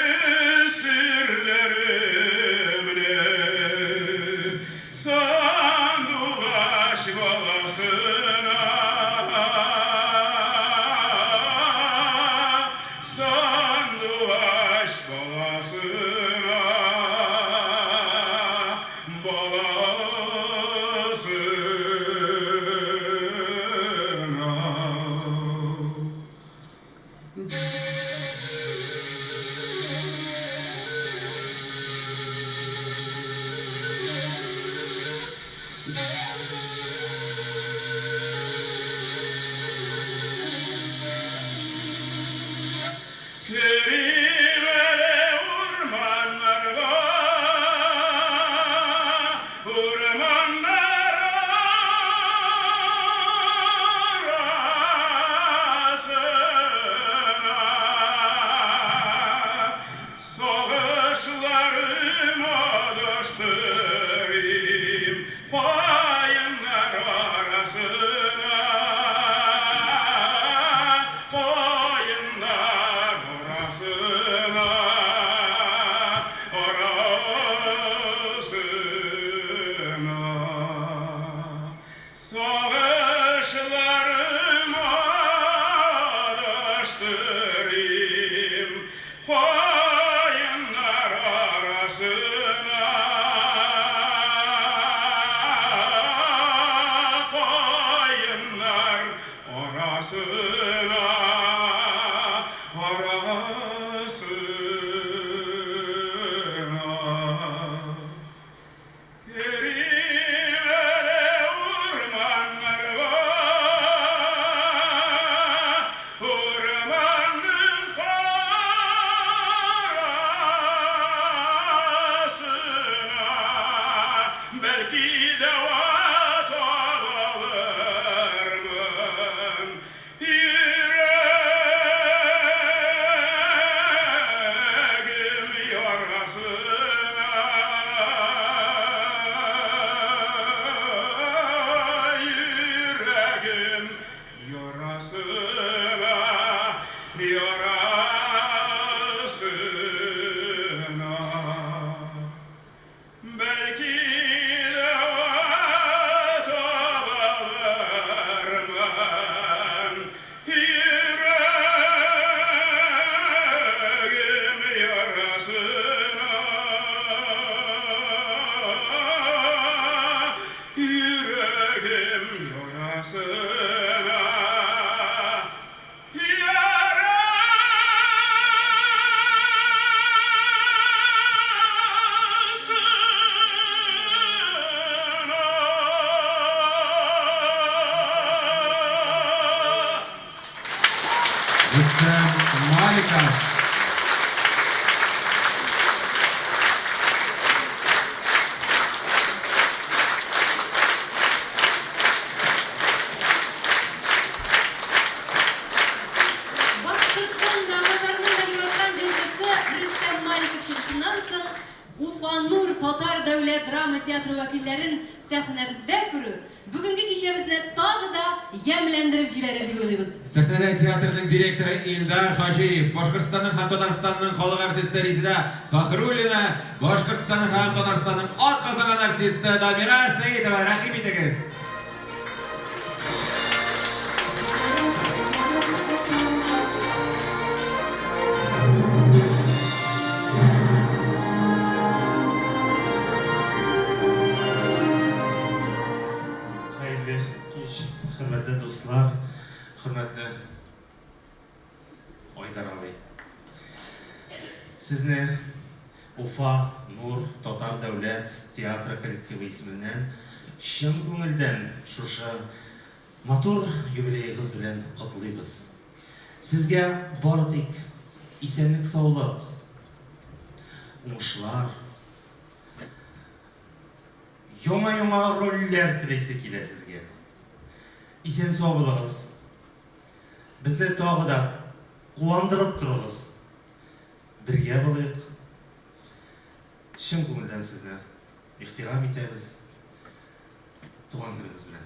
серләремне Сандугач баласына, Сандугач баласына, Баласына. Керим әле урманнарга, Урманнар арасына. Сагышларым. Адашырым каеннар арасына. Каеннар арасына, арасына. Керим әле урманнарга, урманның карасына, бәлки дәва табалырмын. Йөрәгем ярасына, йөрәгем ярасына, ярасына. Бәлки дәва табалырмын йөрәгем ярасына, йөрәгем ярасына. Рөстәм Маликов. Башкортның да, татарның да яраткан җырчысы Рөстәм Маликов чыгышыннан соң Уфа Нур татар дәүләт драма театры вәкилләрен сәхнәбездә күрү бүгенге кичәбезне тагы да ямьләндереп җибәрер дип уйлыйбыз. Сәхнәдә театрның директоры Илдар Хаҗиев, Башкортстанның һәм Татарстанның халык артисты Резеда Фәхруллина, Башкортстанның һәм Татарстанның атказанган артисты Дамира Сәетова, рәхим итегез! Хәерле кич, хөрмәтле дуслар, хөрмәтле Айдар абый. Сезне Уфа Нур татар дәүләт театры коллективы исеменнән чын күңелдән шушы матур юбилеегыз белән котлыйбыз. Сезгә бары тик исәнлек-саулык, уңышлар, яңа-яңа рольләр телисе килә сезгә. Исән-сау булыгыз. Безне тагы да куандырып торыгыз. Бергә булыйк. Чын күңелдән сезне ихтирам итәбез. Туган көнегез белән.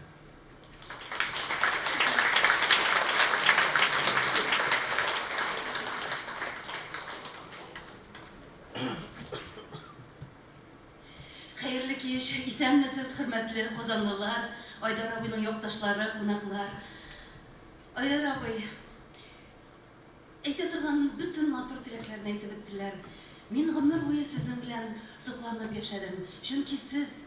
Хәерле кич, исәнмесез, хөрмәтле казанлылар, Айдар абыйның якташлары, кунаклар. Айдар абый, әйтә торган бөтен матур теләкләрне әйтеп беттеләр. Мин гомер буе сезнең белән сокланып яшәдем, чөнки сез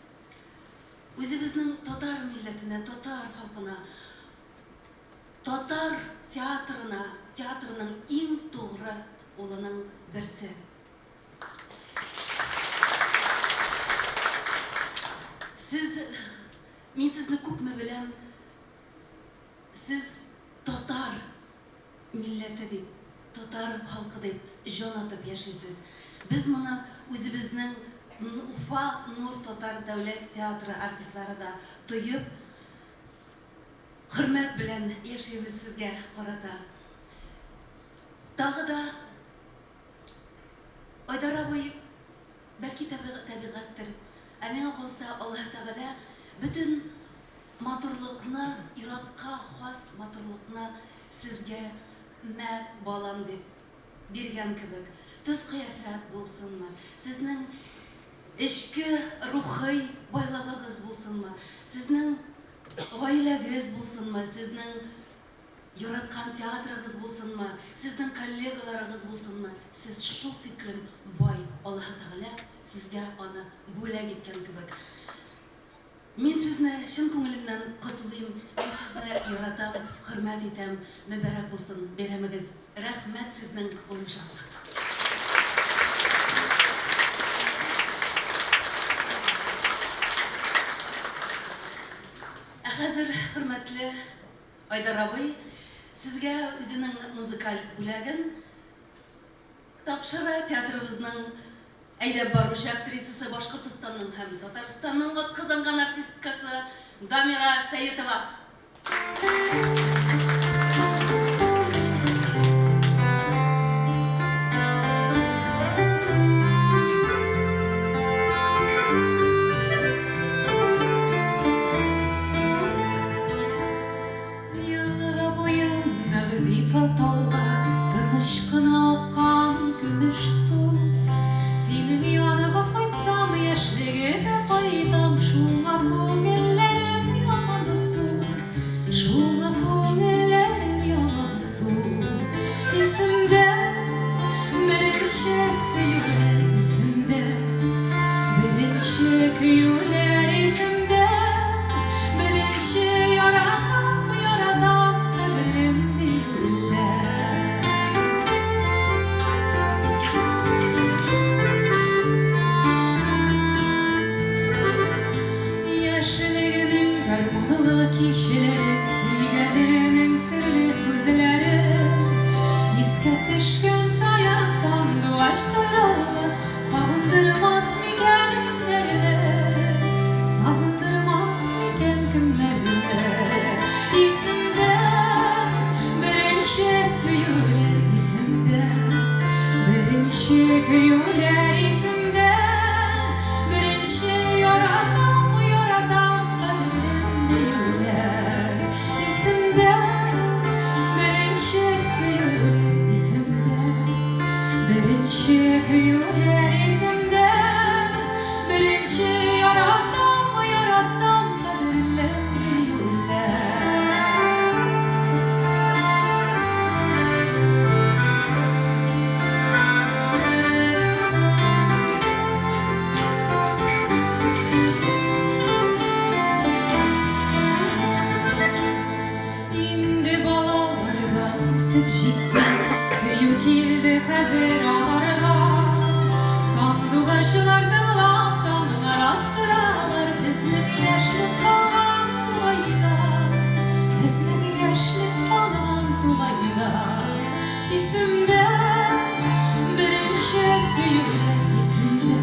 үзебезнең татар милләтенә, татар халкына, татар театрына, театрының иң тугры улының берсе. Сез, мин сезне күпме беләм, сез татар милләте дип, татар халкы дип җан атып яшисез. Без моны үзебезнең Уфа Нур татар дәүләт театры артистлары да тоеп, хөрмәт белән яшибез сезгә карата. Тагы да Айдар абый, бәлки табигатьтер, ә миңа калса, Аллаһы Тәгалә бөтен матурлыкны, ир-атка хас матурлыкны сезгә мә, балам дип биргән кебек. Төс-кыяфәт булсынмы, сезнең эчке рухый байлыгыгыз булсынмы, сезнең гаиләгез булсынмы, сезнең. Яраткан театрыгыз булсынмы, сезнең коллегаларыгыз булсынмы, сез шул тиклем бай, Аллаһы Тәгалә сезгә аны бүләк иткән кебек. Мин сезне чын күңелемнән котлыйм, мин сезне яратам, хөрмәт итәм. Мөбарәк булсын бәйрәмегез. Рәхмәт сезнең булмышыгызга. Ә хәзер, хөрмәтле Айдар абый, сезгә үзенең музыкаль бүләген тапшыра театрыбызның әйдәп баручы актрисасы, Башкортостанның һәм Татарстанның атказанган артисткасы Дамира Сәетова. Елга буендагы зифа таллар, Тыныч кына аккан көмеш су. Синең янга кайтсам, яшьлегемә кайтам, Шуңа күңелләрем ямансу, Шуңа күңелләрем ямансу. Исемдә беренче сөюләр, исемдә беренче көюләр, исемдә беренче яратам, яратам, кадерлем диюләр. Яшьлегенең гармунлы кичләрен, сөйгәненең серле күзләрен искә төшкән саен сандугач сайравы сагындырмас микән кемнәрне, сагындырмас микән кемнәрне? Исемдә беренче сөюләр, исемдә беренче көюләр, исемдә беренче яратам, яратам, кадерлем диюләр. Исемдә беренче сөюләр, исемдә беренче көюләр, исемдә беренче яратам, яратам, кадерлем диюләр. Инде балалар да үсеп җитте, Сөю килде хәзер аларга. Сандугачлар тыңлап таңнар аттыралар, Безнең яшьлек калган тугайда, Безнең яшьлек калган тугайда. Исемдә беренче сөюләр, исемдә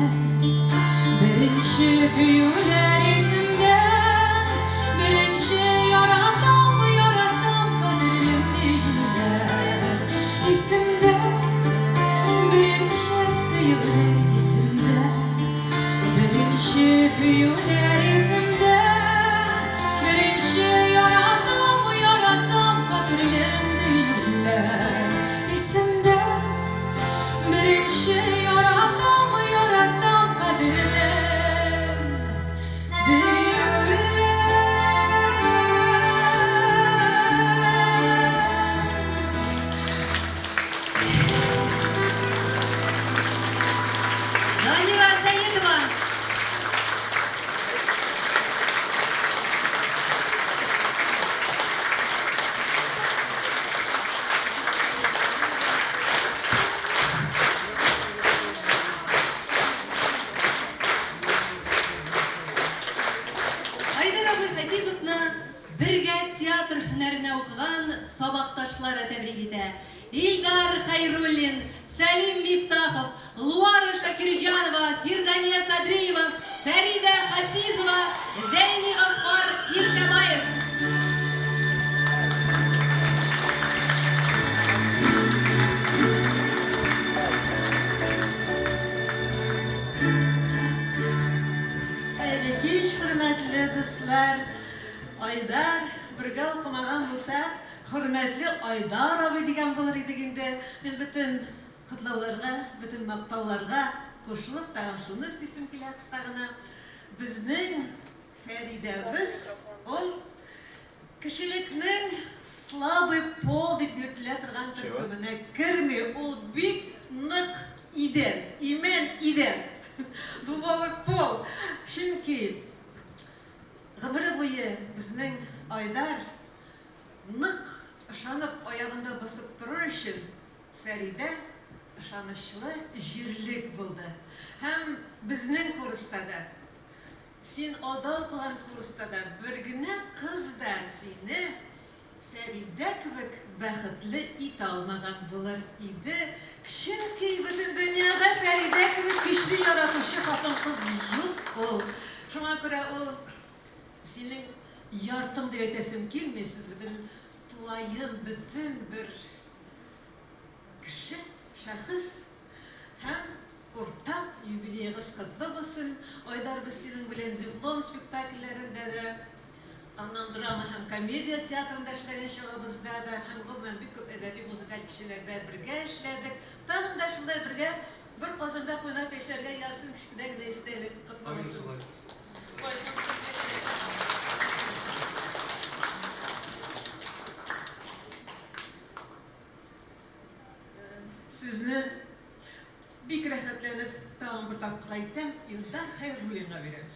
беренче көюләр, исемдә беренче яратам, яратам, кадерлем диюләр. Исемдә беренче сөюләр, исемдә беренче көюләр, исемдә беренче яратам, яратам, кадерлем диюләр. Исемдә беренче яратам, яратам, кадерлем диюләр. Дамира Сәетова. Айдар абый Хафизовны бергә театр һөнәренә укыган сабакташлары тәбрик итә. Илдар Хәйруллин, Сәлим Мифтахов, Луара Шакирҗанова, Фирдания Садриева, Фәридә Хафизова, Зәйнигаффар Иркәбаев. Хәерле кич, хөрмәтле дуслар! Айдар, бергә укымаган булсак, хөрмәтле Айдар абый дигән булыр идек инде. Мин бөтен котлауларга, бөтен мактауларга кушылып, тагын шуны өстисем килә кыска гына. Безнең Фәридәбез ул. Кешелекнең слабый пол дип йөртелә торган төркеменә керми, ул бик нык идән, имән идән, дубовый пол. Чөнки гомере буе безнең Айдар нык ышанып аягында басып торыр өчен Фәридә ышанычлы җирлек булды. Һәм безнең курста да, син алда укыган курста да бер генә кыз да сине Фәридә кебек бәхетле итә алмаган булыр иде, чөнки бөтен дөньяда Фәридә кебек көчле яратучы хатын-кыз юк ул. Шуңа күрә ул синең яртың дип әйтәсем килми, сез бөтен тулаем, бөтен бер Кеше, шәхес һәм уртак юбилеегыз котлы булсын, Айдар, без синең белән диплом спектакльләрендә дә, аннан драма һәм комедия театрында эшләгән чагыбызда да һәм гомумән бик күп әдәби-музыкаль кичәләрдә бергә эшләдек. Тагын да шулай бергә бер казанда кайнап яшәргә язсын, кечкенә генә истәлек. Котлы Амин, булсын. шулай булсын. Шулай булсын. Сүзне бик рәхәтләнеп тагын бер тапкыр әйтәм, Илдар Хәйруллинга бирәбез.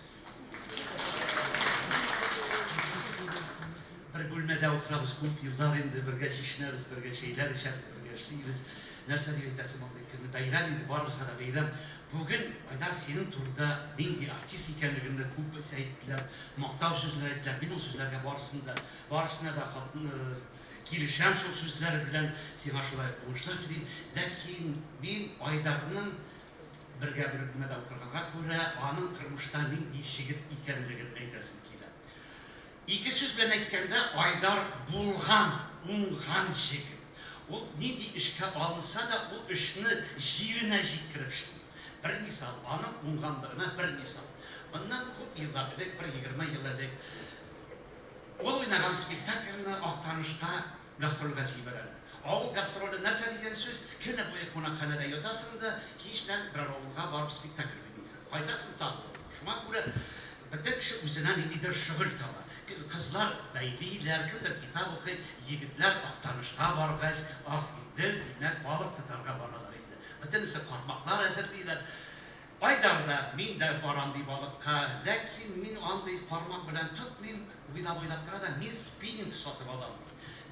Бер бүлмәдә утырабыз күп еллар инде, бергә чишенәбез, бергә чәйләр эчәбез, бергә эшлибез. Нәрсә дип әйтәсең мондый көнне? Бәйрәм инде, барыбызга да бәйрәм. Бүген, Айдар, синең турыда нинди артист икәнлегеңне күп әйттеләр, мактау сүзләре әйттеләр. Мин ул сүзләргә барысын да, барысына да Килешәм шул сүзләр белән, сиңа шулай уңышлар телим. Ләкин мин Айдарның бергә бер бүлмәдә утырганга күрә, аның тормышта нинди җегет икәнлеген әйтәсем килә. Ике сүз белән әйткәндә, Айдар булган, уңган җегет. Ул нинди эшкә алынса да, ул эшне җиренә җиткереп эшли. Бер мисал, аның уңганлыгына бер мисал. Моннан күп еллар элек, бер 20 ел элек, Ул уйнаган спектакльне Актанышка гастрольгә җибәрәләр. Авыл гастроле нәрсә дигән сүз, көне буе кунакханәдә ятасың да, кич белән берәр авылга барып спектакль уйныйсың. Кайтасың, тагын барасың. Шуңа күрә бөтен кеше үзенә ниндидер шөгыль таба. Кызлар бәйлиләр, кемдер китап укый, егетләр Актанышка баргач, Агыйдел, димәк, балык тотарга баралар инде. Бөтенесе кармаклар әзерлиләр. Айдар да, мин дә барам, ди балыкка. Ләкин мин андый кармак белән тотмыйм, уйлап-уйлап тора да, мин спиннинг сатып алам, ди.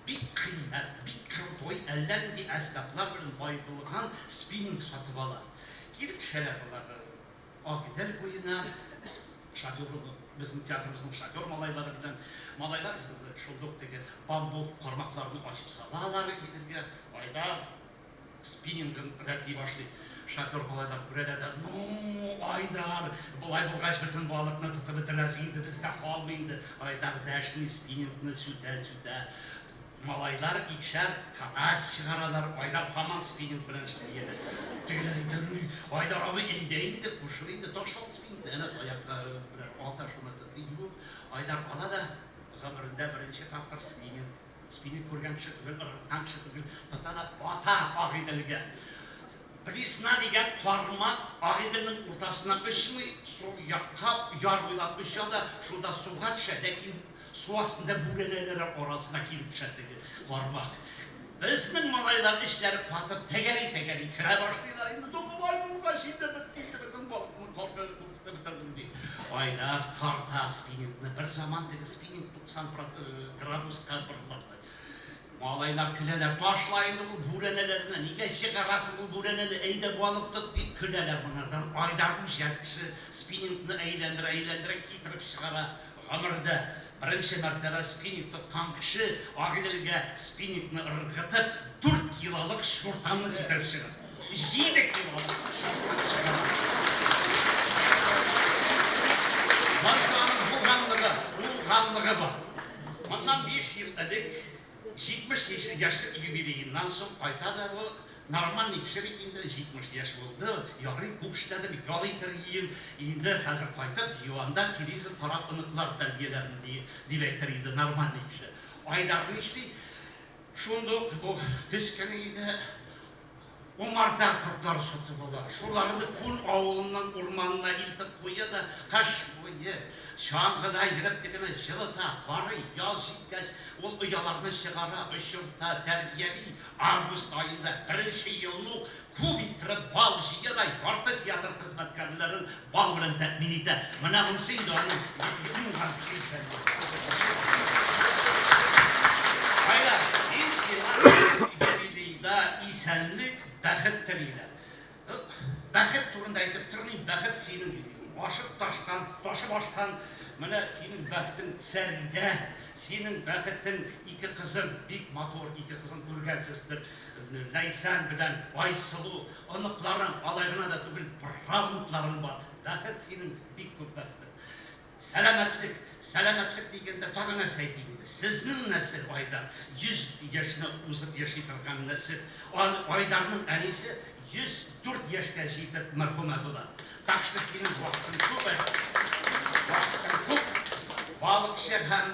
Бик кыйммәт, бик крутой, әллә нинди әсбаплар белән баетылган спиннинг сатып ала. Килеп төшәләр болар Агыйдел буена, шофер, безнең театрыбызның шофер малайлары белән. Малайлар безнең шундук теге бамбук кармакларны ачып салалар Иделгә. Айдар. Спиннингын рәтли башлый. Шофер малайлар күрәләр дә, Ну, Айдар, болай булгач бөтен балыкны тотып бетерәсең инде, безгә калмый инде. Айдар дәшми, спиннингны сүтә-сүтә. Малайлар икешәр карась чыгаралар, Айдар һаман спиннинг белән эшли әле. Тегеләр әйтә, Ну, Айдар абый, әйдә инде, кушыл инде, ташла ул спиннингны, әнә таякка берәр ал да шуны тот, ди. Юк, Айдар ала да, гомерендә беренче тапкыр спиннинг. Спиннинг күргән кеше түгел, ыргыткан кеше түгел, тота да ата Агыйделгә. Блесна дигән кармак Агыйделнең уртасына очмый, сул якка яр буйлап оча да, шунда суга төшә, ләкин су астында бүрәнәләр арасына килеп төшә теге кармак. Безнең малайлар эчләре катып, тәгәри-тәгәри керә башлыйлар инде, ну болай булгач инде бетте инде, бөтен балыкны куркытып бетердең, ди. Айдар тарта спиннингны, берзаман теге спиннинг 90 градуска борылды. Малайлар көләләр, ташла инде ул бүрәнәләрне, нигә чыгарасың ул бүрәнәне, әйдә балык тот, дип көләләр монардан. Айдар үҗәт кеше, спиннингны әйләндерә-әйләндерә китереп чыгара. Гомердә беренче мәртәбә спиннинг тоткан кеше Агыйделгә спиннингны ыргытып, дүрт килолык чуртанны китереп чыгара. 7 килолык чуртан чыгара. Монысы аның булганлыгы, уңганлыгы бар. Моннан 5 ел элек 70 яшьлек юбилееннан соң кайта да бу, нормальный кеше бит инде, 70 яшь булды, ярый, күп эшләдем, ял итер ием, инде хәзер кайтып, диванда телевизор карап оныклар тәрбияләрмен, дип әйтер иде нормальный кеше. Айдар нишли? Шундук бу көз көне иде. Умарта кортлары сатып ала. Шуларны Күн авылыннан урманына илтеп куя да, кыш буе чаңгыда йөреп тегене җылыта, карый, яз җиткәч, ул ояларны чыгара, очырта, тәрбияли. Август аенда беренче елны ук күп иттереп бал җыя да ярты театр хезмәткәрләрен бал белән тәэмин итә. Менә монысы инде аның уңган кеше икәнлеге. Айдар, мин сиңа юбилейда исәнлек, бәхет телиләр. Бәхет турында әйтеп тормыйм, бәхет синең ашып ташкан, ташып ашкан, менә синең бәхетең Фәридә, синең бәхетең ике кызың, бик матур ике кызың күргәнсездер, Ләйсән белән Айсылу, оныкларың, алай гына да түгел, правнукларың бар. Бәхет синең, бик күп бәхетең. Сәламәтлек, сәламәтлек дигәндә тагы нәрсә әйтим инде. Сезнең нәсел, Айдар, 100 яшьне узып яши торган нәсел. Айдарның әнисе 104 яшькә җитеп мәрхүмә була. Так что синең вакытың күп әле. Вакытың күп. Балыкчы һәм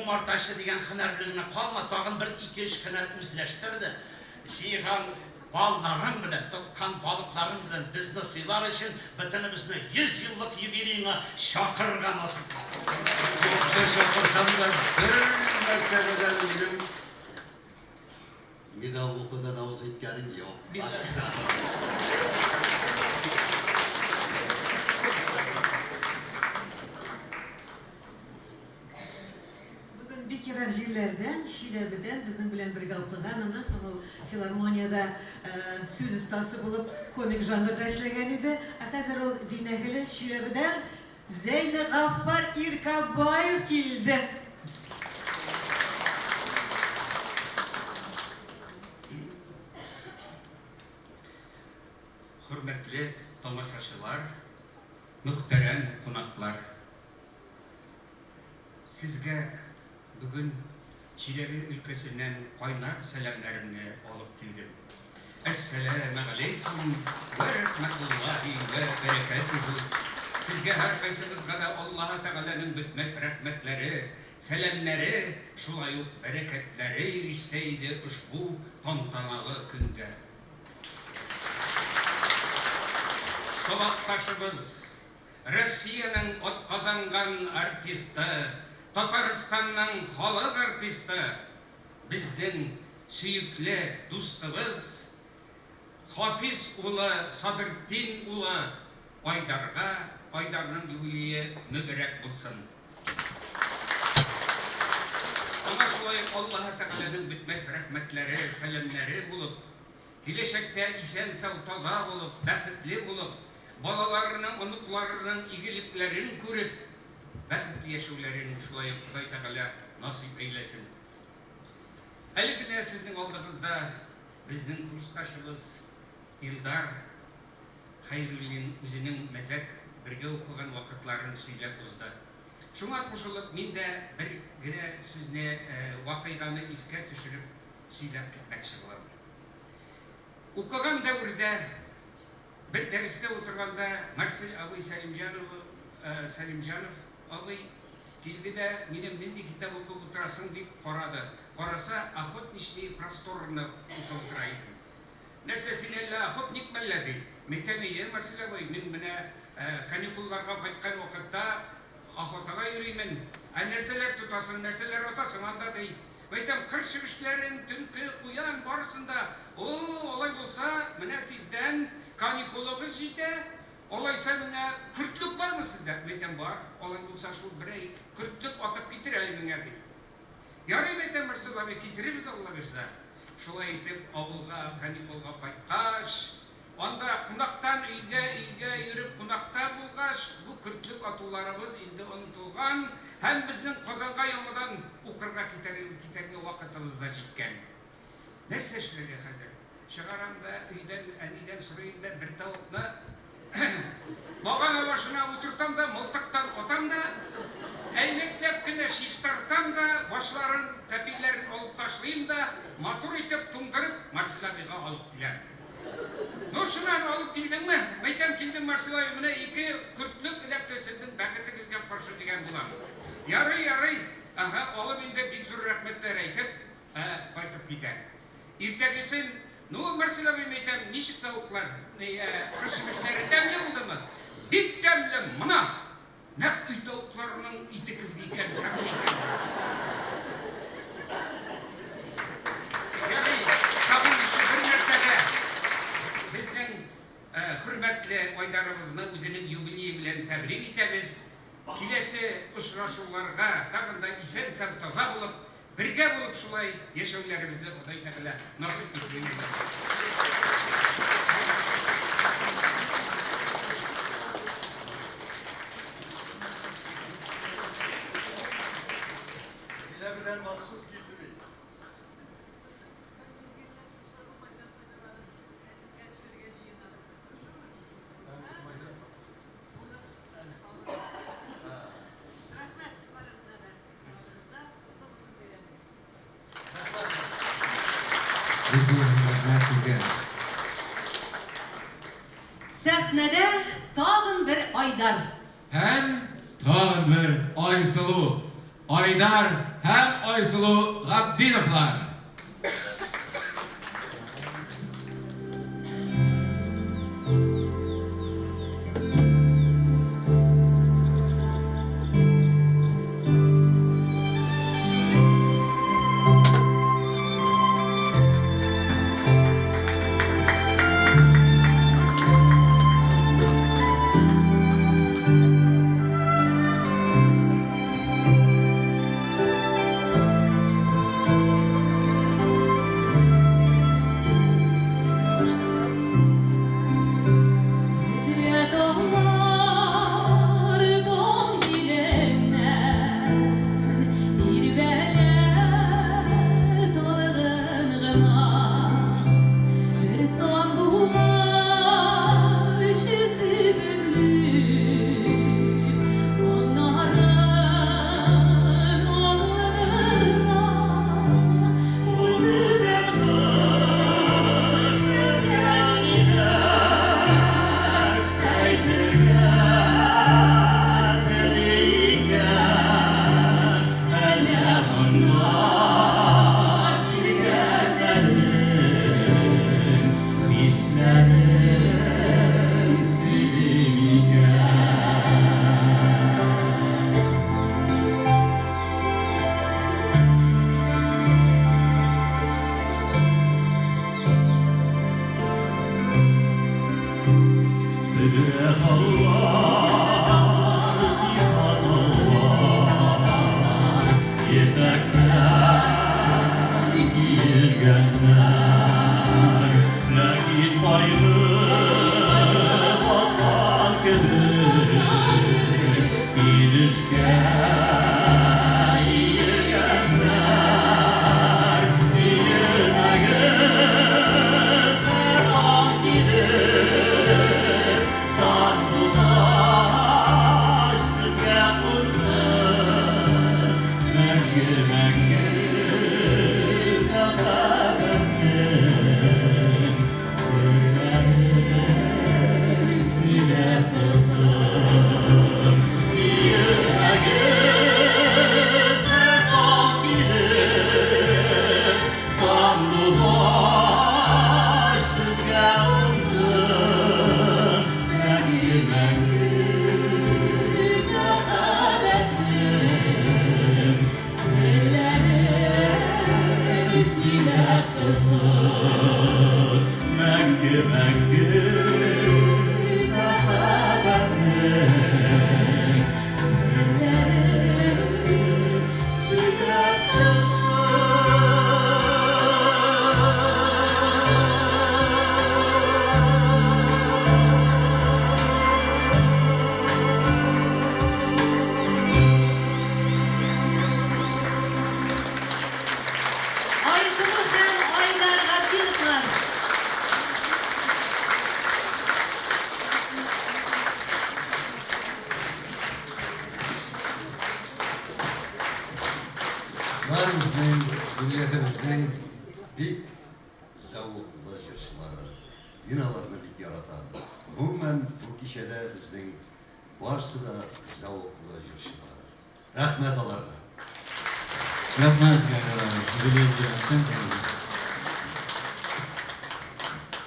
умартачы дигән һөнәр белән генә калма, тагын бер ике-өч һөнәр үзләштер дә, җыйган Балларың белән, тоткан балыкларың белән безне сыйлар өчен бөтенебезне 100 еллык юбилееңа чакырырга насыйп итсен. Юкса чакырсам да бер мәртәбә дә минем медовухадан авыз иткәнең юк. Бүген бик ерак җирләрдән, Чиләбедән безнең белән бергә укыган, аннан соң ул филармониядә сүз остасы булып комик жанрда эшләгән иде. Ә хәзер ул дин әһеле, Чиләбедән Зәйнегаффар Иркәбаев килде. Хөрмәтле тамашачылар, мөхтәрәм кунаклар! Сезгә бүген Чиләбе өлкәсеннән кайнар сәламнәремне алып килдем. Әссәләмәгаләйкүм вә рәхмәтуллаһи вә бәрәкәтүһү. Сезгә һәркайсыгызга да Аллаһы Тәгаләнең бетмәс рәхмәтләре, сәламнәре, шулай ук бәрәкәтләре ирешсә иде ошбу тантаналы көндә. Сабакташыбыз, Россиянең атказанган артисты, Татарстанның халык артисты, безнең сөекле дустыбыз Хафиз улы Садретдин улы Айдарга Айдарның юбилее мөбарәк булсын! Аңа шулай ук Аллаһы Тәгаләнең бетмәс рәхмәтләре, сәламнәре булып, Киләчәктә исән-сау, таза булып, бәхетле булып, балаларының, оныкларының игелекләрен күреп, бәхетле яшәүләрен шулай ук Ходай Тәгалә насыйп әйләсен. Әле генә сезнең алдыгызда безнең курсташыбыз Илдар Хәйруллин үзенең мәзәк бергә укыган вакытларын сөйләп узды. Шуңа кушылып, мин дә бер генә сүзне, вакыйганы искә төшереп сөйләп китмәкче булам. Укыган дәвердә бер дәрестә утырганда Марсель абый Сәлимҗанов, Сәлимҗанов абый килде дә, минем нинди китап укып утырасың дип карады. Караса, Охотничные просторыны укып утыра идем. Нәрсә, син әллә охотник мәллә, ди. Мәйтәм, әйе, Марсель абый, мин менә каникулларга кайткан вакытта охотага йөримен. Ә нәрсәләр тотасың, нәрсәләр атасың анда, ди. Мәйтәм, кыр чебешләрен, төлке, куян, барысын да. О, алай булса, менә тиздән каникулыгыз җитә, алайса менә көртлек бармы сездә? Мәйтәм, бар. Алай булса, шул берәй көртлек атып китер әле миңа, ди. Ярый, мәйтәм, Марсель абый, китерербез, Алла бирса. Шулай итеп, авылга каникулга кайткач, Анда кунактан өйгә, өйгә йөреп кунакта булгач, бу көртлек атуларыбыз инде онытылган һәм безнең Казанга яңадан укырга китәргә вакытыбыз да җиткән. Нәрсә эшләргә хәзер? Чыгарам да өйдән әнидән сорыйм да бер тавыкны багана башына утыртам да мылтыктан атам да, әйбәтләп кенә чистартам да, башларын, тәпиләрен алып ташлыйм да, матур итеп туңдырып Марсель абыйга алып киләм. Ну, шуннан алып килдеңме? Мәйтәм, килдем, Марсель абый, менә ике көртлек эләкте сезнең бәхетегезгә каршы дигән булам. Ярый, ярый, әһә, алып инде бик зур рәхмәтләр әйтеп, ә, кайтып китә. Иртәгесен Ну, Марсель абый, мәйтәм, ничек тавыклар, ни, кыр чебешләре тәмле булдымы? Бик тәмле, мына! Нәкъ өй тавыкларының ите кебек икән, тәмле икән. Ярый, тагын еще бер мәртәбә безнең хөрмәтле Айдарыбызны үзенең юбилее белән тәбрик итәбез. Киләсе очрашуларга тагын да исән-сау, таза булып, бергә булып шулай яшәүләребезне Ходай Тәгалә насыйп итүен телибез. Зилә белән махсус килде бит. Бер мизгелгә шушы уңайдан файдаланып, рәсемгә төшәргә җыенабыз. Рәхмәт барыгызга да. Барыгызга котлы булсын бәйрәмегез. Бик зур рәхмәт сезгә. Сәхнәдә тагын бер Айдар. Һәм тагын бер Айсылу. Айдар һәм Айсылу Габдиновлар. Бөдрә таулар таң җиленнән Тирбәлә талгын гына. Бер сандугач өзеп өзлек Моңнарын алдыра. Ул гүзәл кош безгә ниләр әйтергә тели икән? Әллә монда килгәннәрнең хисләрен сөйли микән? Бөдрә таулар, зифа таулар, Ефәктән киелгәннәр. Ләкин кайгы баскан кебек, Инешкә иелгәннәр. Иелмәгез, таң килеп, Сандугач сезгә кунсын. Мәңге, мәңге мәхәббәтнең серләрен сөйләп торсын. Иелмәгез, таң килеп, Сандугач сезгә кунсын. Мәңге, мәңге мәхәббәтнең серләрен сөйләп торсын. Мәңге, мәңге мәхәббәтнең серләрен сөйләп Айсылу һәм Айдар Габдиновлар. Болар безнең милләтебезнең бик зәвыклы җырчылары. Мин аларны бик яратам. Гомумән, бу кичәдә безнең барсы да зәвыклы җырчылар. Рәхмәт аларга. Рәхмәт сезгә, Айдар абый. Юбилеегыз белән чын күңелдән.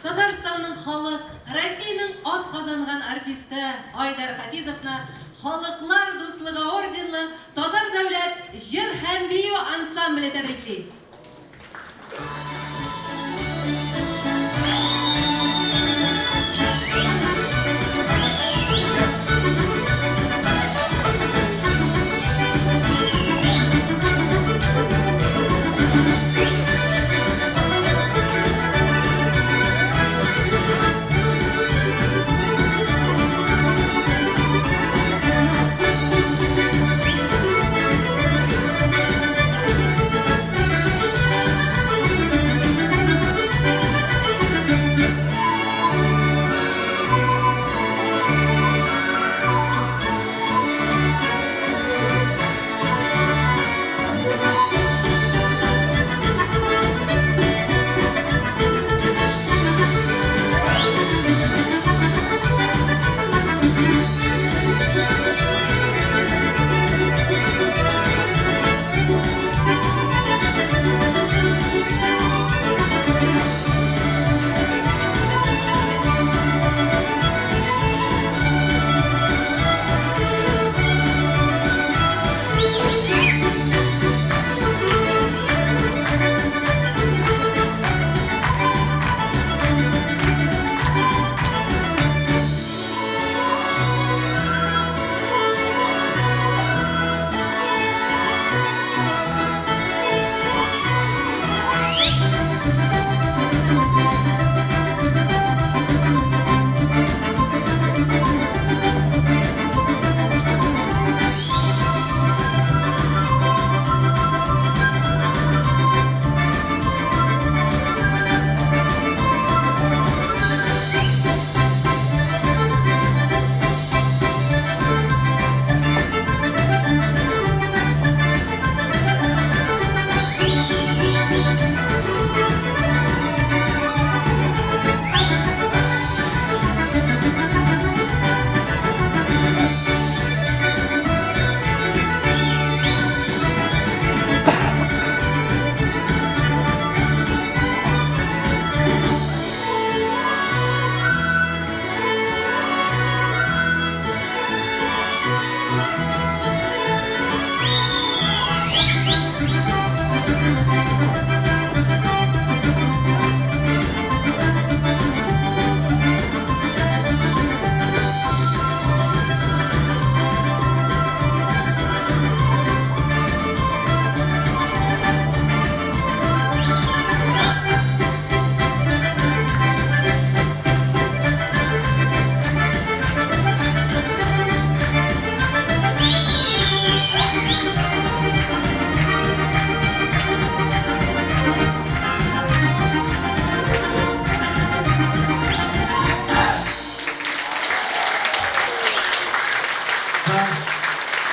Татарстанның халык, Россиянең атказанган артисты Айдар Хафизовны Халыклар дуслыгы орденлы Татар дәүләт җыр һәм бию ансамбле тәбрикли.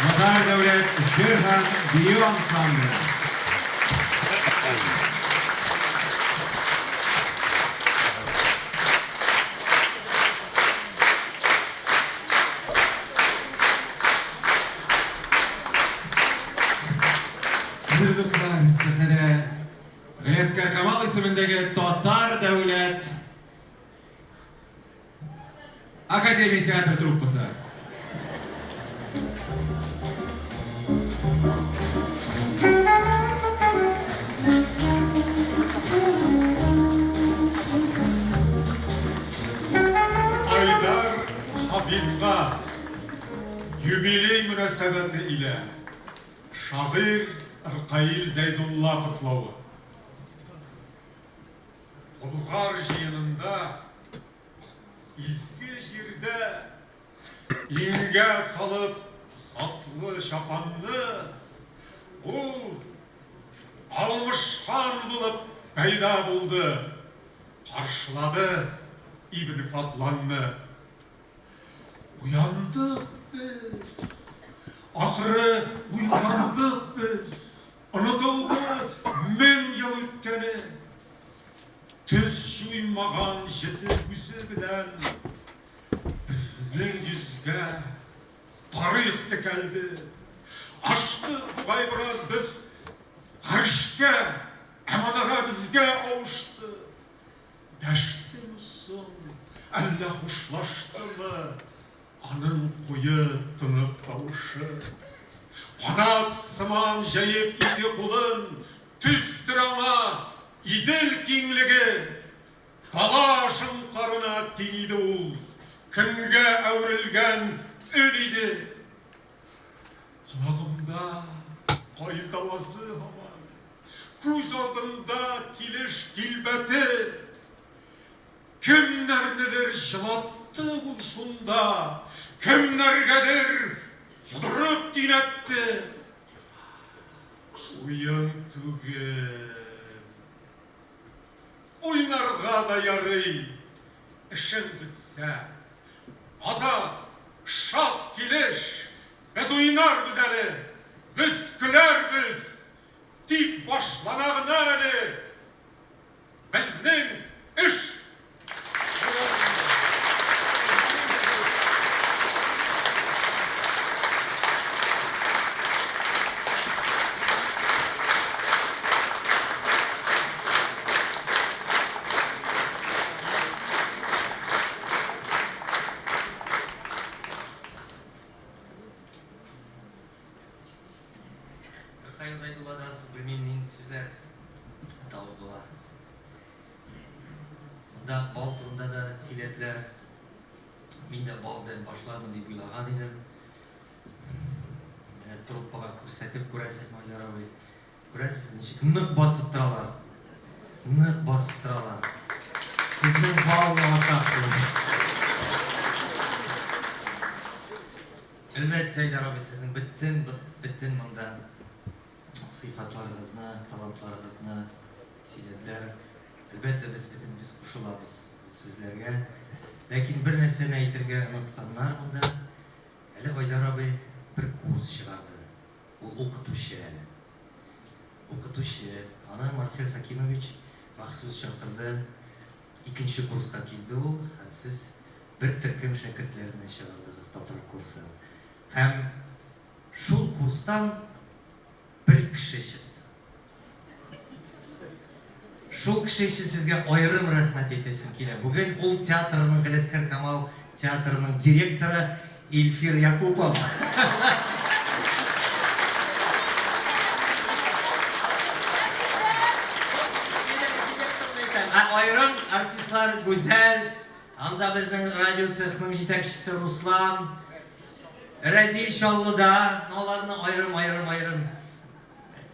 Татар дәүләт җыр һәм бию ансамбле. Кадерле дуслар, сәхнәдә Галиәсгар Камал исемендәге Татар дәүләт академия театры труппасы. Айдар Хафизга юбилей мөнәсәбәте илә шагыйрь Ркаил Зәйдулла котлавы. Болгар җыенында изге җирдә иңгә салып затлы чапанны ул Алмыш хан булып пәйда булды, каршылады Ибн Фадланны. Уяндык без, ахры, уйландык без, Онытылды мең ел үткәне. Төс җуймаган җете күзе белән Безнең йөзгә тарих текәлде. Аштык бугай бераз без гарешкә, Ә манара безгә авышты. Дәштеме? Килдеме соң, әллә хушлаштымы Аның куе тонык тавышы? Канат сыман җәеп ике кулын, Төстер аңа Идел киңлеге. Дала шоңкарына тиң иде ул, Көнгә әверелгән өн иде. Колагымда кайтавазы һаман, Күз алдымда килеш-килбәте. Кемнәрнедер җылатты ул шунда, Кемнәргәдер йодрык төйнәтте. Уен түгел. Уйнарга да ярый, эшең бетсә. Азат, шат килеш, без уйнарбыз әле, без көләрбез, тик башлана гына әле безнең эш! Ркаил Зәйдулладан соң белмим нинди сүзләр табып була. Монда бал турында да сөйләделәр. Мин дә бал белән башлармын дип уйлаган идем. Менә труппага күрсәтеп күрәсезме, Айдар абый? Күрәсезме, ничек нык басып торалар. Нык басып торалар. Сезнең балны ашап шулай. Әлбәттә, Айдар абый, сезнең бөтен, бөтен монда сыйфатларыгызны, талантларыгызны сөйләделәр. Әлбәттә, без бөтенебез кушылабыз ул сүзләргә. Ләкин бер нәрсәне әйтергә онытканнар монда. Әле Айдар абый бер курс чыгарды. Ул укытучы әле. Укытучы. Аны Марсель Хәкимович махсус чакырды. Икенче курска килде ул һәм сез бер төркем шәкертләрне чыгардыгыз татар курсы. Һәм шул курстан бер кеше чыкты. Шул кеше өчен сезгә аерым рәхмәт әйтәсем килә. Бүген ул театрның, Галәскәр Камал театрының директоры Илфир Якупов. Ә аерым артистлар Гүзәл, анда безнең радио цехның җитәкчесе Руслан, Рәзил Чаллыда, ну аларны аерым-аерым аерым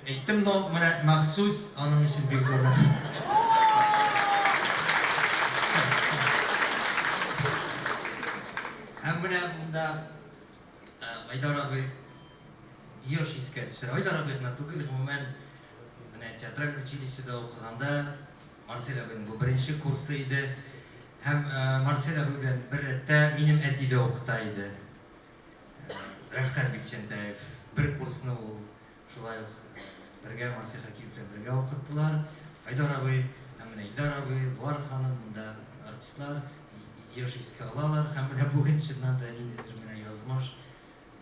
әйттем, но менә махсус аның өчен бик зур рәхмәт. Һәм менә монда Айдар абый еш искә төшерә. Айдар абый гына түгел, гомумән, менә театраль училищеда укыганда Марсель абыйның бу беренче курсы иде. Һәм Марсель абый белән бер рәттә минем әти дә укыта иде. Рәфкать Бикчәнтәев. Бер курсны ул шулай ук бергә Марсель Хәкимов белән бергә укыттылар. Айдар абый һәм менә Илдар абый, Луар ханым монда артистлар еш искә алалар. Һәм менә бүген чыннан да ниндидер менә язмыш.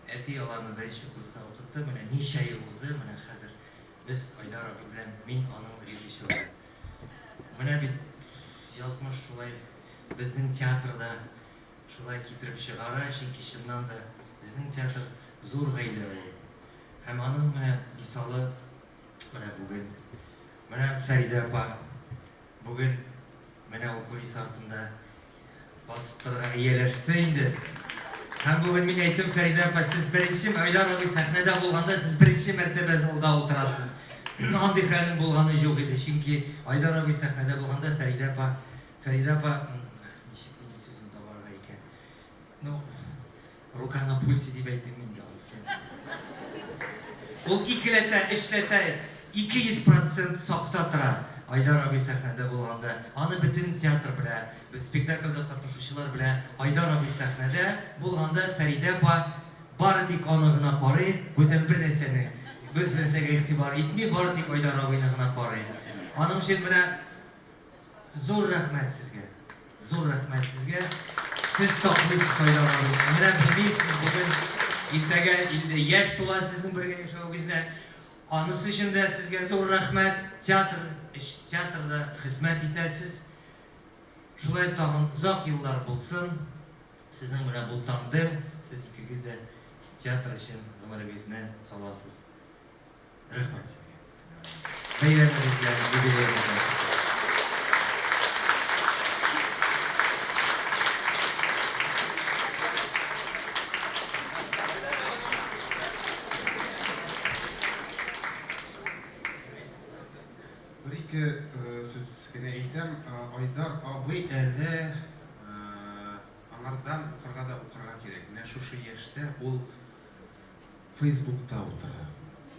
Әти аларны беренче курста укытты. Менә ничә ел узды, менә хәзер без Айдар абый белән мин аның режиссеры. Менә бит язмыш шулай безнең театрда шулай китереп чыгара, чөнки чыннан да безнең театр зур гаилә ул. Һәм аның менә мисалы менә бүген. Менә Фәридә апа бүген менә ул кулис артында басып торырга ияләште инде. Һәм бүген мин әйттем, Фәридә апа, сез беренче, Айдар абый сәхнәдә булганда, сез беренче мәртәбә залда утырасыз. Андый хәлнең булганы юк иде, чөнки Айдар абый сәхнәдә булганда, Фәридә апа, Фәридә апа, ничек, нинди сүзен табарга икән? Ну, Рука на пульсе дип әйтим инде анысы. Ул икеләтә, өчләтә, 200 процент сакта тора. Айдар абый сәхнәдә булганда, аны бөтен театр белә, спектакльдә катнашучылар белә. Айдар абый сәхнәдә булганда, Фәридә апа бары тик аны гына карый, бүтән бер нәрсәне, бер нәрсәгә игътибар итми, бары тик Айдар абыйны гына карый. Аның өчен менә Зур рәхмәт сезгә. Зур рәхмәт сезгә. Сез саклыйсыз Айдар абыйны. Менә белмим, сез бүген, иртәгә 50 яшь тула сезнең бергә яшәвегезнә. Анысы өчен дә сезгә зур рәхмәт. Театр, театрда хезмәт итәсез. Шулай тагын озак еллар булсын. Сезнең менә бу тандем, сез икегез дә театр өчен гомерегезне саласыз. Рәхмәт сезгә. Бәйрәмегез белән, юбилеегыз белән. Бер-ике сүз генә әйтәм. Айдар абый әле аңардан укырга да укырга кирәк. Менә шушы яшьтә ул Фейсбукта утыра.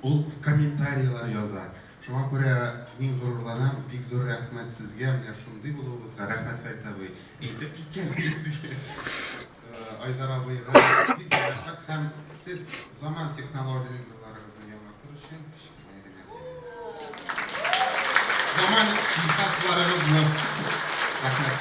Ул комментарийлар яза. Шуңа күрә мин горурланам. Бик зур рәхмәт сезгә менә шундый булуыгызга. Рәхмәт, Фәрит абый, әйтеп киткәнегезгә. Айдар абыйга бик зур рәхмәт. Һәм сез заман технологияләрегезне яңартыр өчен кечкенә генә заман җиһазларыгызны. Рәхмәт.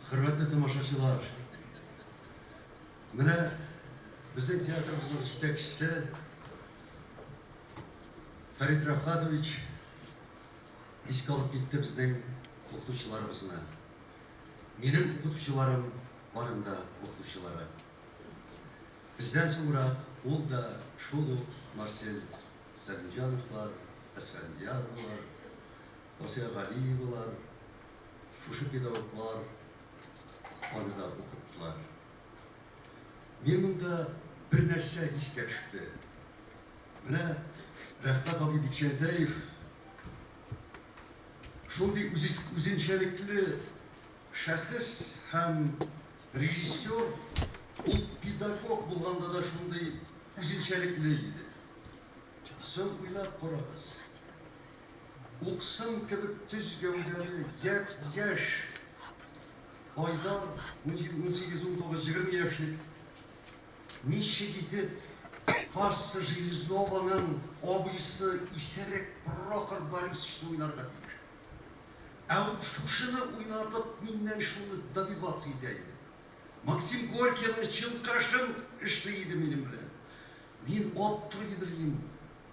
Хөрмәтле тамашачылар, менә безнең театрыбызның җитәкчесе Фәрит Рәфкатович искә алып китте безнең укытучыларыбызны. Минем укытучыларым, аның да укытучылары. Бездән соңрак ул да шул ук Марсель Сәлимҗановлар, Әсфәндияровлар, Асия Галиевалар, шушы педагоглар аны да укыттылар. Мин монда бер нәрсә искә төште. Менә Рәфкать абый Бикчәнтәев шундый үзенчәлекле шәхес һәм режиссер, ул педагог булганда да шундый үзенчәлекле иде. Соң уйлап карагыз, уксын кебек төз гәүдәле япь-яшь Айдар, 18, 19, 20 яшьлек Ничек итеп Васса Железнованың абыйсы исерек Прохор Борисовичны уйнарга тиеш? Ә ул шушыны уйнатып, миннән шуны добиваться итә иде. Максим Горькийның Челкашын эшли иде минем белән. Мин аптырый идем,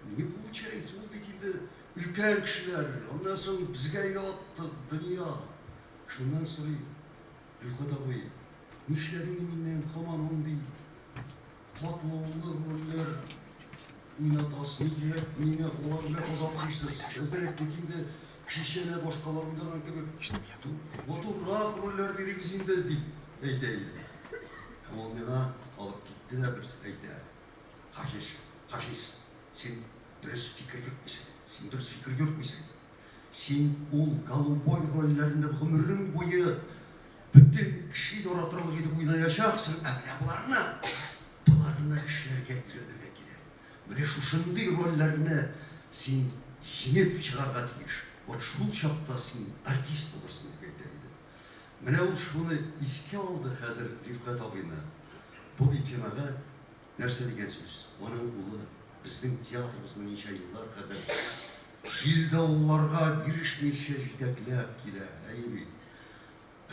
не получается, ул бит инде өлкән кешеләр, аннан соң безгә ят дөнья. Шуннан сорыйм, Рифкать абый, нишләп инде миннән һаман андый катлаулы рольләр уйнатасыз, нигә мине алар белән азаплыйсыз? Әзрәк бит инде кешечәнә башкалар уйнаган кебек матуррак рольләр бирегез инде, дип әйтә иде. Һәм ул миңа алып китте дә берсе әйтә, Хафиз, Хафиз, син дөрес фикер йөртмисең, син дөрес фикер йөртмисең. Син ул голубой рольләрне гомерең буе бөтен кеше яратырлык итеп уйнаячаксың, ә менә боларны, боларны эшләргә өйрәнергә кирәк. Менә шушындый рольләрне син җиңеп чыгарга тиеш. Вот шул чакта син артист булырсың, дип әйтә иде. Менә ул шуны искә алды хәзер Рифкать абыйны. Бу бит, җәмәгать, Нәрсә дигән сүз? Аның улы безнең театрыбызны ничә еллар хәзер җил-давылларга бирешмичә җитәкләп килә, әйе бит?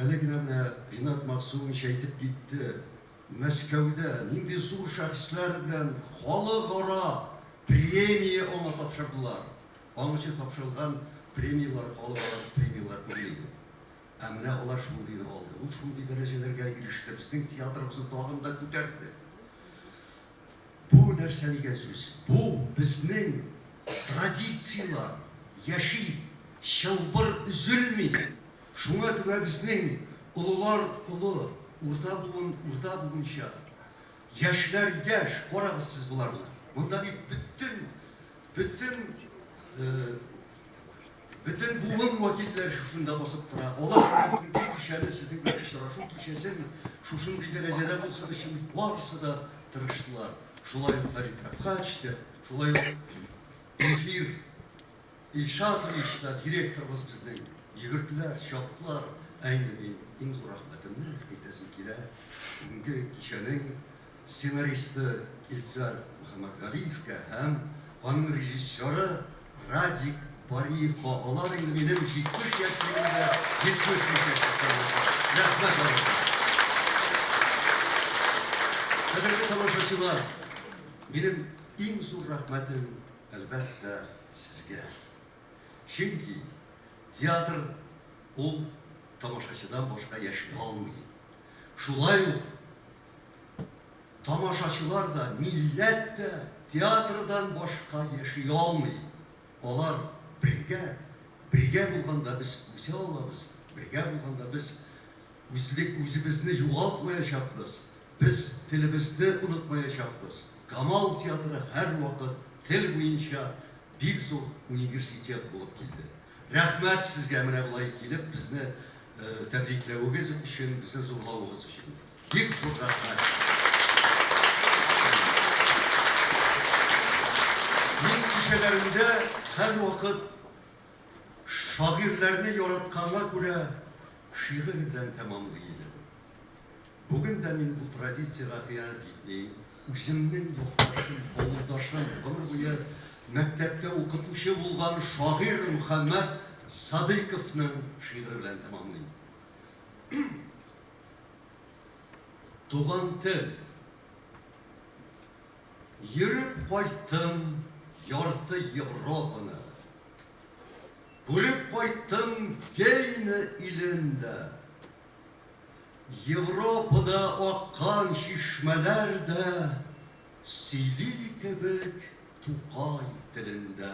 Әле генә менә Ринат Мәгъсумович әйтеп китте, Мәскәүдә нинди зур шәхесләр белән халыкара премия аңа тапшырдылар. Аңынчы тапшырылган премияләр халыкара премияләр түгел иде. Ә менә алар шундыйны алды. Ул шундый дәрәҗәләргә иреште, безнең театрыбызны тагын да күтәрде. Бу нәрсә дигән сүз? Бу безнең традицияләр яши, чылбыр өзелми. Шуңа күрә безнең олылар олы, урта буын урта буынча, яшьләр яшь. Карагыз сез боларны. Монда бит бөтен, бөтен. Бөтен буын вәкилләре шушында басып тора. Алар менә бүгенге кичәне, сезнең белән очрашу кичәсен шушындый дәрәҗәдә булсын өчен барысы да тырыштылар. Шулай ук Фәрит Рәфкатьч тә, шулай ук Илфир Илшатович та, директорыбыз безнең, йөгерделәр, чаптылар. Ә инде мин иң зур рәхмәтемне әйтәсем килә, бүгенге кичәнең сценаристы Илсар Мөхәммәтгалиевкә һәм аның режиссеры Радик Бариевка. Алар инде минем 70 яшьлегемдә 75 яшьлеккә Рәхмәт аларга. Кадерле тамашачылар, минем иң зур рәхмәтем, әлбәттә, сезгә. Чөнки театр ул тамашачыдан башка яши алмый. Шулай ук Тамашачылар да, милләт тә театрдан башка яши алмый. Алар бергә, бергә булганда без үсә алабыз, бергә булганда без үзлек, үзебезне югалтмаячакбыз, без телебезне онытмаячакбыз. Камал театры һәрвакыт тел буенча бик зур университет булып килде. Рәхмәт сезгә менә болай килеп безне тәбрикләвегез өчен, безне зурлавыгыз өчен. Бик зур рәхмәт. Мин кичәләремдә һәрвакыт шагыйрьләрне яратканга күрә шигырь белән тәмамлый идем. Бүген дә мин бу традициягә хыянәт итмим. Үземнең якташым, авылдашым, гомер буе мәктәптә укытучы булган шагыйрь Мөхәммәт Садыйковның шигыре белән тәмамлыйм. Туган тел. Йөреп кайттым ярты Европаны. Күреп кайттым Гейне илен дә. Европада аккан чишмәләр дә сөйли кебек Тукай телендә.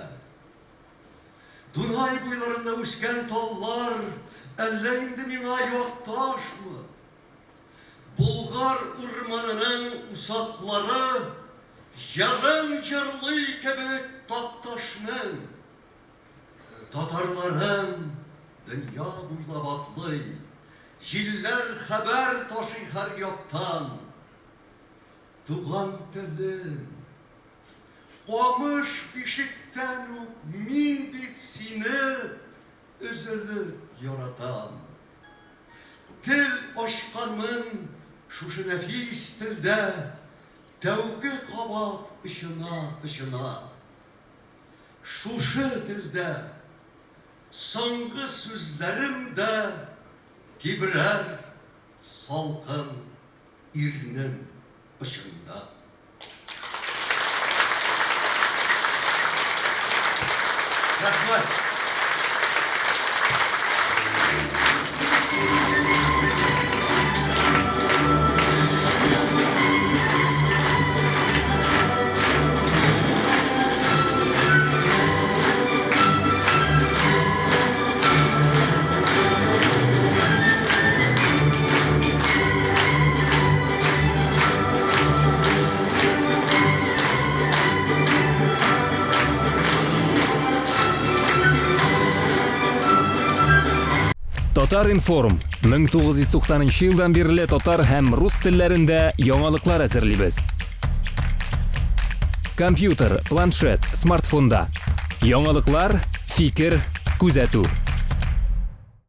Дунай буйларында үскән таллар әллә инде миңа якташмы? Болгар урманының усаклары җырын җырлый кебек Такташның. Татарларым дөнья буйлап атлый, Җилләр хәбәр ташый һәр яктан. Туган телем, камыш бишектән үк Мин бит сине өзелеп яратам. Тел ачканмын шушы нәфис телдә Тәүге кабат очына-очына. Шушы телдә соңгы сүзләрем дә Тибрәр салкын ирнем очында. Рәхмәт! Татар-информ 1990 елдан бирле татар һәм рус телләрендә яңалыклар әзерлибез. Компьютер, планшет, смартфонда. Яңалыклар, фикер, күзәтү.